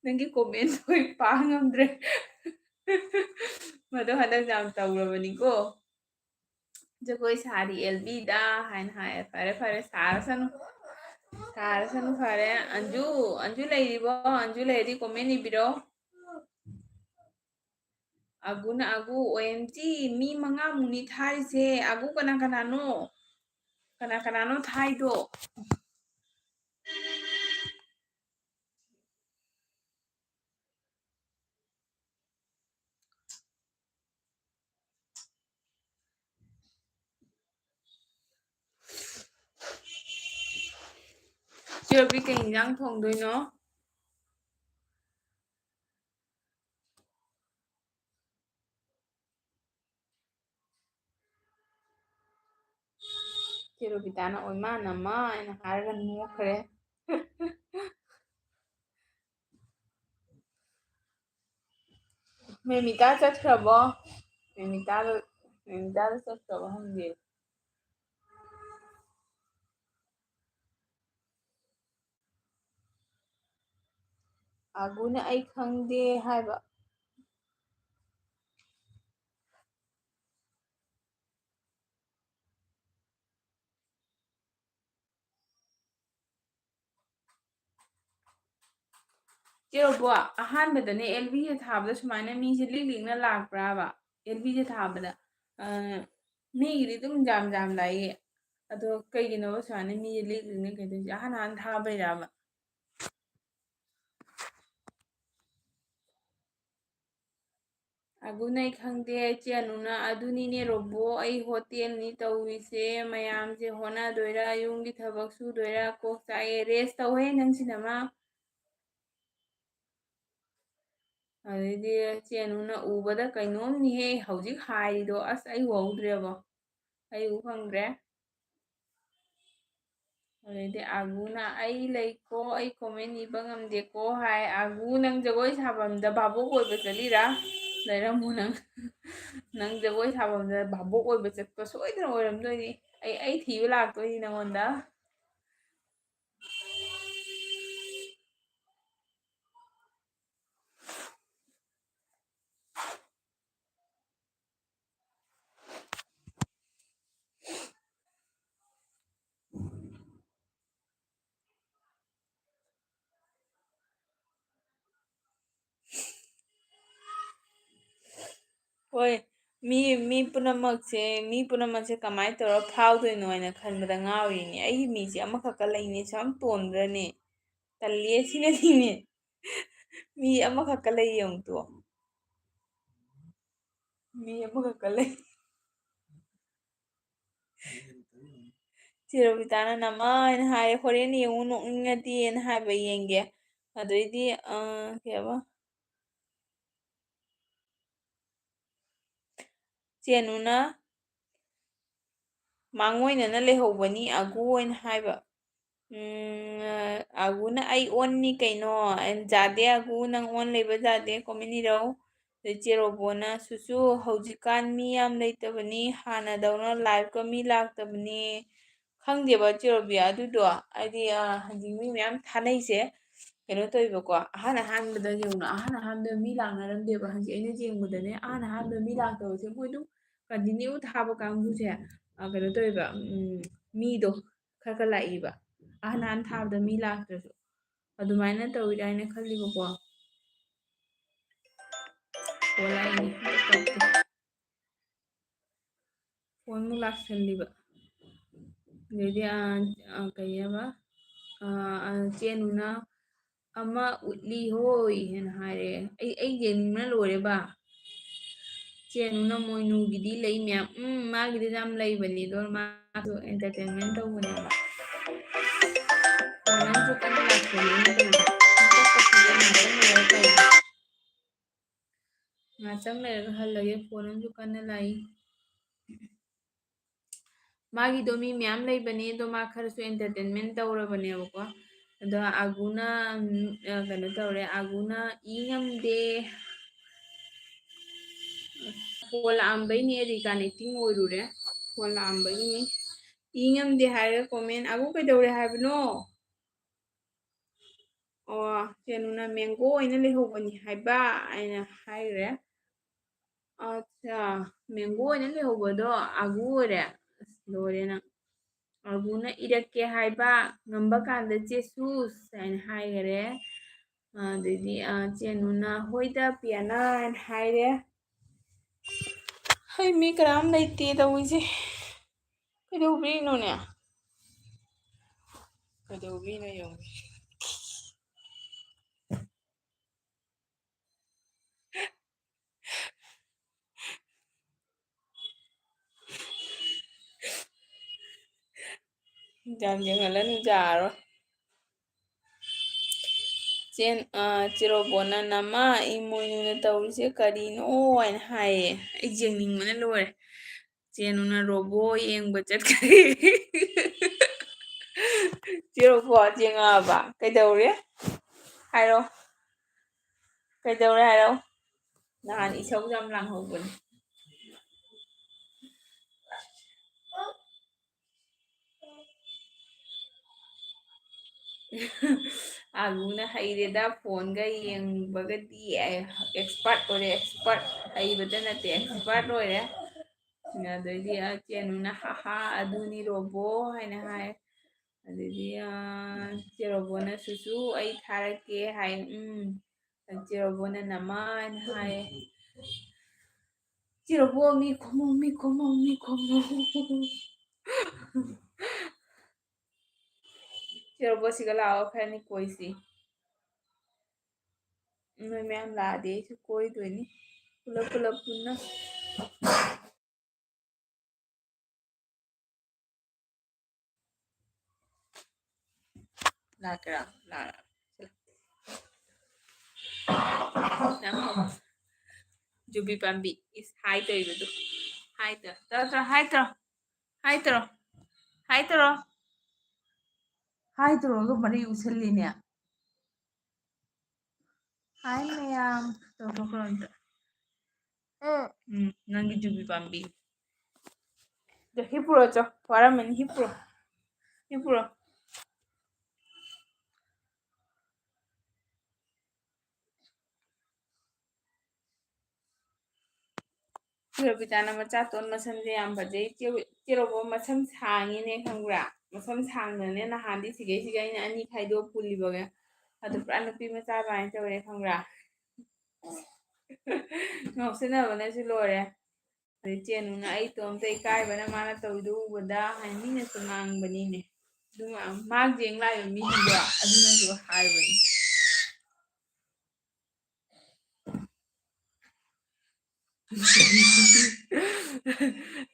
ꯅꯪꯒꯤ comment ꯑꯩ ꯄꯥ ꯉꯝꯗ꯭ꯔꯦ꯫ ꯃꯗꯣ ꯍꯟꯗꯛ ꯌꯥꯝ ꯇꯧꯔꯕꯅꯤꯀꯣ꯫ "ꯖꯒꯣꯏ ꯁꯥꯔꯤ ꯑꯦꯜ ꯕꯤꯗ" ꯍꯥꯏꯅ ꯍꯥꯏꯌꯦ꯫ ꯐꯔꯦ, ꯐꯔꯦ, ꯁꯥꯔꯁꯅꯨ꯫ ꯁꯥꯔꯁꯅꯨ, ꯐꯔꯦ꯫ ꯑꯟꯖꯨ, ꯑꯟꯖꯨ ꯂꯩꯔꯤꯕꯣ? ꯑꯟꯖꯨ ꯂꯩꯔꯗꯤ comment ꯏꯕꯤꯔꯣ꯫ ꯑꯒꯨꯅ ꯑꯒꯨ, "ꯑꯣ ꯑꯦꯝ ꯖꯤ, ꯃꯤ ꯃꯉꯥꯃꯨꯛꯅꯤ ꯊꯥꯔꯤꯁꯦ꯫ ꯑꯒꯨ, ꯀꯅꯥ ꯀꯅꯥꯅꯣ? ꯀꯅꯥ ꯀꯅꯥꯅꯣ ꯊꯥꯏꯗꯣ?" ꯆꯦ ꯔꯣꯕꯤ, ꯀꯩ ꯏꯟꯖꯥꯡ ꯊꯣꯡꯗꯣꯏꯅꯣ? ꯆꯦ ꯔꯣꯕꯤꯇꯥꯅ, "ꯑꯣꯏꯃꯥ, ꯅꯃꯥ" ꯍꯥꯏꯅ ꯍꯥꯏꯔꯒ ꯅꯣꯛꯈ꯭ꯔꯦ꯫ ꯃꯦꯃꯤꯇꯥ ꯆꯠꯈ꯭ꯔꯕꯣ? ꯃꯦꯃꯤꯇꯥꯗꯣ, ꯃꯦꯃꯤꯇꯥꯗꯣ ꯆꯠꯈ꯭ꯔꯕꯣ ꯍꯪꯒꯦ꯫ ꯑꯒꯨꯅ "ꯑꯩ ꯈꯪꯗꯦ" ꯍꯥꯏꯕ꯫ ꯆꯦ ꯔꯣꯕꯣ, ꯑꯍꯥꯟꯕꯗꯅꯦ ꯑꯦꯜ ꯕꯤꯁꯦ ꯊꯥꯕꯗ ꯁꯨꯃꯥꯏꯅ ꯃꯤꯁꯦ ꯂꯤꯛ ꯂꯤꯛꯅ ꯂꯥꯛꯄ꯭ꯔꯥꯕ? ꯑꯦꯜ ꯕꯤꯁꯦ ꯊꯥꯕꯗ꯫ ꯑ, ꯃꯤꯒꯤꯗꯤ ꯑꯗꯨꯝ ꯌꯥꯝ ꯌꯥꯝ ꯂꯥꯛꯏ꯫ ꯑꯗꯣ ꯀꯩꯒꯤꯅꯣꯕ ꯁꯨꯃꯥꯏꯅ ꯃꯤꯁꯦ ꯂꯤꯛꯂꯤꯅ ꯀꯩꯗꯧꯔꯤꯁꯦ? ꯑꯍꯥꯟ ꯑꯍꯥꯟ ꯊꯥꯕꯩꯔꯕ? ꯑꯒꯨꯅ ꯑꯩ ꯈꯪꯗꯦ, ꯏꯆꯦ ꯑꯅꯨꯅ ꯑꯗꯨꯅꯤꯅꯦ ꯔꯣꯕꯣ, ꯑꯩ ꯍꯣꯇꯦꯜꯅꯤ ꯇꯧꯔꯤꯁꯦ, ꯃꯌꯥꯝꯁꯦ ꯍꯣꯠꯅꯗꯣꯏꯔꯥ, ꯌꯨꯝꯒꯤ ꯊꯕꯛ ꯁꯨꯗꯣꯏꯔꯥ, ꯀꯣꯛ ꯆꯥꯛꯑꯦ, rest ꯇꯧꯍꯦ ꯅꯪꯁꯤꯅ ꯑꯃ꯫ ꯑꯗꯩꯗꯤ ꯏꯆꯦ ꯑꯅꯨꯅ ꯎꯕꯗ ꯀꯩꯅꯣꯝꯅꯤꯍꯦ ꯍꯧꯖꯤꯛ ꯍꯥꯏꯔꯤꯗꯣ, ꯑꯁ ꯑꯩ ꯎꯍꯧꯗ꯭ꯔꯦꯕꯣ, ꯑꯩ ꯎ ꯐꯪꯗ꯭ꯔꯦ꯫ ꯑꯗꯩꯗꯤ ꯑꯥꯒꯨꯅ "ꯑꯩ ꯂꯩꯀꯣ, ꯑꯩ comment ꯏꯕ ꯉꯝꯗꯦꯀꯣ" ꯍꯥꯏ꯫ ꯑꯥꯒꯨ, ꯅꯪ ꯖꯒꯣꯏ ꯁꯥꯐꯝꯗ ꯚꯥꯕꯣꯛ ꯑꯣꯏꯕ ꯆꯠꯂꯤꯔꯥ? ꯂꯩꯔꯝꯃꯨ ꯅꯪ꯫ ꯅꯪ ꯖꯒꯣꯏ ꯁꯥꯐꯝꯗ ꯚꯥꯕꯣꯛ ꯑꯣꯏꯕ ꯆꯠꯄ ꯁꯣꯏꯗꯅ ꯑꯣꯏꯔꯝꯗꯣꯏꯅꯤ꯫ ꯑꯩ, ꯑꯩ ꯊꯤꯕ ꯂꯥꯛꯇꯣꯏꯅꯤ ꯅꯉꯣꯟꯗ꯫ ꯍꯣꯏ, ꯃꯤ, ꯃꯤ ꯄꯨꯝꯅꯃꯛꯁꯦ, ꯃꯤ ꯄꯨꯝꯅꯃꯛꯁꯦ ꯀꯃꯥꯏꯅ ꯇꯧꯔ ꯐꯥꯎꯗꯣꯏꯅꯣ ꯍꯥꯏꯅ ꯈꯟꯕꯗ ꯉꯥꯎꯔꯤꯅꯦ꯫ ꯑꯩꯒꯤ ꯃꯤꯁꯦ ꯑꯃꯈꯛꯀ ꯂꯩꯅꯦ, ꯁꯨꯝ ꯇꯣꯟꯕ꯭ꯔꯅꯦ? ꯇꯜꯂꯦ ꯁꯤꯅꯗꯤꯅꯦ꯫ ꯃꯤ ꯑꯃꯈꯛꯀ ꯂꯩ ꯌꯦꯡꯉꯨ ꯇꯨ꯫ ꯃꯤ ꯑꯃꯈꯛꯀ ꯂꯩ꯫ ꯆꯦ ꯔꯣꯕꯤꯇꯥꯅ "ꯅꯃꯥꯏꯅ" ꯍꯥꯏ, "ꯍꯣꯔꯦꯟ ꯌꯦꯡꯉꯨ ꯅꯣꯛꯅꯤꯡꯉꯗꯤꯅ" ꯍꯥꯏꯕ, ꯌꯦꯡꯒꯦ꯫ ꯑꯗꯩꯗꯤ, ꯑ, ꯀꯩ ꯍꯥꯏꯕ? ꯆꯦꯅꯨꯅ "ꯃꯥꯡꯑꯣꯏꯅꯅ ꯂꯩꯍꯧꯕꯅꯤ ꯑꯒꯨ" ꯑꯣꯏꯅ ꯍꯥꯏꯕ꯫ ꯎꯝ, ꯑꯒꯨꯅ "ꯑꯩ ꯑꯣꯟꯅꯤ ꯀꯩꯅꯣ?" ꯑꯩꯅ "ꯌꯥꯗꯦ ꯑꯒꯨ, ꯅꯪ ꯑꯣꯟ ꯂꯩꯕ ꯌꯥꯗꯦ", comment ꯏꯔꯧ꯫ ꯑꯗꯩ ꯆꯦ ꯔꯣꯕꯣꯅ "ꯁꯨꯁꯨ, ꯍꯧꯖꯤꯛꯀꯥꯟ ꯃꯤ ꯌꯥꯝ ꯂꯩꯇꯕꯅꯤ, ꯍꯥꯟꯅꯗꯧꯅ live ꯀ ꯃꯤ ꯂꯥꯛꯇꯕꯅꯤ"꯫ ꯈꯪꯗꯦꯕ ꯆꯦ ꯔꯣꯕꯤ, ꯑꯗꯨꯗꯣ ꯍꯥꯏꯗꯤ, ꯑ, ꯍꯧꯖꯤꯛ ꯃꯤ ꯃꯌꯥꯝ ꯊꯥꯅꯩꯁꯦ ꯀꯩꯅꯣ ꯇꯧꯋꯦꯕꯀꯣ꯫ ꯑꯍꯥꯟ ꯑꯍꯥꯟꯕꯗ ꯌꯦꯡꯉꯨꯅ, ꯑꯍꯥꯟ ꯑꯍꯥꯟꯕꯗ ꯃꯤ ꯂꯥꯛꯅꯔꯝꯗꯦꯕ꯫ ꯍꯧꯖꯤꯛ ꯑꯩꯅ ꯌꯦꯡꯕꯗꯅꯦ, ꯑꯍꯥꯟ ꯑꯍꯥꯟꯕꯗ ꯃꯤ ꯂꯥꯛꯇꯕꯁꯦ ꯃꯣꯏ ꯑꯗꯨꯝ continue ꯊꯥꯕ ꯀꯥꯡꯕꯨꯁꯦ, ꯑ, ꯀꯩꯅꯣ ꯇꯧꯋꯦꯕ, ꯎꯝ, ꯃꯤꯗꯣ ꯈꯔ ꯈꯔ ꯂꯥꯛꯏꯕ꯫ ꯑꯍꯥꯟ ꯑꯍꯥꯟ ꯊꯥꯕꯗ ꯃꯤ ꯂꯥꯛꯇ꯭ꯔꯁꯨ꯫ ꯑꯗꯨꯃꯥꯏꯅ ꯇꯧꯋꯤꯔꯥ ꯍꯥꯏꯅ ꯈꯜꯂꯤꯕꯀꯣ꯫ ꯑꯣ, ꯂꯥꯛꯏꯅꯦ꯫ ꯐꯣꯟ ꯑꯃꯨꯛ ꯂꯥꯛꯁꯜꯂꯤꯕ꯫ ꯑꯗꯩꯗꯤ, ꯑ, ꯑ, ꯀꯩ ꯍꯥꯏꯕ? ꯑ, ꯑ, ꯆꯦ ꯅꯨꯅ ꯑꯃ ꯎꯠꯂꯤ ꯍꯣꯏ ꯍꯥꯏꯅ ꯍꯥꯏꯔꯦ꯫ ꯑꯩ, ꯑꯩ ꯌꯦꯡꯅꯤꯡꯕꯅ ꯂꯣꯏꯔꯦꯕ꯫ ꯆꯦ ꯅꯨꯅ ꯃꯣꯏꯅꯨꯒꯤꯗꯤ ꯂꯩ ꯃꯌꯥꯝ꯫ ꯎꯝ, ꯃꯥꯒꯤꯗꯤ ꯌꯥꯝ ꯂꯩꯕꯅꯦ, ꯑꯗꯣ ꯃꯥꯁꯨ entertainment ꯇꯧꯕꯅꯦꯕ꯫ ꯐꯣꯟ ꯑꯃꯁꯨ ꯀꯟꯅ ꯂꯥꯛꯁꯜꯂꯤ ꯑꯩꯅ ꯇꯧꯔꯤꯁꯦ꯫ ꯉꯥꯛꯇꯪ ꯂꯩꯔꯒ ꯇꯧꯒꯦ꯫ ꯉꯥꯛꯇꯪ ꯂꯩꯔꯒ ꯍꯜꯂꯒꯦ, ꯐꯣꯟ ꯑꯃꯁꯨ ꯀꯟꯅ ꯂꯥꯛꯏ꯫ ꯃꯥꯒꯤꯗꯣ ꯃꯤ ꯃꯌꯥꯝ ꯂꯩꯕꯅꯦ, ꯑꯗꯣ ꯃꯥ ꯈꯔꯁꯨ entertainment ꯇꯧꯔꯕꯅꯦꯕꯀꯣ꯫ ꯑꯗꯣ ꯑꯒꯨꯅ, ꯎꯝ, ꯑ, ꯀꯩꯅꯣ ꯇꯧꯔꯦ, ꯑꯒꯨꯅ "ꯏ ꯉꯝꯗꯦ, ꯐꯣꯟ ꯂꯥꯛꯑꯝꯕꯩꯅꯦ, reconnecting ꯑꯣꯏꯔꯨꯔꯦ, ꯐꯣꯟ ꯂꯥꯛꯑꯝꯕꯒꯤꯅꯦ, ꯏ ꯉꯝꯗꯦ" ꯍꯥꯏꯔꯒ comment꯫ ꯑꯒꯨ ꯀꯩꯗꯧꯔꯦ ꯍꯥꯏꯕꯅꯣ? ꯑꯣ, ꯆꯦ ꯅꯨꯅ "mango ꯑꯣꯏꯅ ꯂꯩꯍꯧꯕꯅꯤ" ꯍꯥꯏꯕ ꯑꯩꯅ ꯍꯥꯏꯈ꯭ꯔꯦ꯫ ꯑꯠꯆꯥ, mango ꯑꯣꯏꯅ ꯂꯩꯍꯧꯕꯗꯣ ꯑꯒꯨ ꯑꯣꯏꯔꯦ꯫ ꯑꯁ, ꯂꯣꯏꯔꯦ ꯅꯪ꯫ ꯑꯒꯨꯅ "ꯏꯔꯛꯀꯦ ꯍꯥꯏꯕ, ꯉꯝꯕ ꯀꯥꯟꯗ ꯆꯦꯁꯨꯁ" ꯍꯥꯏꯅ ꯍꯥꯏꯈꯔꯦ꯫ ꯑꯗꯩꯗꯤ, ꯑ, ꯆꯦ ꯅꯨꯅ "ꯍꯣꯏꯗ ꯄꯤꯌꯥꯅ" ꯍꯥꯏꯅ ꯍꯥꯏꯔꯦ꯫ ꯍꯩ, ꯃꯤ ꯀꯅꯥꯝ ꯂꯩꯇꯦ ꯇꯧꯔꯤꯁꯦ꯫ ꯀꯩꯗꯧꯕꯤꯔꯤꯅꯣꯅꯦ? ꯀꯩꯗꯧꯕꯤꯅꯣ ꯌꯦꯡꯉꯨ꯫ ꯌꯥꯝ ꯌꯦꯡꯍꯜꯂꯅꯨ, ꯌꯥꯔꯣꯏ꯫ ꯆꯦꯟ-, ꯑ, ꯆꯦ ꯔꯣꯕꯣꯅ "ꯅꯃꯥ, ꯏꯃꯣꯏꯅꯨꯅ ꯇꯧꯔꯤꯁꯦ ꯀꯔꯤꯅꯣ?" ꯍꯥꯏꯅ ꯍꯥꯏꯌꯦ꯫ ꯑꯩ ꯌꯦꯡꯅꯤꯡꯕꯅ ꯂꯣꯏꯔꯦ꯫ ꯆꯦ ꯅꯨꯅ ꯔꯣꯕꯣ ꯌꯦꯡꯕ ꯆꯠꯈ꯭ꯔꯦ꯫ ꯆꯦ ꯔꯣꯕꯣ ꯌꯦꯡꯉꯛꯑꯕ? ꯀꯩꯗꯧꯔꯦ? ꯍꯥꯏꯔꯣ꯫ ꯀꯩꯗꯧꯔꯦ ꯍꯥꯏꯔꯣ? ꯅꯍꯥꯟ ꯏꯁꯧ ꯌꯥꯝ ꯂꯥꯡꯍꯧꯕꯅꯦ꯫ ꯑꯒꯨꯅ ꯍꯩꯔꯦꯗ, ꯐꯣꯟꯒ ꯌꯦꯡꯕꯒꯗꯤ expert ꯑꯣꯏꯔꯦ, expert꯫ ꯍꯩꯕꯇ ꯅꯠꯇꯦ, expert ꯑꯣꯏꯔꯦ꯫ ꯑꯗꯩꯗꯤ, ꯑ, ꯆꯦ ꯅꯨꯅ "ꯍꯥ ꯍꯥ, ꯑꯗꯨꯅꯤ ꯔꯣꯕꯣ" ꯍꯥꯏꯅ ꯍꯥꯏ꯫ ꯑꯗꯩꯗꯤ, ꯑ, ꯆꯦ ꯔꯣꯕꯣꯅ "ꯁꯨꯁꯨ, ꯑꯩ ꯊꯥꯔꯛꯀꯦ" ꯍꯥꯏ꯫ ꯎꯝ꯫ ꯆꯦ ꯔꯣꯕꯣꯅ "ꯅꯃꯥ" ꯍꯥꯏꯅ ꯍꯥꯏ꯫ ꯆꯦ ꯔꯣꯕꯣ, ꯃꯤ ꯈꯣꯝꯃꯣ, ꯃꯤ ꯈꯣꯝꯃꯣ, ꯃꯤ ꯈꯣꯝꯃꯣ꯫ ꯆꯦ ꯔꯣꯕꯣ, ꯁꯤꯒ ꯂꯥꯛꯑꯣ, ꯈꯔꯅꯤ ꯀꯣꯏꯁꯤ꯫ ꯅꯣꯏ ꯃꯌꯥꯝ ꯂꯥꯛꯑꯗꯤ ꯑꯩꯁꯨ ꯀꯣꯏꯗꯣꯏꯅꯤ꯫ ꯄꯨꯂꯞ ꯄꯨꯂꯞ ꯄꯨꯟꯅ꯫ ꯂꯥꯛꯀꯦꯔꯥ? ꯂꯥꯛꯑꯦ꯫ ꯌꯥꯝ ꯐꯕ꯫ ꯖꯨꯕꯤ ꯄꯥꯝꯕꯤ꯫ ꯏꯁ, ꯍꯥꯏ ꯇꯧꯔꯤꯕꯗꯨ꯫ ꯍꯥꯏ ꯇꯧ꯫ ꯇꯧꯔꯣ, ꯇꯧꯔꯣ, ꯍꯥꯏ ꯇꯧꯔꯣ꯫ ꯍꯥꯏ ꯇꯧꯔꯣ꯫ ꯍꯥꯏ ꯇꯧꯔꯣ꯫ ꯍꯥꯏ ꯇꯧꯔꯒ ꯃꯔꯩ ꯎꯁꯜꯂꯤꯅꯦ꯫ ꯍꯥꯏ ꯃꯌꯥꯝ꯫ ꯇꯧꯊꯣꯛꯈ꯭ꯔꯣ ꯑꯝꯇ꯫ ꯎꯝ, ꯅꯪꯒꯤ ꯖꯨꯕꯤ ꯄꯥꯝꯕꯤ꯫ ꯑꯗꯣ ꯍꯤꯞꯄꯨꯔꯣ ꯆꯣ, ꯋꯥꯔꯝꯃꯅꯤ, ꯍꯤꯞꯄꯨꯔꯣ꯫ ꯍꯤꯞꯄꯨꯔꯣ꯫ ꯆꯦ ꯔꯣꯕꯤꯇꯥꯅ ꯃꯆꯥꯇꯣꯟ ꯃꯁꯝꯁꯦ ꯌꯥꯝ ꯐꯖꯩ꯫ ꯆꯦ, ꯆꯦ ꯔꯣꯕꯣ ꯃꯁꯝ ꯁꯥꯡꯉꯤꯅꯦ ꯈꯪꯕ꯭ꯔꯥ? ꯃꯁꯝ ꯁꯥꯡꯗꯅꯅꯦ ꯅꯍꯥꯟꯗꯤ ꯁꯤꯒꯩ ꯁꯤꯒ ꯑꯩꯅ ꯑꯅꯤ ꯈꯥꯏꯗꯣꯛꯑ ꯄꯨꯜꯂꯤꯕꯒ꯫ ꯑꯗꯨ ꯄꯨꯔꯥ ꯅꯨꯄꯤ ꯃꯆꯥ ꯑꯗꯨꯃꯥꯏꯅ ꯇꯧꯔꯦ ꯈꯪꯕ꯭ꯔꯥ? ꯉꯥꯎꯁꯤꯟꯅꯕꯅꯁꯨ ꯂꯣꯏꯔꯦ꯫ ꯑꯗꯩ ꯆꯦꯅꯨꯅ ꯑꯩ ꯏꯇꯣꯝꯇ ꯏꯀꯥꯏꯕꯅ ꯃꯥꯅ ꯇꯧꯔꯤꯗꯣ ꯎꯕꯗ ꯍꯥꯏ ꯃꯤꯅꯁꯨ ꯉꯥꯡꯕꯅꯤꯅꯦ꯫ ꯑꯗꯨ ꯃꯥ-, ꯃꯥ ꯌꯦꯡ ꯂꯥꯛꯏꯕ ꯃꯤꯁꯤꯡꯗꯣ ꯑꯗꯨꯅꯁꯨ ꯍꯥꯏꯕꯅꯤ꯫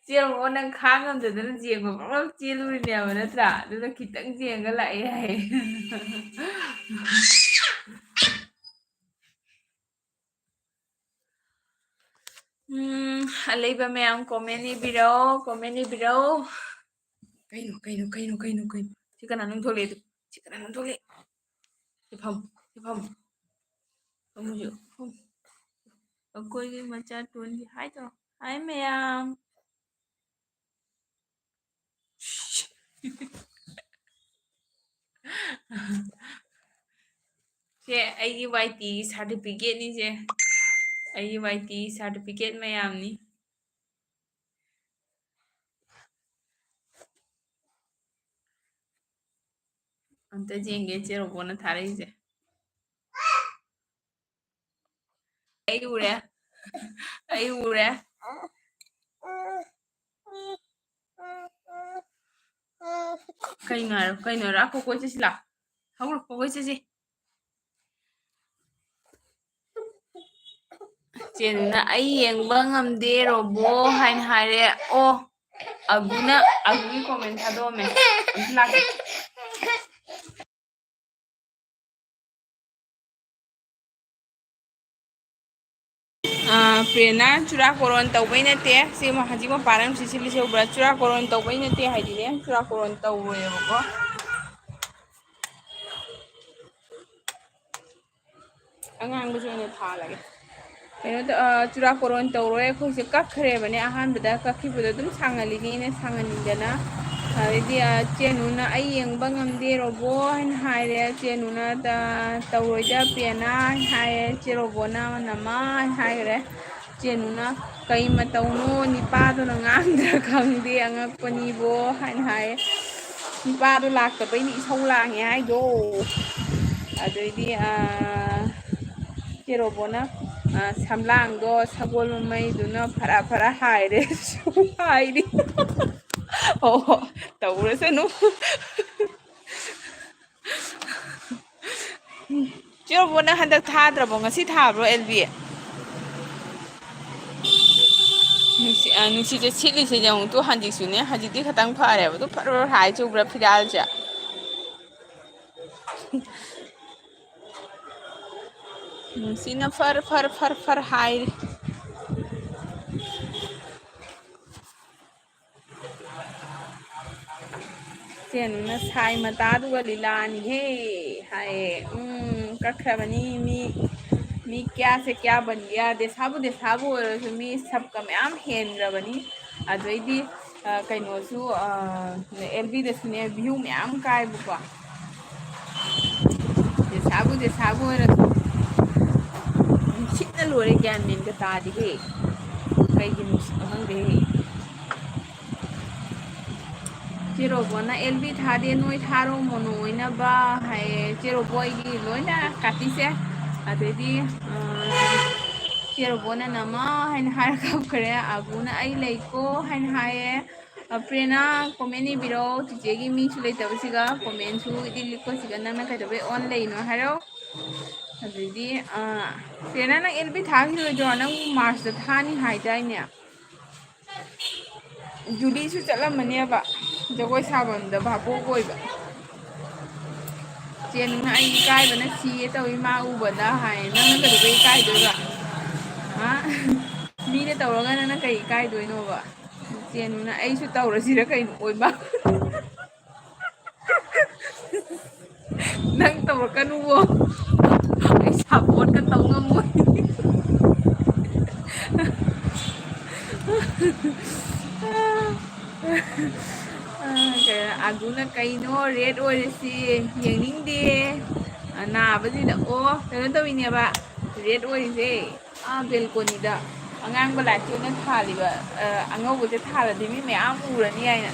ꯆꯦ ꯔꯣꯕꯣ, ꯅꯪ ꯈꯥꯡ ꯉꯝꯗꯗꯅ ꯌꯦꯡꯕ ꯄꯪꯂꯥꯎ ꯆꯦꯜꯂꯨꯔꯤꯅꯦꯕ ꯅꯠꯇ꯭ꯔꯥ? ꯑꯗꯨꯒ ꯈꯤꯇꯪ ꯌꯦꯡꯉ ꯂꯥꯛꯑꯦ ꯍꯥꯏ꯫ ꯎꯝ, ꯑꯂꯩꯕ ꯃꯌꯥꯝ comment ꯏꯕꯤꯔꯛꯑꯣ, comment ꯏꯕꯤꯔꯛꯑꯣ꯫ ꯀꯩꯅꯣ, ꯀꯩꯅꯣ, ꯀꯩꯅꯣ, ꯀꯩꯅꯣ, ꯀꯩꯅꯣ? ꯁꯤ ꯀꯅꯥꯅꯣꯝ ꯊꯣꯛꯂꯛꯑꯦ ꯑꯗꯨ? ꯁꯤ ꯀꯅꯥꯅꯣꯝ ꯊꯣꯛꯂꯛꯑꯦ? ꯁꯤ ꯐꯝ, ꯁꯤ ꯐꯝ꯫ ꯐꯝꯃꯨ ꯁꯤ, ꯐꯝ꯫ ꯑꯩꯈꯣꯏꯒꯤ ꯃꯆꯥ ꯇꯣꯟꯒꯤ ꯍꯥꯏ ꯇꯧꯔꯣ꯫ ꯍꯥꯏ ꯃꯌꯥꯝ꯫ ꯁꯦ ꯑꯩꯒꯤ ꯋꯥꯏ ꯇꯤ certificate ꯅꯤ ꯁꯦ꯫ ꯑꯩꯒꯤ ꯋꯥꯏ ꯇꯤ certificate ꯃꯌꯥꯝꯅꯤ꯫ ꯑꯝꯇ ꯌꯦꯡꯒꯦ ꯆꯦ ꯔꯣꯕꯣꯅ ꯊꯥꯔꯛꯏꯁꯦ꯫ ꯑꯩ ꯎꯔꯦ꯫ ꯑꯩ ꯎꯔꯦ꯫ ꯀꯩꯅꯣ ꯍꯥꯏꯔꯣ, ꯀꯩꯅꯣ ꯍꯥꯏꯔꯣ? ꯑꯥ, ꯀꯣꯀꯣꯏ ꯆꯠꯁꯤ ꯂꯥꯎ꯫ ꯍꯧꯒꯠꯂꯣ, ꯀꯣꯀꯣꯏ ꯆꯠꯁꯤ꯫ ꯆꯦꯅꯨꯅ "ꯑꯩ ꯌꯦꯡꯕ ꯉꯝꯗꯦ ꯔꯣꯕꯣ" ꯍꯥꯏꯅ ꯍꯥꯏꯔꯦ꯫ ꯑꯣ, ꯑꯒꯨꯅ, ꯑꯒꯨꯒꯤ comment ꯊꯥꯗꯣꯛꯑꯝꯃꯦ꯫ ꯑꯝꯇ ꯂꯥꯛꯀꯦ꯫ ꯑꯥ, ꯄ꯭ꯔꯦꯔꯅꯥ ꯆꯨꯔꯥꯀꯣꯔꯣꯟ ꯇꯧꯕꯩ ꯅꯠꯇꯦ꯫ ꯁꯤ ꯃ-, ꯍꯧꯖꯤꯛ ꯃꯄꯥꯟ ꯑꯃ ꯁꯤ ꯁꯤꯠꯂꯤꯁꯦ ꯎꯕ꯭ꯔꯥ? ꯆꯨꯔꯥꯀꯣꯔꯣꯟ ꯇꯧꯕꯩ ꯅꯠꯇꯦ ꯍꯥꯏꯗꯤꯅꯦ, ꯆꯨꯔꯥꯀꯣꯔꯣꯟ ꯇꯧꯔꯣꯏꯕꯀꯣ꯫ ꯑꯉꯥꯡꯕꯁꯨ ꯑꯣꯏꯅ ꯊꯥꯜꯂꯒꯦ꯫ ꯀꯩꯅꯣ ꯇꯧ-, ꯑ, ꯆꯨꯔꯥꯀꯣꯔꯣꯟ ꯇꯧꯔꯣꯏ꯫ ꯑꯩꯈꯣꯏꯁꯦ ꯀꯛꯈ꯭ꯔꯦꯕꯅꯦ꯫ ꯑꯍꯥꯟꯕꯗ ꯀꯛꯈꯤꯕꯗꯣ ꯑꯗꯨꯝ ꯁꯥꯡꯍꯜꯂꯤꯅꯦꯅ ꯁꯥꯡꯍꯟꯅꯤꯡꯗꯅ꯫ ꯑꯗꯩꯗꯤ, ꯑ, ꯆꯦꯅꯨꯅ "ꯑꯩ ꯌꯦꯡꯕ ꯉꯝꯗꯦ ꯔꯣꯕꯣ" ꯍꯥꯏꯅ ꯍꯥꯏꯔꯦ꯫ ꯆꯦꯅꯨꯅ, "ꯇ-, ꯇꯧꯔꯣꯏꯗ ꯄ꯭ꯔꯦꯔꯅꯥ" ꯍꯥꯏꯅ ꯍꯥꯏꯔꯦ꯫ ꯆꯦ ꯔꯣꯕꯣꯅ "ꯅꯃꯥ" ꯍꯥꯏꯅ ꯍꯥꯏꯈ꯭ꯔꯦ꯫ ꯆꯦꯅꯨꯅ "ꯀꯩ ꯃꯇꯧꯅꯣ, ꯅꯤꯄꯥꯗꯨꯅ ꯉꯥꯡꯗ꯭ꯔꯥ ꯈꯪꯗꯦ, ꯑꯉꯛꯄꯅꯤꯕꯣ" ꯍꯥꯏꯅ ꯍꯥꯏꯌꯦ꯫ ꯅꯤꯄꯥꯗꯣ ꯂꯥꯛꯇꯕꯩꯅꯤ ꯏꯁꯧ ꯂꯥꯡꯉꯦ ꯍꯥꯏꯗꯣ꯫ ꯑꯗꯩꯗꯤ, ꯑ, ꯆꯦ ꯔꯣꯕꯣꯅ, ꯑ, "ꯁꯝꯂꯥꯡꯗꯣ ꯁꯒꯣꯜ ꯃꯃꯩꯗꯨꯅ ꯐꯔꯥ ꯐꯔꯥ ꯍꯥꯏꯔꯦ" ꯍꯥꯏꯔꯤ꯫ ꯑꯣ, ꯇꯧꯔꯁꯅꯨ꯫ ꯆꯦ ꯔꯣꯕꯣ, ꯅꯪ ꯍꯟꯗꯛ ꯊꯥꯗ꯭ꯔꯕꯣ? ꯉꯁꯤ ꯊꯥꯕ꯭ꯔꯣ, ꯑꯦꯜ ꯕꯤ? ꯅꯨꯡꯁꯤ-, ꯑ, ꯅꯨꯡꯁꯤꯠꯁꯦ ꯁꯤꯠꯂꯤꯁꯦ ꯌꯦꯡꯉꯨ ꯇꯨ, ꯍꯧꯖꯤꯛꯁꯨꯅꯦ, ꯍꯧꯖꯤꯛꯇꯤ ꯈꯇꯪ ꯐꯔꯦꯕ꯫ ꯑꯗꯨ ꯐꯔ ꯐꯔ ꯍꯥꯏ ꯆꯨꯕ꯭ꯔꯥ ꯐꯤꯔꯥꯜꯁꯦ? ꯅꯨꯡꯁꯤꯠꯅ ꯐꯔ ꯐꯔ ꯐꯔ ꯐꯔ ꯍꯥꯏꯔꯤ꯫ ꯆꯦꯅꯨꯅ "ꯁꯥꯏ ꯃꯇꯥꯗꯨꯒ ꯂꯤꯂꯥꯅꯤꯍꯦ" ꯍꯥꯏꯌꯦ꯫ ꯎꯝ, ꯀꯛꯈ꯭ꯔꯕꯅꯤ꯫ ꯃꯤ, ꯃꯤ ꯀꯌꯥꯁꯦ ꯀꯌꯥ ꯕꯟ ꯒꯌꯥ, ꯗꯦꯁꯥꯕꯨ ꯗꯦꯁꯥꯕꯨ ꯑꯣꯏꯔꯁꯨ ꯃꯤ ꯁꯕꯀ ꯃꯌꯥꯝ ꯍꯦꯟꯈ꯭ꯔꯕꯅꯤ꯫ ꯑꯗꯩꯗꯤ, ꯑ, ꯀꯩꯅꯣꯁꯨ, ꯑ, ꯑꯦꯜ ꯕꯤꯗꯁꯨꯅꯦ view ꯃꯌꯥꯝ ꯀꯥꯏꯕꯀꯣ꯫ ꯗꯦꯁꯥꯕꯨ ꯗꯦꯁꯥꯕꯨ ꯑꯣꯏꯔꯁꯨ ꯅꯨꯡꯁꯤꯠꯅ ꯂꯣꯏꯔꯦ, ꯒ꯭ꯌꯥꯟ ꯃꯦꯟꯒ ꯇꯥꯗꯦꯍꯦ꯫ ꯀꯩꯒꯤ ꯅꯨꯡꯁꯤꯠꯅꯣ ꯈꯪꯗꯦꯍꯦ꯫ ꯆꯦ ꯔꯣꯕꯣꯅ "ꯑꯦꯜ ꯕꯤ ꯊꯥꯗꯦ, ꯅꯣꯏ ꯊꯥꯔꯣ ꯃꯣꯅꯣ ꯑꯣꯏꯅꯕ" ꯍꯥꯏꯌꯦ꯫ ꯆꯦ ꯔꯣꯕꯣ, ꯑꯩꯒꯤ ꯂꯣꯏꯅ ꯀꯥꯇꯤꯁꯦ꯫ ꯑꯗꯩꯗꯤ, ꯑ, ꯆꯦ ꯔꯣꯕꯣꯅ ꯅꯃ ꯍꯥꯏꯅ ꯍꯥꯏꯔ ꯀꯞꯈ꯭ꯔꯦ꯫ ꯑꯒꯨꯅ "ꯑꯩ ꯂꯩꯀꯣ" ꯍꯥꯏꯅ ꯍꯥꯏꯌꯦ꯫ ꯑ, ꯄ꯭ꯔꯦꯔꯅꯥ, comment ꯏꯕꯤꯔꯣ꯫ ꯆꯤꯆꯦꯒꯤ ꯃꯤꯁꯨ ꯂꯩꯇꯕꯁꯤꯒ, commentꯁꯨ ꯏꯗꯤꯠ ꯂꯤꯛꯄꯁꯤꯒ ꯅꯪꯅ ꯀꯩꯗꯧꯕꯩ on ꯂꯩꯅꯣ ꯍꯥꯏꯔꯣ꯫ ꯑꯗꯩꯗꯤ, ꯑ, ꯄ꯭ꯔꯦꯔꯅꯥ, ꯅꯪ L B ꯊꯥꯈꯤꯔꯣꯏꯗ꯭ꯔꯣ? ꯅꯪ Marchꯇ ꯊꯥꯅꯤ ꯍꯥꯏꯗꯥꯏꯅꯦ? ꯖꯨꯂꯤꯁꯨ ꯆꯠꯂꯝꯃꯅꯦꯕ, ꯖꯒꯣꯏ ꯁꯥꯐꯝꯗ ꯚꯥꯕꯣꯛ ꯑꯣꯏꯕ꯫ ꯆꯦꯅꯨꯅ "ꯑꯩ ꯏꯀꯥꯏꯕꯅ ꯁꯤꯌꯦ ꯇꯧꯏ ꯃꯥ ꯎꯕꯗ" ꯍꯥꯏ꯫ ꯅꯪꯅ ꯀꯩꯗꯧꯕꯩ ꯏꯀꯥꯏꯗꯣꯏꯕ? ꯍꯥ? ꯃꯤꯅ ꯇꯧꯔꯒ ꯅꯪꯅ ꯀꯩ ꯏꯀꯥꯏꯗꯣꯏꯅꯣꯕ? ꯆꯦꯅꯨꯅ "ꯑꯩꯁꯨ ꯇꯧꯔꯁꯤꯔ ꯀꯩꯅꯣ?" ꯑꯣꯏꯕ꯫ "ꯅꯪ ꯇꯧꯔꯛꯀꯅꯨꯋꯣ, ꯑꯩ ꯁꯞꯄꯣꯔꯠꯀ ꯇꯧ ꯉꯝꯃꯣꯏ꯫" ꯑ, ꯀꯩꯅꯣ, ꯑꯗꯨꯅ "ꯀꯩꯅꯣ ꯔꯦꯠ ꯑꯣꯏꯔꯤꯁꯤ? ꯌꯦꯡꯅꯤꯡꯗꯦ꯫" ꯑ, ꯅꯥꯕꯁꯤꯗ, ꯑꯣ, ꯀꯩꯅꯣ ꯇꯧꯔꯤꯅꯦꯕ, ꯔꯦꯠ ꯑꯣꯏꯔꯤꯁꯦ꯫ ꯑꯥ, ꯕꯦꯜꯀꯣꯅꯤꯗ ꯑꯉꯥꯡꯕ ꯂꯥꯏꯠꯁꯦ ꯑꯣꯏꯅ ꯊꯥꯜꯂꯤꯕ꯫ ꯑ, ꯑꯉꯧꯕꯁꯦ ꯊꯥꯜꯂꯗꯤ ꯃꯤ ꯃꯌꯥꯝ ꯎꯔꯅꯤ ꯍꯥꯏꯅ,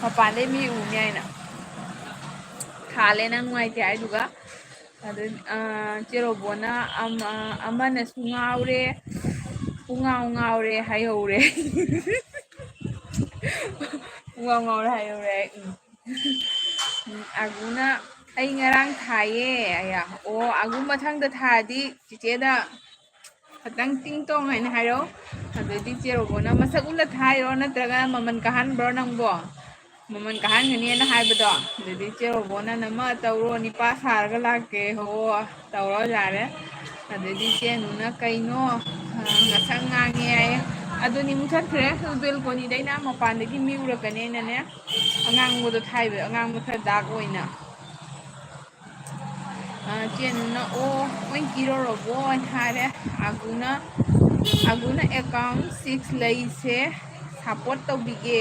ꯃꯄꯥꯟꯗꯩ ꯃꯤ ꯎꯅꯤ ꯍꯥꯏꯅ ꯊꯥꯜꯂꯦ꯫ ꯅꯪ ꯅꯨꯡꯉꯥꯏꯇꯦ ꯍꯥꯏꯗꯨꯒ꯫ ꯑꯗꯨ, ꯑ, ꯆꯦ ꯔꯣꯕꯣꯅ ꯑꯃ-, "ꯑꯃꯅꯁꯨ ꯉꯥꯎꯔꯦ, ꯄꯨꯡꯉꯥꯎ ꯉꯥꯎꯔꯦ" ꯍꯥꯏꯍꯧꯔꯦ꯫ "ꯄꯨꯡꯉꯥꯎ ꯉꯥꯎꯔꯦ" ꯍꯥꯏꯍꯧꯔꯦ꯫ ꯎꯝ꯫ ꯎꯝ, ꯑꯒꯨꯅ "ꯑꯩ ꯉꯔꯥꯡ ꯊꯥꯏꯌꯦ" ꯑꯌꯥ꯫ ꯑꯣ, ꯑꯒꯨ ꯃꯊꯪꯗ ꯊꯥꯔꯗꯤ ꯆꯤꯆꯦꯗ ꯈꯇꯪ ꯇꯤꯡ ꯇꯣꯡ ꯍꯥꯏꯅ ꯍꯥꯏꯔꯛꯑꯣ꯫ ꯑꯗꯩꯗꯤ ꯆꯦ ꯔꯣꯕꯣꯅ "ꯃꯁꯛ ꯎꯠꯂ ꯊꯥꯏꯔꯣ ꯅꯠꯇ꯭ꯔꯒ ꯃꯃꯜ ꯀꯥꯍꯟꯕ꯭ꯔꯣ ꯅꯪꯕꯣ? ꯃꯃꯜ ꯀꯥꯍꯟꯒꯅꯤꯅ ꯍꯥꯏꯕꯗꯣ?" ꯑꯗꯩꯗꯤ ꯆꯦ ꯔꯣꯕꯣꯅ "ꯅꯃ ꯇꯧꯔꯣ, ꯅꯤꯄꯥ ꯁꯥꯔꯒ ꯂꯥꯛꯀꯦ ꯍꯣ, ꯇꯧꯔꯣ ꯌꯥꯔꯦ꯫" ꯑꯗꯩꯗꯤ ꯆꯦ ꯅꯨꯅ "ꯀꯩꯅꯣ, ꯑ, ꯉꯁꯪ ꯉꯥꯡꯉꯦ" ꯍꯥꯏꯌꯦ꯫ ꯑꯗꯨꯅꯤ ꯃꯨꯊꯠꯈ꯭ꯔꯦ꯫ ꯕꯦꯜꯀꯣꯅꯤꯗꯩꯅ ꯃꯄꯥꯟꯗꯒꯤ ꯃꯤ ꯎꯔꯛꯀꯅꯦꯅꯅꯦ, ꯑꯉꯥꯡꯕꯗꯣ ꯊꯥꯏꯕ, ꯑꯉꯥꯡꯕ ꯈꯔ ꯗꯥꯛ ꯑꯣꯏꯅ꯫ ꯑ, ꯆꯦꯅꯨꯅ "ꯑꯣ, ꯃꯣꯏ ꯀꯤꯔꯣꯔꯕꯣ?" ꯍꯥꯏꯅ ꯍꯥꯏꯔꯦ꯫ ꯑꯒꯨꯅ, ꯑꯒꯨꯅ "ꯑꯦꯀꯥꯎꯟ ꯁꯤꯛꯁ ꯂꯩꯁꯦ, ꯁꯞꯄꯣꯔꯠ ꯇꯧꯕꯤꯒꯦ꯫"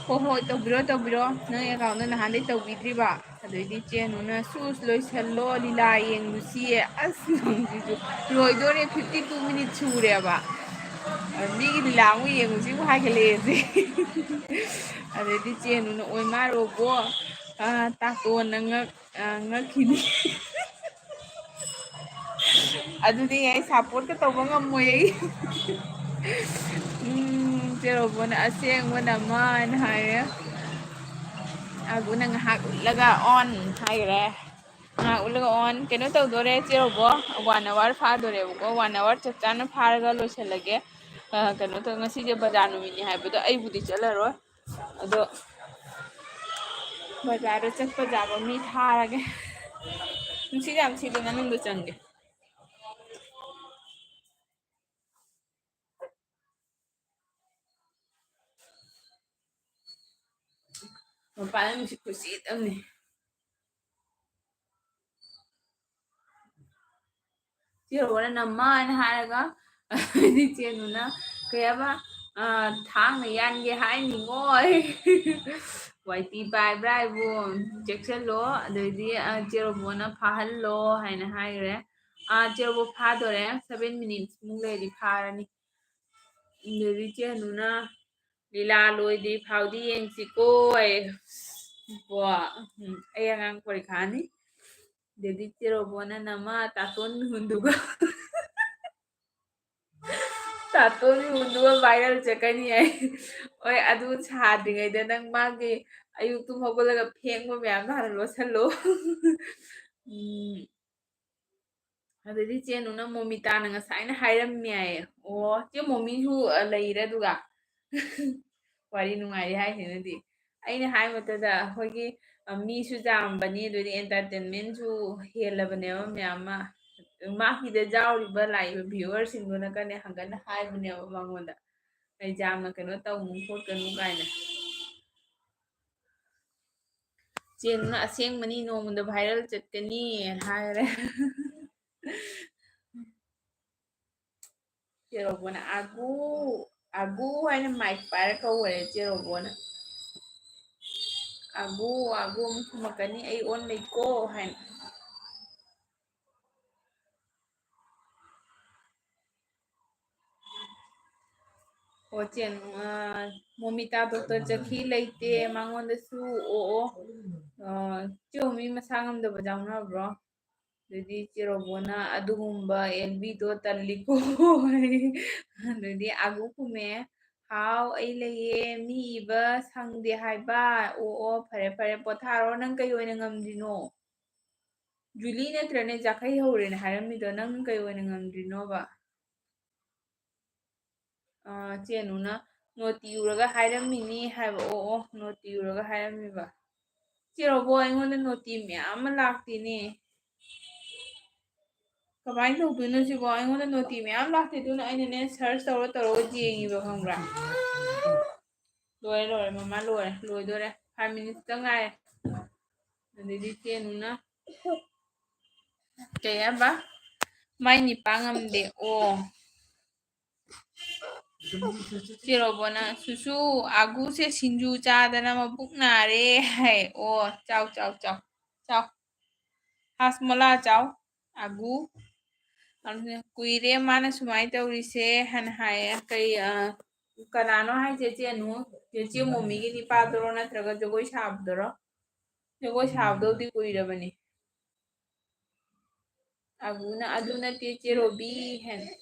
"ꯍꯣꯏ, ꯍꯣꯏ, ꯇꯧꯕꯤꯔꯣ, ꯇꯧꯕꯤꯔꯣ꯫ ꯅꯪ ꯑꯦꯀꯥꯎꯟꯗꯣ ꯅꯍꯥꯟꯗꯩ ꯇꯧꯕꯤꯗ꯭ꯔꯤꯕ?" ꯑꯗꯩꯗꯤ ꯆꯦꯅꯨꯅ "ꯁꯨꯁ ꯂꯣꯏꯁꯜꯂꯣ, ꯂꯤꯂꯥ ꯌꯦꯡꯉꯨꯁꯤꯌꯦ꯫" ꯑꯁ, ꯅꯪꯁꯤꯁꯨ ꯂꯣꯏꯗꯣꯔꯦ, fifty two minutes ꯁꯨꯔꯦꯕ꯫ ꯑ, ꯃꯤꯒꯤ ꯂꯤꯂꯥ ꯑꯃꯨꯛ ꯌꯦꯡꯉꯨꯁꯤꯕꯨ ꯍꯥꯏꯒꯠꯂꯛꯑꯦ ꯁꯤ꯫ ꯑꯗꯩꯗꯤ ꯆꯦꯅꯨꯅ "ꯑꯣꯏ ꯃꯥꯔꯣꯕꯣ, ꯑ, ꯇꯥꯇꯣꯟꯅ ꯉꯛ-, ꯑ, ꯉꯛꯈꯤꯅꯤ꯫" ꯑꯗꯨꯗꯤ ꯑꯩ ꯁꯞꯄꯣꯔꯠꯀ ꯇꯧꯕ ꯉꯝꯃꯣꯏ ꯑꯩ꯫ ꯎꯝ, ꯆꯦ ꯔꯣꯕꯣꯅ ꯑꯁꯦꯡꯕ ꯅꯃꯥꯅ ꯍꯥꯏꯔꯦ꯫ ꯑꯕꯨꯅ ꯉꯥꯏꯍꯥꯛ ꯎꯠꯂꯒ ꯑꯣꯟ ꯍꯥꯏꯈ꯭ꯔꯦ꯫ ꯉꯥꯏꯍꯥꯛ ꯎꯠꯂꯒ ꯑꯣꯟ꯫ ꯀꯩꯅꯣ ꯇꯧꯗꯣꯔꯦ ꯆꯦ ꯔꯣꯕꯣ, ꯋꯥꯟ ꯑꯋꯥꯔ ꯐꯥꯗꯣꯔꯦꯕꯀꯣ꯫ ꯋꯥꯟ ꯑꯋꯥꯔ ꯆꯞ ꯆꯥꯅ ꯐꯥꯔꯒ ꯂꯣꯏꯁꯤꯜꯂꯒꯦ꯫ ꯑ, ꯀꯩꯅꯣ ꯇꯧ, ꯉꯁꯤꯁꯦ ꯕꯖꯥꯔ ꯅꯨꯃꯤꯠꯅꯤ ꯍꯥꯏꯕꯗꯣ ꯑꯩꯕꯨꯗꯤ ꯆꯠꯂꯔꯣꯏ꯫ ꯑꯗꯣ ꯕꯖꯥꯔꯗ ꯆꯠꯄ ꯌꯥꯕ ꯃꯤ ꯊꯥꯔꯒꯦ꯫ ꯅꯨꯡꯁꯤꯠ ꯌꯥꯝ ꯁꯤꯠꯂꯤ, ꯃꯅꯨꯡꯗ ꯆꯪꯒꯦ꯫ ꯃꯄꯥꯟꯗ ꯅꯨꯡꯁꯤꯠ ꯈꯨꯁꯤꯠ ꯑꯃꯅꯤ꯫ ꯆꯦ ꯔꯣꯕꯣꯅ ꯅꯃꯥꯅ ꯍꯥꯏꯔꯒ, ꯏꯆꯦ ꯅꯨꯅ ꯀꯩ ꯍꯥꯏꯕ, ꯑ, ꯊꯥꯡꯅ ꯌꯥꯟꯒꯦ ꯍꯥꯏꯅꯤꯡꯉꯣꯏ꯫ ꯋꯥꯏꯇꯤ ꯄꯥꯏꯕ꯭ꯔꯥ ꯍꯥꯏꯕꯨ ꯆꯦꯛꯁꯤꯜꯂꯣ, ꯑꯗꯩꯗꯤ, ꯑ, ꯆꯦ ꯔꯣꯕꯣꯅ ꯐꯥꯍꯜꯂꯣ ꯍꯥꯏꯅ ꯍꯥꯏꯈ꯭ꯔꯦ꯫ ꯑ, ꯆꯦ ꯔꯣꯕꯣ ꯐꯥꯗꯣꯔꯦ, ꯁꯚꯦꯟ ꯃꯤꯅꯤꯠꯁ ꯃꯨꯛ ꯂꯩꯔꯗꯤ ꯐꯥꯔꯅꯤ꯫ ꯑꯗꯩꯗꯤ ꯆꯦ ꯅꯨꯅ ꯂꯤꯂꯥ ꯂꯣꯏꯗ꯭ꯔꯤ ꯐꯥꯎꯗꯤ ꯌꯦꯡꯁꯤꯀꯣ ꯑꯩ꯫ ꯀꯣ, ꯎꯝ, ꯑꯩ ꯑꯉꯥꯡ ꯄꯔꯤꯈꯥꯅꯤ꯫ ꯑꯗꯩꯗꯤ ꯆꯦ ꯔꯣꯕꯣꯅ ꯅꯃꯥ ꯇꯥꯇꯣꯟ ꯃꯤꯍꯨꯟꯗꯨꯒ꯫ ꯇꯥꯇꯣꯟ ꯃꯤꯍꯨꯟꯗꯨꯒ ꯚꯥꯏꯔꯦꯜ ꯆꯠꯀꯅꯤ ꯍꯥꯏ꯫ ꯍꯣꯏ, ꯑꯗꯨ ꯁꯥꯗ꯭ꯔꯤꯉꯩꯗ ꯅꯪ ꯃꯥꯒꯤ ꯑꯌꯨꯛ ꯇꯨꯝ ꯍꯧꯒꯠꯂꯒ ꯐꯦꯡꯕ ꯃꯌꯥꯝꯗꯣ ꯍꯥꯟꯅ ꯂꯣꯠꯁꯜꯂꯣ꯫ ꯎꯝ꯫ ꯑꯗꯩꯗꯤ ꯆꯦ ꯅꯨꯅ ꯃꯣꯃꯤꯇꯥꯅ ꯉꯁꯥꯏꯅ ꯍꯥꯏꯔꯝꯃꯦ ꯍꯥꯏꯌꯦ꯫ ꯑꯣ, ꯆꯦ ꯃꯣꯃꯤꯁꯨ, ꯑ, ꯂꯩꯔꯦ ꯑꯗꯨꯒ꯫ ꯋꯥꯔꯤ ꯅꯨꯡꯉꯥꯏꯔꯤ ꯍꯥꯏꯁꯤꯅꯗꯤ꯫ ꯑꯩꯅ ꯍꯥꯏ ꯃꯇꯝꯗ ꯑꯩꯈꯣꯏꯒꯤ, ꯑ, ꯃꯤꯁꯨ ꯌꯥꯝꯕꯅꯤ, ꯑꯗꯨꯗꯤ entertainmentꯁꯨ ꯍꯦꯜꯂꯕꯅꯦꯕ ꯃꯌꯥꯝ ꯑꯃ꯫ ꯃꯥꯒꯤꯗ ꯌꯥꯎꯔꯤꯕ ꯂꯥꯛꯏꯕ viewerꯁꯤꯡꯗꯨꯅ ꯀꯅꯦ ꯍꯪꯒꯠꯅ ꯍꯥꯏꯕꯅꯦꯕ ꯃꯉꯣꯟꯗ꯫ ꯑꯩ ꯌꯥꯝꯅ ꯀꯩꯅꯣ ꯇꯧꯅꯨ ꯈꯣꯠꯀꯅꯨ ꯀꯥꯏꯅ꯫ ꯆꯦ ꯅꯨꯅ ꯑꯁꯦꯡꯕꯅꯤ, ꯅꯣꯡꯃꯗ viral ꯆꯠꯀꯅꯤ ꯍꯥꯏꯔꯦ꯫ ꯆꯦ ꯔꯣꯕꯣꯅ "ꯑꯒꯨ, ꯑꯒꯨ" ꯍꯥꯏꯅ mic ꯄꯥꯏꯔ ꯀꯧꯔꯦ ꯆꯦ ꯔꯣꯕꯣꯅ꯫ "ꯑꯒꯨ, ꯑꯒꯨ" ꯑꯃꯨꯛ ꯈꯨꯝꯃꯛꯀꯅꯤ, "ꯑꯩ ꯑꯣꯟ ꯂꯩꯀꯣ" ꯍꯥꯏꯅ꯫ ꯑꯣ, ꯆꯦ, ꯑ, ꯃꯣꯃꯤꯇꯥ doctor ꯆꯠꯈꯤ ꯂꯩꯇꯦ, ꯃꯉꯣꯟꯗꯁꯨ, ꯑꯣ, ꯑꯣ, ꯑ, ꯆꯦ ꯑꯣꯃꯤ ꯃꯁꯥ ꯉꯝꯗꯕ ꯌꯥꯎꯅꯕ꯭ꯔꯣ? ꯑꯗꯨꯗꯤ ꯆꯦ ꯔꯣꯕꯣꯅ ꯑꯗꯨꯒꯨꯝꯕ ꯑꯦꯜꯕꯤꯗꯣ ꯇꯜꯂꯤꯀꯣ꯫ ꯑꯗꯨꯗꯤ ꯑꯒꯨ ꯈꯨꯝꯃꯦ, "ꯍꯥꯎ, ꯑꯩ ꯂꯩꯌꯦ, ꯃꯤ ꯏꯕ ꯁꯪꯗꯦ ꯍꯥꯏꯕ꯫ ꯑꯣ, ꯑꯣ, ꯐꯔꯦ, ꯐꯔꯦ, ꯄꯣꯊꯥꯔꯣ꯫ ꯅꯪ ꯀꯩ ꯑꯣꯏꯅ ꯉꯝꯗ꯭ꯔꯤꯅꯣ? ꯖꯨꯂꯤ ꯅꯠꯇ꯭ꯔꯅꯦ ꯆꯥꯛꯈꯩ ꯍꯧꯔꯦꯅ ꯍꯥꯏꯔꯝꯃꯤꯗꯣ? ꯅꯪ ꯀꯩ ꯑꯣꯏꯅ ꯉꯝꯗ꯭ꯔꯤꯅꯣꯕ?" ꯑꯥ, ꯆꯦ ꯑꯅꯨꯅ ꯅꯣꯇꯤ ꯎꯔꯒ ꯍꯥꯏꯔꯝꯃꯤꯅꯤ ꯍꯥꯏꯕ꯫ ꯑꯣ, ꯑꯣ, ꯅꯣꯇꯤ ꯎꯔꯒ ꯍꯥꯏꯔꯝꯃꯤꯕ꯫ ꯆꯦ ꯔꯣꯕꯣ, ꯑꯩꯉꯣꯟꯗ ꯅꯣꯇꯤ ꯃꯌꯥꯝ ꯑꯃ ꯂꯥꯛꯇꯦꯅꯦ꯫ ꯀꯃꯥꯏꯅ ꯇꯧꯗꯣꯏꯅꯣ ꯁꯤꯕꯣ? ꯑꯩꯉꯣꯟꯗ ꯅꯣꯇꯤ ꯃꯌꯥꯝ ꯂꯥꯛꯇꯦ, ꯑꯗꯨꯅ ꯑꯩꯅꯅꯦ search ꯇꯧꯔ ꯇꯧꯔꯒ ꯌꯦꯡꯉꯤꯕ, ꯈꯪꯕ꯭ꯔꯥ? ꯂꯣꯏꯔꯦ, ꯂꯣꯏꯔꯦ, ꯃꯃꯥ, ꯂꯣꯏꯔꯦ, ꯂꯣꯏꯗꯣꯔꯦ, five minutes ꯇ ꯉꯥꯏꯔꯦ꯫ ꯑꯗꯩꯗꯤ ꯆꯦ ꯑꯅꯨꯅ ꯀꯩ ꯍꯥꯏꯕ? ꯃꯥꯏ ꯅꯤꯄꯥ ꯉꯝꯗꯦ꯫ ꯑꯣ, ꯆꯦ ꯔꯣꯕꯣꯅ, "ꯁꯨꯁꯨ, ꯑꯒꯨꯁꯦ ꯁꯤꯡꯖꯨ ꯆꯥꯗꯅ ꯃꯕꯨꯛ ꯅꯥꯔꯦ" ꯍꯥꯏ꯫ ꯑꯣ, ꯆꯥꯎ, ꯆꯥꯎ, ꯆꯥꯎ, ꯆꯥꯎ꯫ ꯍꯥꯁꯃꯣꯂꯥ ꯆꯥꯎ, ꯑꯒꯨ꯫ ꯑꯗꯨꯅ ꯀꯨꯏꯔꯦ ꯃꯥꯅ ꯁꯨꯃꯥꯏꯅ ꯇꯧꯔꯤꯁꯦ ꯍꯥꯏꯅ ꯍꯥꯏꯌꯦ꯫ ꯀꯩ, ꯑ, ꯀꯅꯥꯅꯣ ꯍꯥꯏꯁꯦ, ꯆꯦ ꯑꯅꯨ? ꯆꯦ, ꯆꯦ ꯃꯣꯃꯤꯒꯤ ꯅꯤꯄꯥꯗꯨꯔꯣ, ꯅꯠꯇ꯭ꯔꯒ ꯖꯒꯣꯏ ꯁꯥꯕꯗꯨꯔꯣ? ꯖꯒꯣꯏ ꯁꯥꯕꯗꯧꯗꯤ ꯀꯨꯏꯔꯕꯅꯤ꯫ ꯑꯒꯨꯅ, "ꯑꯗꯨ ꯅꯠꯇꯦ, ꯆꯦ ꯔꯣꯕꯤ" ꯍꯥꯏꯅ꯫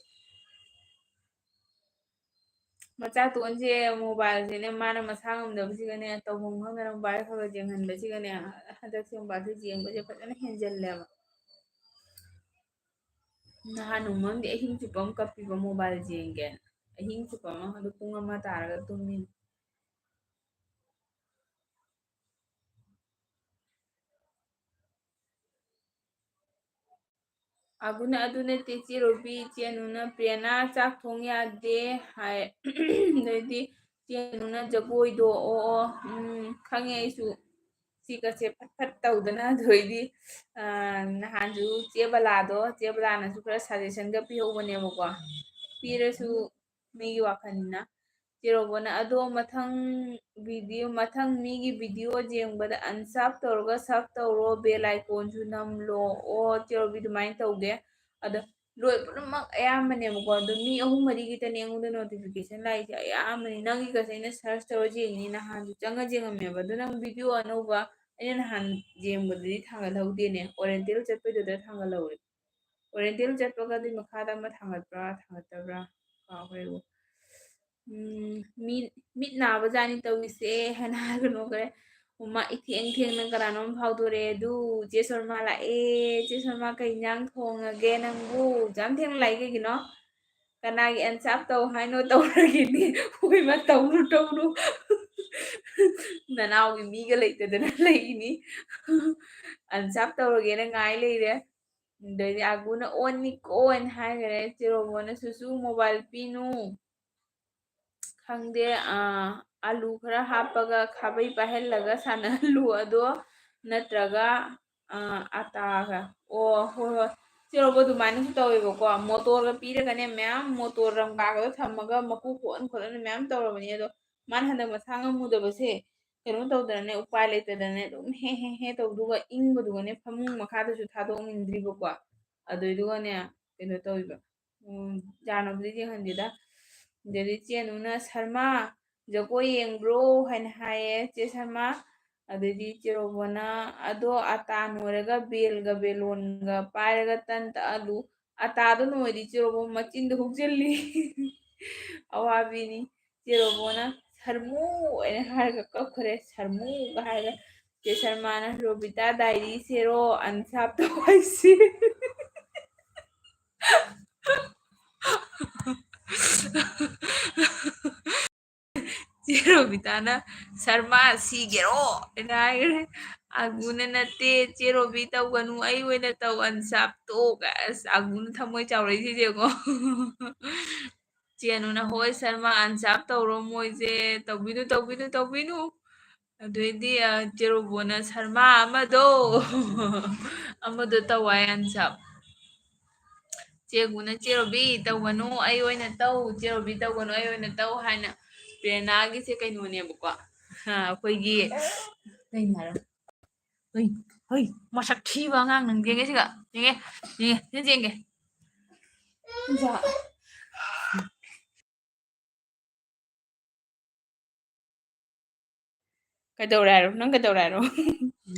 ꯃꯆꯥꯇꯣꯟꯁꯦ mobileꯁꯦꯅꯦ, ꯃꯥꯅ ꯃꯁꯥ ꯉꯝꯗꯕꯁꯤꯒꯅꯦ, ꯇꯧꯐꯝ ꯈꯪꯗꯅ mobile ꯈꯔ ꯈꯔ ꯌꯦꯡꯍꯟꯕꯁꯤꯒꯅꯦ, ꯍꯟꯗꯛꯁꯦ mobileꯁꯦ ꯌꯦꯡꯕꯁꯦ ꯐꯖꯅ ꯍꯦꯟꯖꯜꯂꯦꯕ꯫ ꯅꯍꯥꯟ ꯅꯣꯡꯃ ꯑꯃꯗꯤ ꯑꯍꯤꯡ ꯆꯨꯞꯄ ꯑꯃ ꯀꯞꯄꯤꯕ mobile ꯌꯦꯡꯒꯦꯅ꯫ ꯑꯍꯤꯡ ꯆꯨꯞꯄ ꯑꯃ, ꯑꯗꯨ ꯄꯨꯡ ꯑꯃ ꯇꯥꯔꯒ ꯇꯨꯝꯃꯤꯅꯤ꯫ ꯑꯒꯨꯅ, "ꯑꯗꯨ ꯅꯠꯇꯦ ꯆꯦ ꯔꯣꯕꯤ, ꯆꯦ ꯑꯅꯨꯅ ꯄ꯭ꯔꯦꯔꯅꯥ ꯆꯥꯛ ꯊꯣꯡ ꯌꯥꯗꯦ" ꯍꯥꯏ꯫ ꯑꯗꯩꯗꯤ ꯆꯦ ꯑꯅꯨꯅ ꯖꯒꯣꯏꯗꯣ, "ꯑꯣ, ꯑꯣ, ꯎꯝ, ꯈꯪꯉꯦ ꯑꯩꯁꯨ, ꯁꯤꯒꯁꯦ ꯐꯠ ꯐꯠ ꯇꯧꯗꯅ", ꯑꯗꯩꯗꯤ, ꯑ, ꯅꯍꯥꯟꯁꯨ ꯆꯦ ꯕꯂꯥꯗꯣ, ꯆꯦ ꯕꯂꯥꯅꯁꯨ ꯈꯔ suggestionꯒ ꯄꯤꯍꯧꯕꯅꯦꯕꯀꯣ, ꯄꯤꯔꯁꯨ ꯃꯤꯒꯤ ꯋꯥꯈꯜꯅꯤꯅ꯫ ꯆꯦ ꯔꯣꯕꯣꯅ, "ꯑꯗꯣ ꯃꯊꯪ video, ꯃꯊꯪ ꯃꯤꯒꯤ video ꯌꯦꯡꯕꯗ unsub ꯇꯧꯔꯒ sub ꯇꯧꯔꯣ, bell iconꯁꯨ ꯅꯝꯂꯣ"꯫ ꯑꯣ, ꯆꯦ ꯔꯣꯕꯤ, ꯑꯗꯨꯃꯥꯏꯅ ꯇꯧꯒꯦ꯫ ꯑꯗꯣ ꯂꯣꯏ ꯄꯨꯝꯅꯃꯛ ꯑꯌꯥꯝꯕꯅꯦꯕꯀꯣ, ꯑꯗꯣ ꯃꯤ ꯑꯍꯨꯝ ꯃꯔꯤ ꯈꯛꯇꯅꯦ ꯑꯩꯉꯣꯟꯗ notification ꯂꯥꯛꯏꯁꯦ, ꯑꯌꯥꯝꯕꯅꯤ꯫ ꯅꯪꯒꯤꯒꯁꯦ ꯑꯩꯅ search ꯇꯧꯔ ꯌꯦꯡꯉꯤꯅꯤ, ꯅꯍꯥꯟꯁꯨ ꯆꯪꯉ ꯌꯦꯡꯉꯝꯃꯦꯕ꯫ ꯑꯗꯣ ꯅꯪ video ꯑꯅꯧꯕ ꯑꯩꯅ ꯅꯍꯥꯟ ꯌꯦꯡꯕꯗꯗꯤ ꯊꯥꯡꯒꯠꯍꯧꯗꯦꯅꯦ, ꯑꯣꯔꯦꯟꯇꯦꯜ ꯆꯠꯄꯩꯗꯨꯗ ꯊꯥꯡꯒꯠꯍꯧꯔꯦ꯫ ꯑꯣꯔꯦꯟꯇꯦꯜ ꯆꯠꯄꯒ ꯑꯗꯨꯏ ꯃꯈꯥꯗ ꯑꯃ ꯊꯥꯡꯒꯠꯄ꯭ꯔꯥ ꯊꯥꯡꯒꯠꯇꯕ꯭ꯔꯥ ꯀꯥꯎꯈ꯭ꯔꯦꯕꯨ꯫ ꯎꯝ, ꯃꯤ, ꯃꯤꯠ ꯅꯥꯕꯖꯥꯠꯅꯤ ꯇꯧꯔꯤꯁꯦ ꯍꯥꯏꯅ ꯍꯥꯏꯔꯒ ꯅꯣꯛꯈ꯭ꯔꯦ꯫ ꯃꯃꯥ ꯏꯊꯦꯡ ꯊꯦꯡꯅ ꯀꯅꯥꯅꯣꯝ ꯐꯥꯎꯗꯣꯔꯛꯑꯦ, "ꯑꯗꯨ ꯆꯦ ꯁꯣꯔꯃꯥ ꯂꯥꯛꯑꯦ, ꯆꯦ ꯁꯣꯔꯃꯥ ꯀꯩ ꯏꯟꯖꯥꯡ ꯊꯣꯡꯉꯒꯦ ꯅꯪꯕꯨ? ꯌꯥꯝ ꯊꯦꯡꯅ ꯂꯥꯛꯏ ꯀꯩꯒꯤꯅꯣ? ꯀꯅꯥꯒꯤ ꯑꯟꯁꯥꯞ ꯇꯧ ꯍꯥꯏꯅꯣ ꯇꯧꯔꯒꯦꯅꯦ?" ꯍꯣꯏꯃ ꯇꯧꯔꯨ ꯇꯧꯔꯨ꯫ ꯅꯅꯥꯎꯒꯤ ꯃꯤꯒ ꯂꯩꯇꯗꯅ ꯂꯩꯅꯤ꯫ ꯑꯟꯁꯥꯞ ꯇꯧꯔꯒꯦꯅ ꯉꯥꯏ ꯂꯩꯔꯦ꯫ ꯑꯗꯩꯗꯤ ꯑꯒꯨꯅ ꯑꯣꯟꯅꯤꯀꯣ ꯍꯥꯏꯅ ꯍꯥꯏꯈ꯭ꯔꯦ꯫ ꯆꯦꯔꯣꯃꯣꯅ ꯁꯨꯁꯨ ꯃꯣꯕꯥꯏꯜ ꯄꯤꯅꯨ꯫ ꯈꯪꯗꯦ, ꯑꯥ, ꯑꯂꯨ ꯈꯔ ꯍꯥꯞꯄꯒ ꯈꯥꯕꯩ ꯄꯥꯏꯍꯜꯂꯒ ꯁꯥꯟꯅꯍꯜꯂꯨ ꯑꯗꯣ, ꯅꯠꯇ꯭ꯔꯒ, ꯑꯥ, ꯑꯇꯥꯒ꯫ ꯑꯣ, ꯍꯣꯏ, ꯍꯣꯏ꯫ ꯆꯦꯔꯣꯕꯣ ꯑꯗꯨꯃꯥꯏꯅꯁꯨ ꯇꯧꯋꯦꯕꯀꯣ꯫ ꯃꯣꯇꯣꯔꯒ ꯄꯤꯔꯒꯅꯦ, ꯃꯌꯥꯝ ꯃꯣꯇꯣꯔ ꯔꯪꯒꯥꯒꯗꯣ ꯊꯝꯃꯒ ꯃꯀꯨ ꯈꯣꯛꯍꯟ ꯈꯣꯠꯍꯟ ꯃꯌꯥꯝ ꯇꯧꯔꯕꯅꯤ꯫ ꯑꯗꯣ ꯃꯥꯅ ꯍꯟꯗꯛ ꯃꯁꯥ ꯉꯝꯃꯨꯗꯕꯁꯦ, ꯀꯩꯅꯣ ꯇꯧꯗꯅꯅꯦ, ꯎꯄꯥꯏ ꯂꯩꯇꯗꯅꯅꯦ, ꯑꯗꯨꯝ ꯍꯦ ꯍꯦ ꯍꯦ ꯇꯧꯗꯨꯒ ꯏꯪꯕꯗꯨꯒꯅꯦ, ꯐꯃꯨꯡ ꯃꯈꯥꯗꯁꯨ ꯊꯥꯗꯣꯛꯅꯤꯡꯗ꯭ꯔꯤꯕꯀꯣ꯫ ꯑꯗꯨꯏꯗꯨꯒꯅꯦ, ꯀꯩꯅꯣ ꯇꯧꯋꯦꯕ꯫ ꯎꯝ, ꯖꯥꯅꯣꯕꯨꯗꯤ ꯌꯦꯡꯍꯟꯗꯦꯗ꯫ ꯑꯗꯩꯗꯤ ꯆꯦ ꯑꯅꯨꯅ, "ꯁꯔꯃꯥ, ꯖꯒꯣꯏ ꯌꯦꯡꯕ꯭ꯔꯣ?" ꯍꯥꯏꯅ ꯍꯥꯏꯌꯦ ꯆꯦ ꯁꯔꯃꯥ꯫ ꯑꯗꯩꯗꯤ ꯆꯦ ꯔꯣꯕꯣꯅ, "ꯑꯗꯣ ꯑꯇꯥ ꯅꯣꯏꯔꯒ ꯕꯦꯜꯒ ꯕꯦꯂꯣꯟꯒ ꯄꯥꯏꯔꯒ ꯇꯟ ꯇꯛꯍꯜꯂꯨ꯫ ꯑꯇꯥꯗꯣ ꯅꯣꯏꯗꯤ ꯆꯦ ꯔꯣꯕꯣ ꯃꯆꯤꯟꯗꯣ ꯍꯨꯛꯆꯤꯜꯂꯤ꯫" ꯑꯋꯥꯕꯤꯅꯤ꯫ ꯆꯦ ꯔꯣꯕꯣꯅ, "ꯁꯔꯃꯨ" ꯍꯥꯏꯅ ꯍꯥꯏꯔꯒ ꯀꯞꯈ꯭ꯔꯦ꯫ "ꯁꯔꯃꯨꯒ" ꯍꯥꯏꯔꯒ ꯆꯦ ꯁꯔꯃꯥꯅ, "ꯔꯣꯕꯤꯇꯥ ꯗꯥꯏꯔꯤ ꯁꯦꯔꯣ, ꯑꯟꯁꯥꯞ ꯇꯧ ꯍꯥꯏꯁꯤ꯫" ꯆꯦ ꯔꯣꯕꯤꯇꯥꯅ, "ꯁꯔꯃꯥ ꯁꯤꯒꯦꯔꯣ?" ꯍꯥꯏꯅ ꯍꯥꯏꯈ꯭ꯔꯦ꯫ ꯑꯒꯨꯅ, "ꯅꯠꯇꯦ, ꯆꯦ ꯔꯣꯕꯤ ꯇꯧꯒꯅꯨ, ꯑꯩ ꯑꯣꯏꯅ ꯇꯧ, ꯑꯟꯁꯥꯞꯇꯣ" ꯀꯥꯏ꯫ ꯑꯁ, ꯑꯒꯨꯅ ꯊꯃꯣꯏ ꯆꯥꯎꯔꯛꯏꯁꯤꯗꯤ ꯌꯦꯡꯉꯣ꯫ ꯆꯦ ꯑꯅꯨꯅ, "ꯍꯣꯏ, ꯁꯔꯃꯥ, ꯑꯟꯁꯥꯞ ꯇꯧꯔꯣ, ꯃꯣꯏꯁꯦ ꯇꯧꯕꯤꯅꯨ, ꯇꯧꯕꯤꯅꯨ, ꯇꯧꯕꯤꯅꯨ꯫" ꯑꯗꯨꯏꯗꯤ, ꯑ, ꯆꯦ ꯔꯣꯕꯣꯅ, "ꯁꯔꯃꯥ ꯑꯃꯗꯣ, ꯑꯃꯗꯣ ꯇꯧ ꯍꯥꯏ ꯑꯟꯁꯥꯞ꯫" ꯆꯦ ꯑꯒꯨꯅ, "ꯆꯦ ꯔꯣꯕꯤ ꯇꯧꯒꯅꯨ, ꯑꯩ ꯑꯣꯏꯅ ꯇꯧ, ꯆꯦ ꯔꯣꯕꯤ ꯇꯧꯒꯅꯨ, ꯑꯩ ꯑꯣꯏꯅ ꯇꯧ" ꯍꯥꯏꯅ꯫ ꯄ꯭ꯔꯦꯔꯅꯥꯒꯤꯁꯦ ꯀꯩꯅꯣꯅꯦꯕꯀꯣ, ꯑ, ꯑꯩꯈꯣꯏꯒꯤ, ꯀꯩꯅꯣ ꯍꯥꯏꯔꯣ? ꯍꯣꯏ, ꯍꯣꯏ, ꯃꯁꯛ ꯊꯤꯕ ꯑꯉꯥꯡ ꯅꯪ ꯌꯦꯡꯒꯦ ꯁꯤꯒ꯫ ꯌꯦꯡꯒꯦ, ꯌꯦꯡꯒꯦ, ꯁꯤꯁꯦ ꯌꯦꯡꯒꯦ꯫ ꯁꯤꯁꯦ꯫ ꯀꯩꯗꯧꯔꯦ ꯍꯥꯏꯔꯣ? ꯅꯪ ꯀꯩꯗꯧꯔꯦ ꯍꯥꯏꯔꯣ?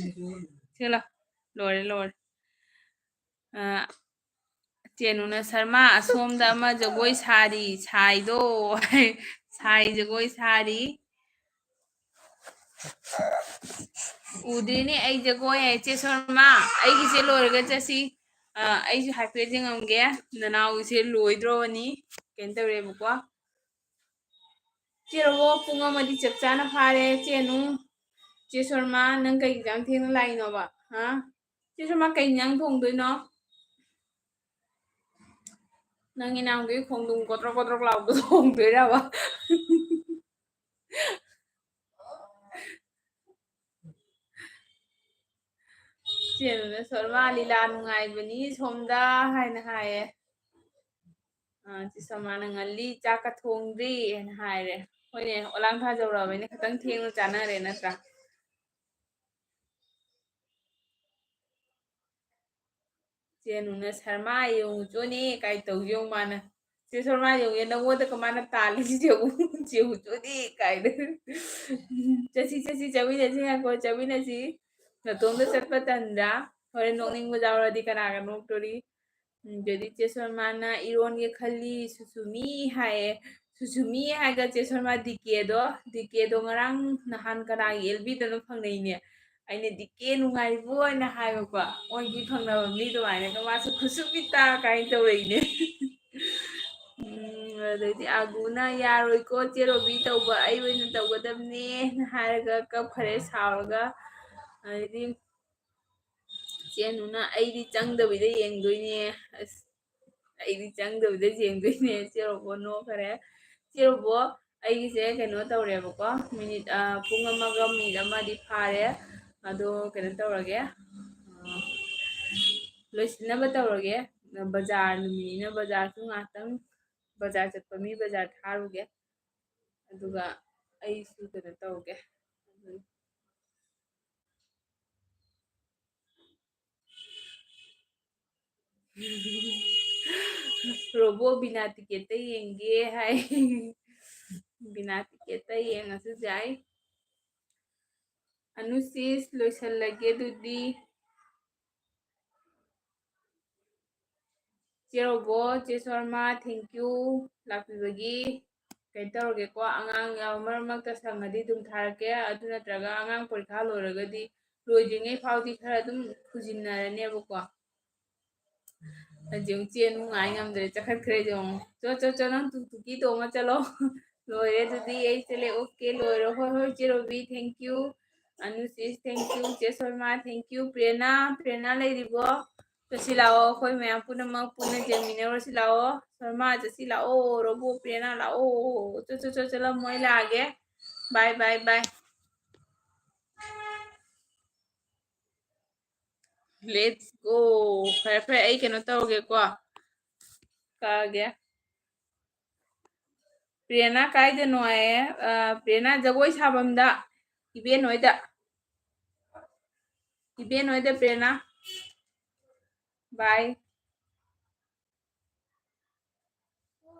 ꯁꯤꯂ, ꯂꯣꯏꯔꯦ, ꯂꯣꯏꯔꯦ꯫ ꯑ, ꯆꯦꯅꯨꯅ, "ꯁꯔꯃ, ꯑꯁꯣꯝꯗ ꯑꯃ ꯖꯒꯣꯏ ꯁꯥꯔꯤ, ꯁꯥꯏꯗꯣ", ꯍꯥꯏ꯫ "ꯁꯥꯏ ꯖꯒꯣꯏ ꯁꯥꯔꯤ"꯫ ꯎꯗ꯭ꯔꯤꯅꯦ ꯑꯩ ꯖꯒꯣꯏ꯫ ꯆꯦ ꯁꯣꯔꯃꯥ, ꯑꯩꯒꯤꯁꯦ ꯂꯣꯏꯔꯒ ꯆꯠꯁꯤ꯫ ꯑ, ꯑꯩꯁꯨ ꯍꯥꯏꯐꯦꯠ ꯌꯦꯡꯉꯝꯒꯦ꯫ ꯅꯅꯥꯎꯒꯤꯁꯦ ꯂꯣꯏꯗ꯭ꯔꯣꯕꯅꯤ꯫ ꯀꯩꯅꯣ ꯇꯧꯔꯦꯕꯀꯣ꯫ ꯆꯦ ꯔꯣꯕꯣ, ꯄꯨꯡ ꯑꯃꯗꯤ ꯆꯞ ꯆꯥꯅ ꯐꯥꯔꯦ꯫ ꯆꯦꯅꯨ, ꯆꯦ ꯁꯣꯔꯃꯥ, ꯅꯪ ꯀꯩꯒꯤ ꯌꯥꯝ ꯊꯦꯡꯅ ꯂꯥꯛꯏꯅꯣꯕ? ꯍꯥ? ꯆꯦ ꯁꯣꯔꯃꯥ, ꯀꯩ ꯏꯟꯖꯥꯡ ꯊꯣꯡꯗꯣꯏꯅꯣ? ꯅꯪ ꯏꯅꯥꯎꯒꯤ ꯈꯣꯡꯗꯣꯡ ꯀꯣꯗ꯭ꯔꯣꯛ ꯀꯣꯗ꯭ꯔꯣꯛ ꯂꯥꯎꯕꯗꯣ ꯊꯣꯡꯗꯣꯏꯔꯕ? ꯆꯦꯅꯨꯅ, "ꯁꯣꯔꯃꯥ, ꯂꯤꯂꯥ ꯅꯨꯡꯉꯥꯏꯕꯅꯤ ꯁꯣꯝꯗ" ꯍꯥꯏꯅ ꯍꯥꯏꯌꯦ꯫ ꯑ, ꯆꯦ ꯁꯣꯔꯃꯥꯅ, "ꯉꯜꯂꯤ, ꯆꯥꯛꯀ ꯊꯣꯡꯗ꯭ꯔꯤ" ꯍꯥꯏꯅ ꯍꯥꯏꯔꯦ꯫ ꯍꯣꯏꯅꯦ, ꯑꯣꯂꯥꯡ ꯊꯥꯖꯧꯔꯕꯅꯤꯅ ꯈꯤꯇꯪ ꯊꯦꯡꯅ ꯆꯥꯅꯔꯦ ꯅꯠꯇ꯭ꯔꯥ? ꯆꯦꯅꯨꯅ, "ꯁꯔꯃꯥ ꯌꯦꯡꯉꯨ ꯆꯣꯅꯦ" ꯀꯥꯏ ꯇꯧ ꯌꯦꯡꯉꯨ ꯃꯥꯅ꯫ "ꯆꯦ ꯁꯣꯔꯃꯥ ꯌꯦꯡꯉꯨ, ꯅꯪꯉꯣꯟꯗ ꯀꯃꯥꯏꯅ ꯇꯥꯜꯂꯤꯁꯤ ꯌꯦꯡꯉꯨ, ꯌꯦꯡꯉꯨ ꯆꯣꯅꯦ" ꯀꯥꯏꯅ꯫ "ꯆꯠꯁꯤ, ꯆꯠꯁꯤ, ꯆꯠꯃꯤꯟꯅꯁꯤ, ꯉꯥꯏꯈꯣ, ꯆꯠꯃꯤꯟꯅꯁꯤ꯫ ꯅꯇꯣꯝꯇ ꯆꯠꯄ ꯇꯟꯗ꯭ꯔꯥ? ꯍꯣꯔꯦꯟ ꯅꯣꯛꯅꯤꯡꯕ ꯌꯥꯎꯔꯗꯤ ꯀꯅꯥꯒ ꯅꯣꯛꯇꯣꯔꯤ?" ꯎꯝ, ꯑꯗꯩꯗꯤ ꯆꯦ ꯁꯣꯔꯃꯥꯅ, "ꯏꯔꯣꯟꯒꯦ ꯈꯜꯂꯤ ꯁꯨꯁꯨꯃꯤ" ꯍꯥꯏꯌꯦ꯫ ꯁꯨꯁꯨꯃꯤ ꯍꯥꯏꯒ ꯆꯦ ꯁꯣꯔꯃꯥ ꯗꯤ ꯀꯦꯗꯣ, ꯗꯤ ꯀꯦꯗꯣ ꯉꯔꯥꯡ ꯅꯍꯥꯟ ꯀꯅꯥꯒꯤ ꯑꯦꯜ ꯕꯤꯗꯅꯣ ꯐꯪꯅꯩꯅꯦ꯫ ꯑꯩꯅ, "ꯗꯤ ꯀꯦ ꯅꯨꯡꯉꯥꯏꯔꯤꯕꯣ?" ꯍꯥꯏꯅ ꯍꯥꯏꯕꯀꯣ꯫ ꯃꯣꯏꯒꯤ ꯐꯪꯅꯕ ꯃꯤꯗꯣ ꯑꯗꯨꯃꯥꯏꯅꯒ ꯃꯥꯁꯨ ꯈꯨꯁꯨ ꯄꯤꯇꯥ ꯀꯥꯏꯅ ꯇꯧꯔꯛꯏꯅꯦ꯫ ꯎꯝ, ꯑꯗꯩꯗꯤ ꯑꯥꯒꯨꯅ, "ꯌꯥꯔꯣꯏꯀꯣ, ꯆꯦ ꯔꯣꯕꯤ ꯇꯧꯕ, ꯑꯩ ꯑꯣꯏꯅ ꯇꯧꯒꯗꯕꯅꯦꯅ" ꯍꯥꯏꯔꯒ ꯀꯞꯈꯔꯦ ꯁꯥꯎꯔꯒ꯫ ꯑꯗꯩꯗꯤ ꯆꯦꯅꯨꯅ, "ꯑꯩꯗꯤ ꯆꯪꯗꯕꯤꯗ ꯌꯦꯡꯗꯣꯏꯅꯦ"꯫ ꯑꯁ, "ꯑꯩꯗꯤ ꯆꯪꯗꯕꯤꯗ ꯌꯦꯡꯗꯣꯏꯅꯦ"꯫ ꯆꯦ ꯔꯣꯕꯣ ꯅꯣꯛꯈꯔꯦ꯫ ꯆꯦ ꯔꯣꯕꯣ, ꯑꯩꯒꯤꯁꯦ ꯀꯩꯅꯣ ꯇꯧꯔꯦꯕꯀꯣ, ꯃꯤꯅꯤꯠ, ꯑ, ꯄꯨꯡ ꯑꯃꯒ ꯃꯤꯅꯤꯠ ꯑꯃꯗꯤ ꯐꯥꯔꯦ꯫ ꯑꯗꯣ ꯀꯩꯅꯣ ꯇꯧꯔꯒꯦ, ꯑ, ꯂꯣꯏꯁꯤꯟꯅꯕ ꯇꯧꯔꯒꯦ꯫ ꯕꯖꯥꯔ ꯅꯨꯃꯤꯠꯅꯤꯅ ꯕꯖꯥꯔꯁꯨ ꯉꯥꯛꯇꯪ, ꯕꯖꯥꯔ ꯆꯠꯄ ꯃꯤ ꯕꯖꯥꯔ ꯊꯥꯔꯨꯒꯦ꯫ ꯑꯗꯨꯒ ꯑꯩꯁꯨ ꯀꯩꯅꯣ ꯇꯧꯒꯦ꯫ ꯔꯣꯕꯣ ꯕꯤꯅꯥ ꯇꯤꯀꯦꯠꯇ ꯌꯦꯡꯒꯦ ꯍꯥꯏ꯫ ꯕꯤꯅꯥ ꯇꯤꯀꯦꯠꯇ ꯌꯦꯡꯉꯁꯨ ꯌꯥꯏ꯫ ꯑꯅꯨ sis, ꯂꯣꯏꯁꯜꯂꯒꯦ ꯑꯗꯨꯗꯤ꯫ ꯆꯦ ꯔꯣꯕꯣ, ꯆꯦ ꯁꯣꯔꯃꯥ, thank you ꯂꯥꯛꯄꯤꯕꯒꯤ꯫ ꯀꯩꯅꯣ ꯇꯧꯔꯒꯦꯀꯣ, ꯑꯉꯥꯡ ꯌꯥꯎ-, ꯃꯔꯛ ꯃꯔꯛꯇ ꯁꯪꯉꯗꯤ ꯑꯗꯨꯝ ꯊꯥꯔꯛꯀꯦ, ꯑꯗꯨ ꯅꯠꯇ꯭ꯔꯒ ꯑꯉꯥꯡ ꯄꯔꯤꯈꯥ ꯂꯣꯏꯔꯒꯗꯤ, ꯂꯣꯏꯗ꯭ꯔꯤꯉꯩ ꯐꯥꯎꯗꯤ ꯈꯔ ꯑꯗꯨꯝ ꯐꯨꯖꯤꯟꯅꯔꯅꯦꯕꯀꯣ꯫ ꯍꯧꯖꯤꯛ ꯑꯃꯨꯛ ꯆꯦꯟ ꯑꯃꯨꯛ ꯉꯥꯏ ꯉꯝꯗ꯭ꯔꯦ, ꯆꯠꯈꯠꯈ꯭ꯔꯦ ꯍꯧꯖꯤꯛ ꯑꯃꯨꯛ꯫ ꯆꯣ, ꯆꯣ, ꯆꯣ, ꯅꯪ ꯇꯨ ꯇꯨꯀꯤ ꯇꯣꯡꯉ ꯆꯠꯂꯣ꯫ ꯂꯣꯏꯔꯦ ꯑꯗꯨꯗꯤ ꯑꯩ ꯆꯠꯂꯦ꯫ Okay, ꯂꯣꯏꯔꯦ꯫ ꯍꯣꯏ, ꯍꯣꯏ, ꯆꯦ Robi, thank you꯫ Anu sis, thank you꯫ ꯆꯦ ꯁꯣꯔꯃꯥ, thank you꯫ ꯄ꯭ꯔꯦꯔꯅꯥ, ꯄ꯭ꯔꯦꯔꯅꯥ ꯂꯩꯔꯤꯕꯣ? ꯆꯠꯁꯤ ꯂꯥꯛꯑꯣ, ꯑꯩꯈꯣꯏ ꯃꯌꯥꯝ ꯄꯨꯝꯅꯃꯛ ꯄꯨꯟꯅ ꯌꯦꯡꯃꯤꯟꯅꯔꯨꯔꯁꯤ ꯂꯥꯛꯑꯣ꯫ ꯁꯣꯔꯃꯥ, ꯆꯠꯁꯤ ꯂꯥꯛꯑꯣ꯫ ꯔꯣꯕꯣ, ꯄ꯭ꯔꯦꯔꯅꯥ ꯂꯥꯛꯑꯣ꯫ ꯆꯣ, ꯆꯣ, ꯆꯣ, ꯆꯠꯂꯝꯃꯣ, ꯑꯩ ꯂꯥꯛꯑꯒꯦ꯫ Bye, bye, bye꯫ Let's go꯫ ꯐꯔꯦ, ꯐꯔꯦ, ꯑꯩ ꯀꯩꯅꯣ ꯇꯧꯔꯒꯦꯀꯣ꯫ ꯀꯛꯑꯒꯦ꯫ ꯄ꯭ꯔꯦꯔꯅꯥ ꯀꯥꯏꯗꯅꯣ ꯍꯥꯏꯌꯦ? ꯑ, ꯄ꯭ꯔꯦꯔꯅꯥ ꯖꯒꯣꯏ ꯁꯥꯐꯝꯗ, ꯏꯕꯦꯟ ꯍꯣꯏꯗ꯫ ꯏꯕꯦꯟ ꯍꯣꯏꯗ, ꯄ꯭ꯔꯦꯔꯅꯥ꯫ Bye꯫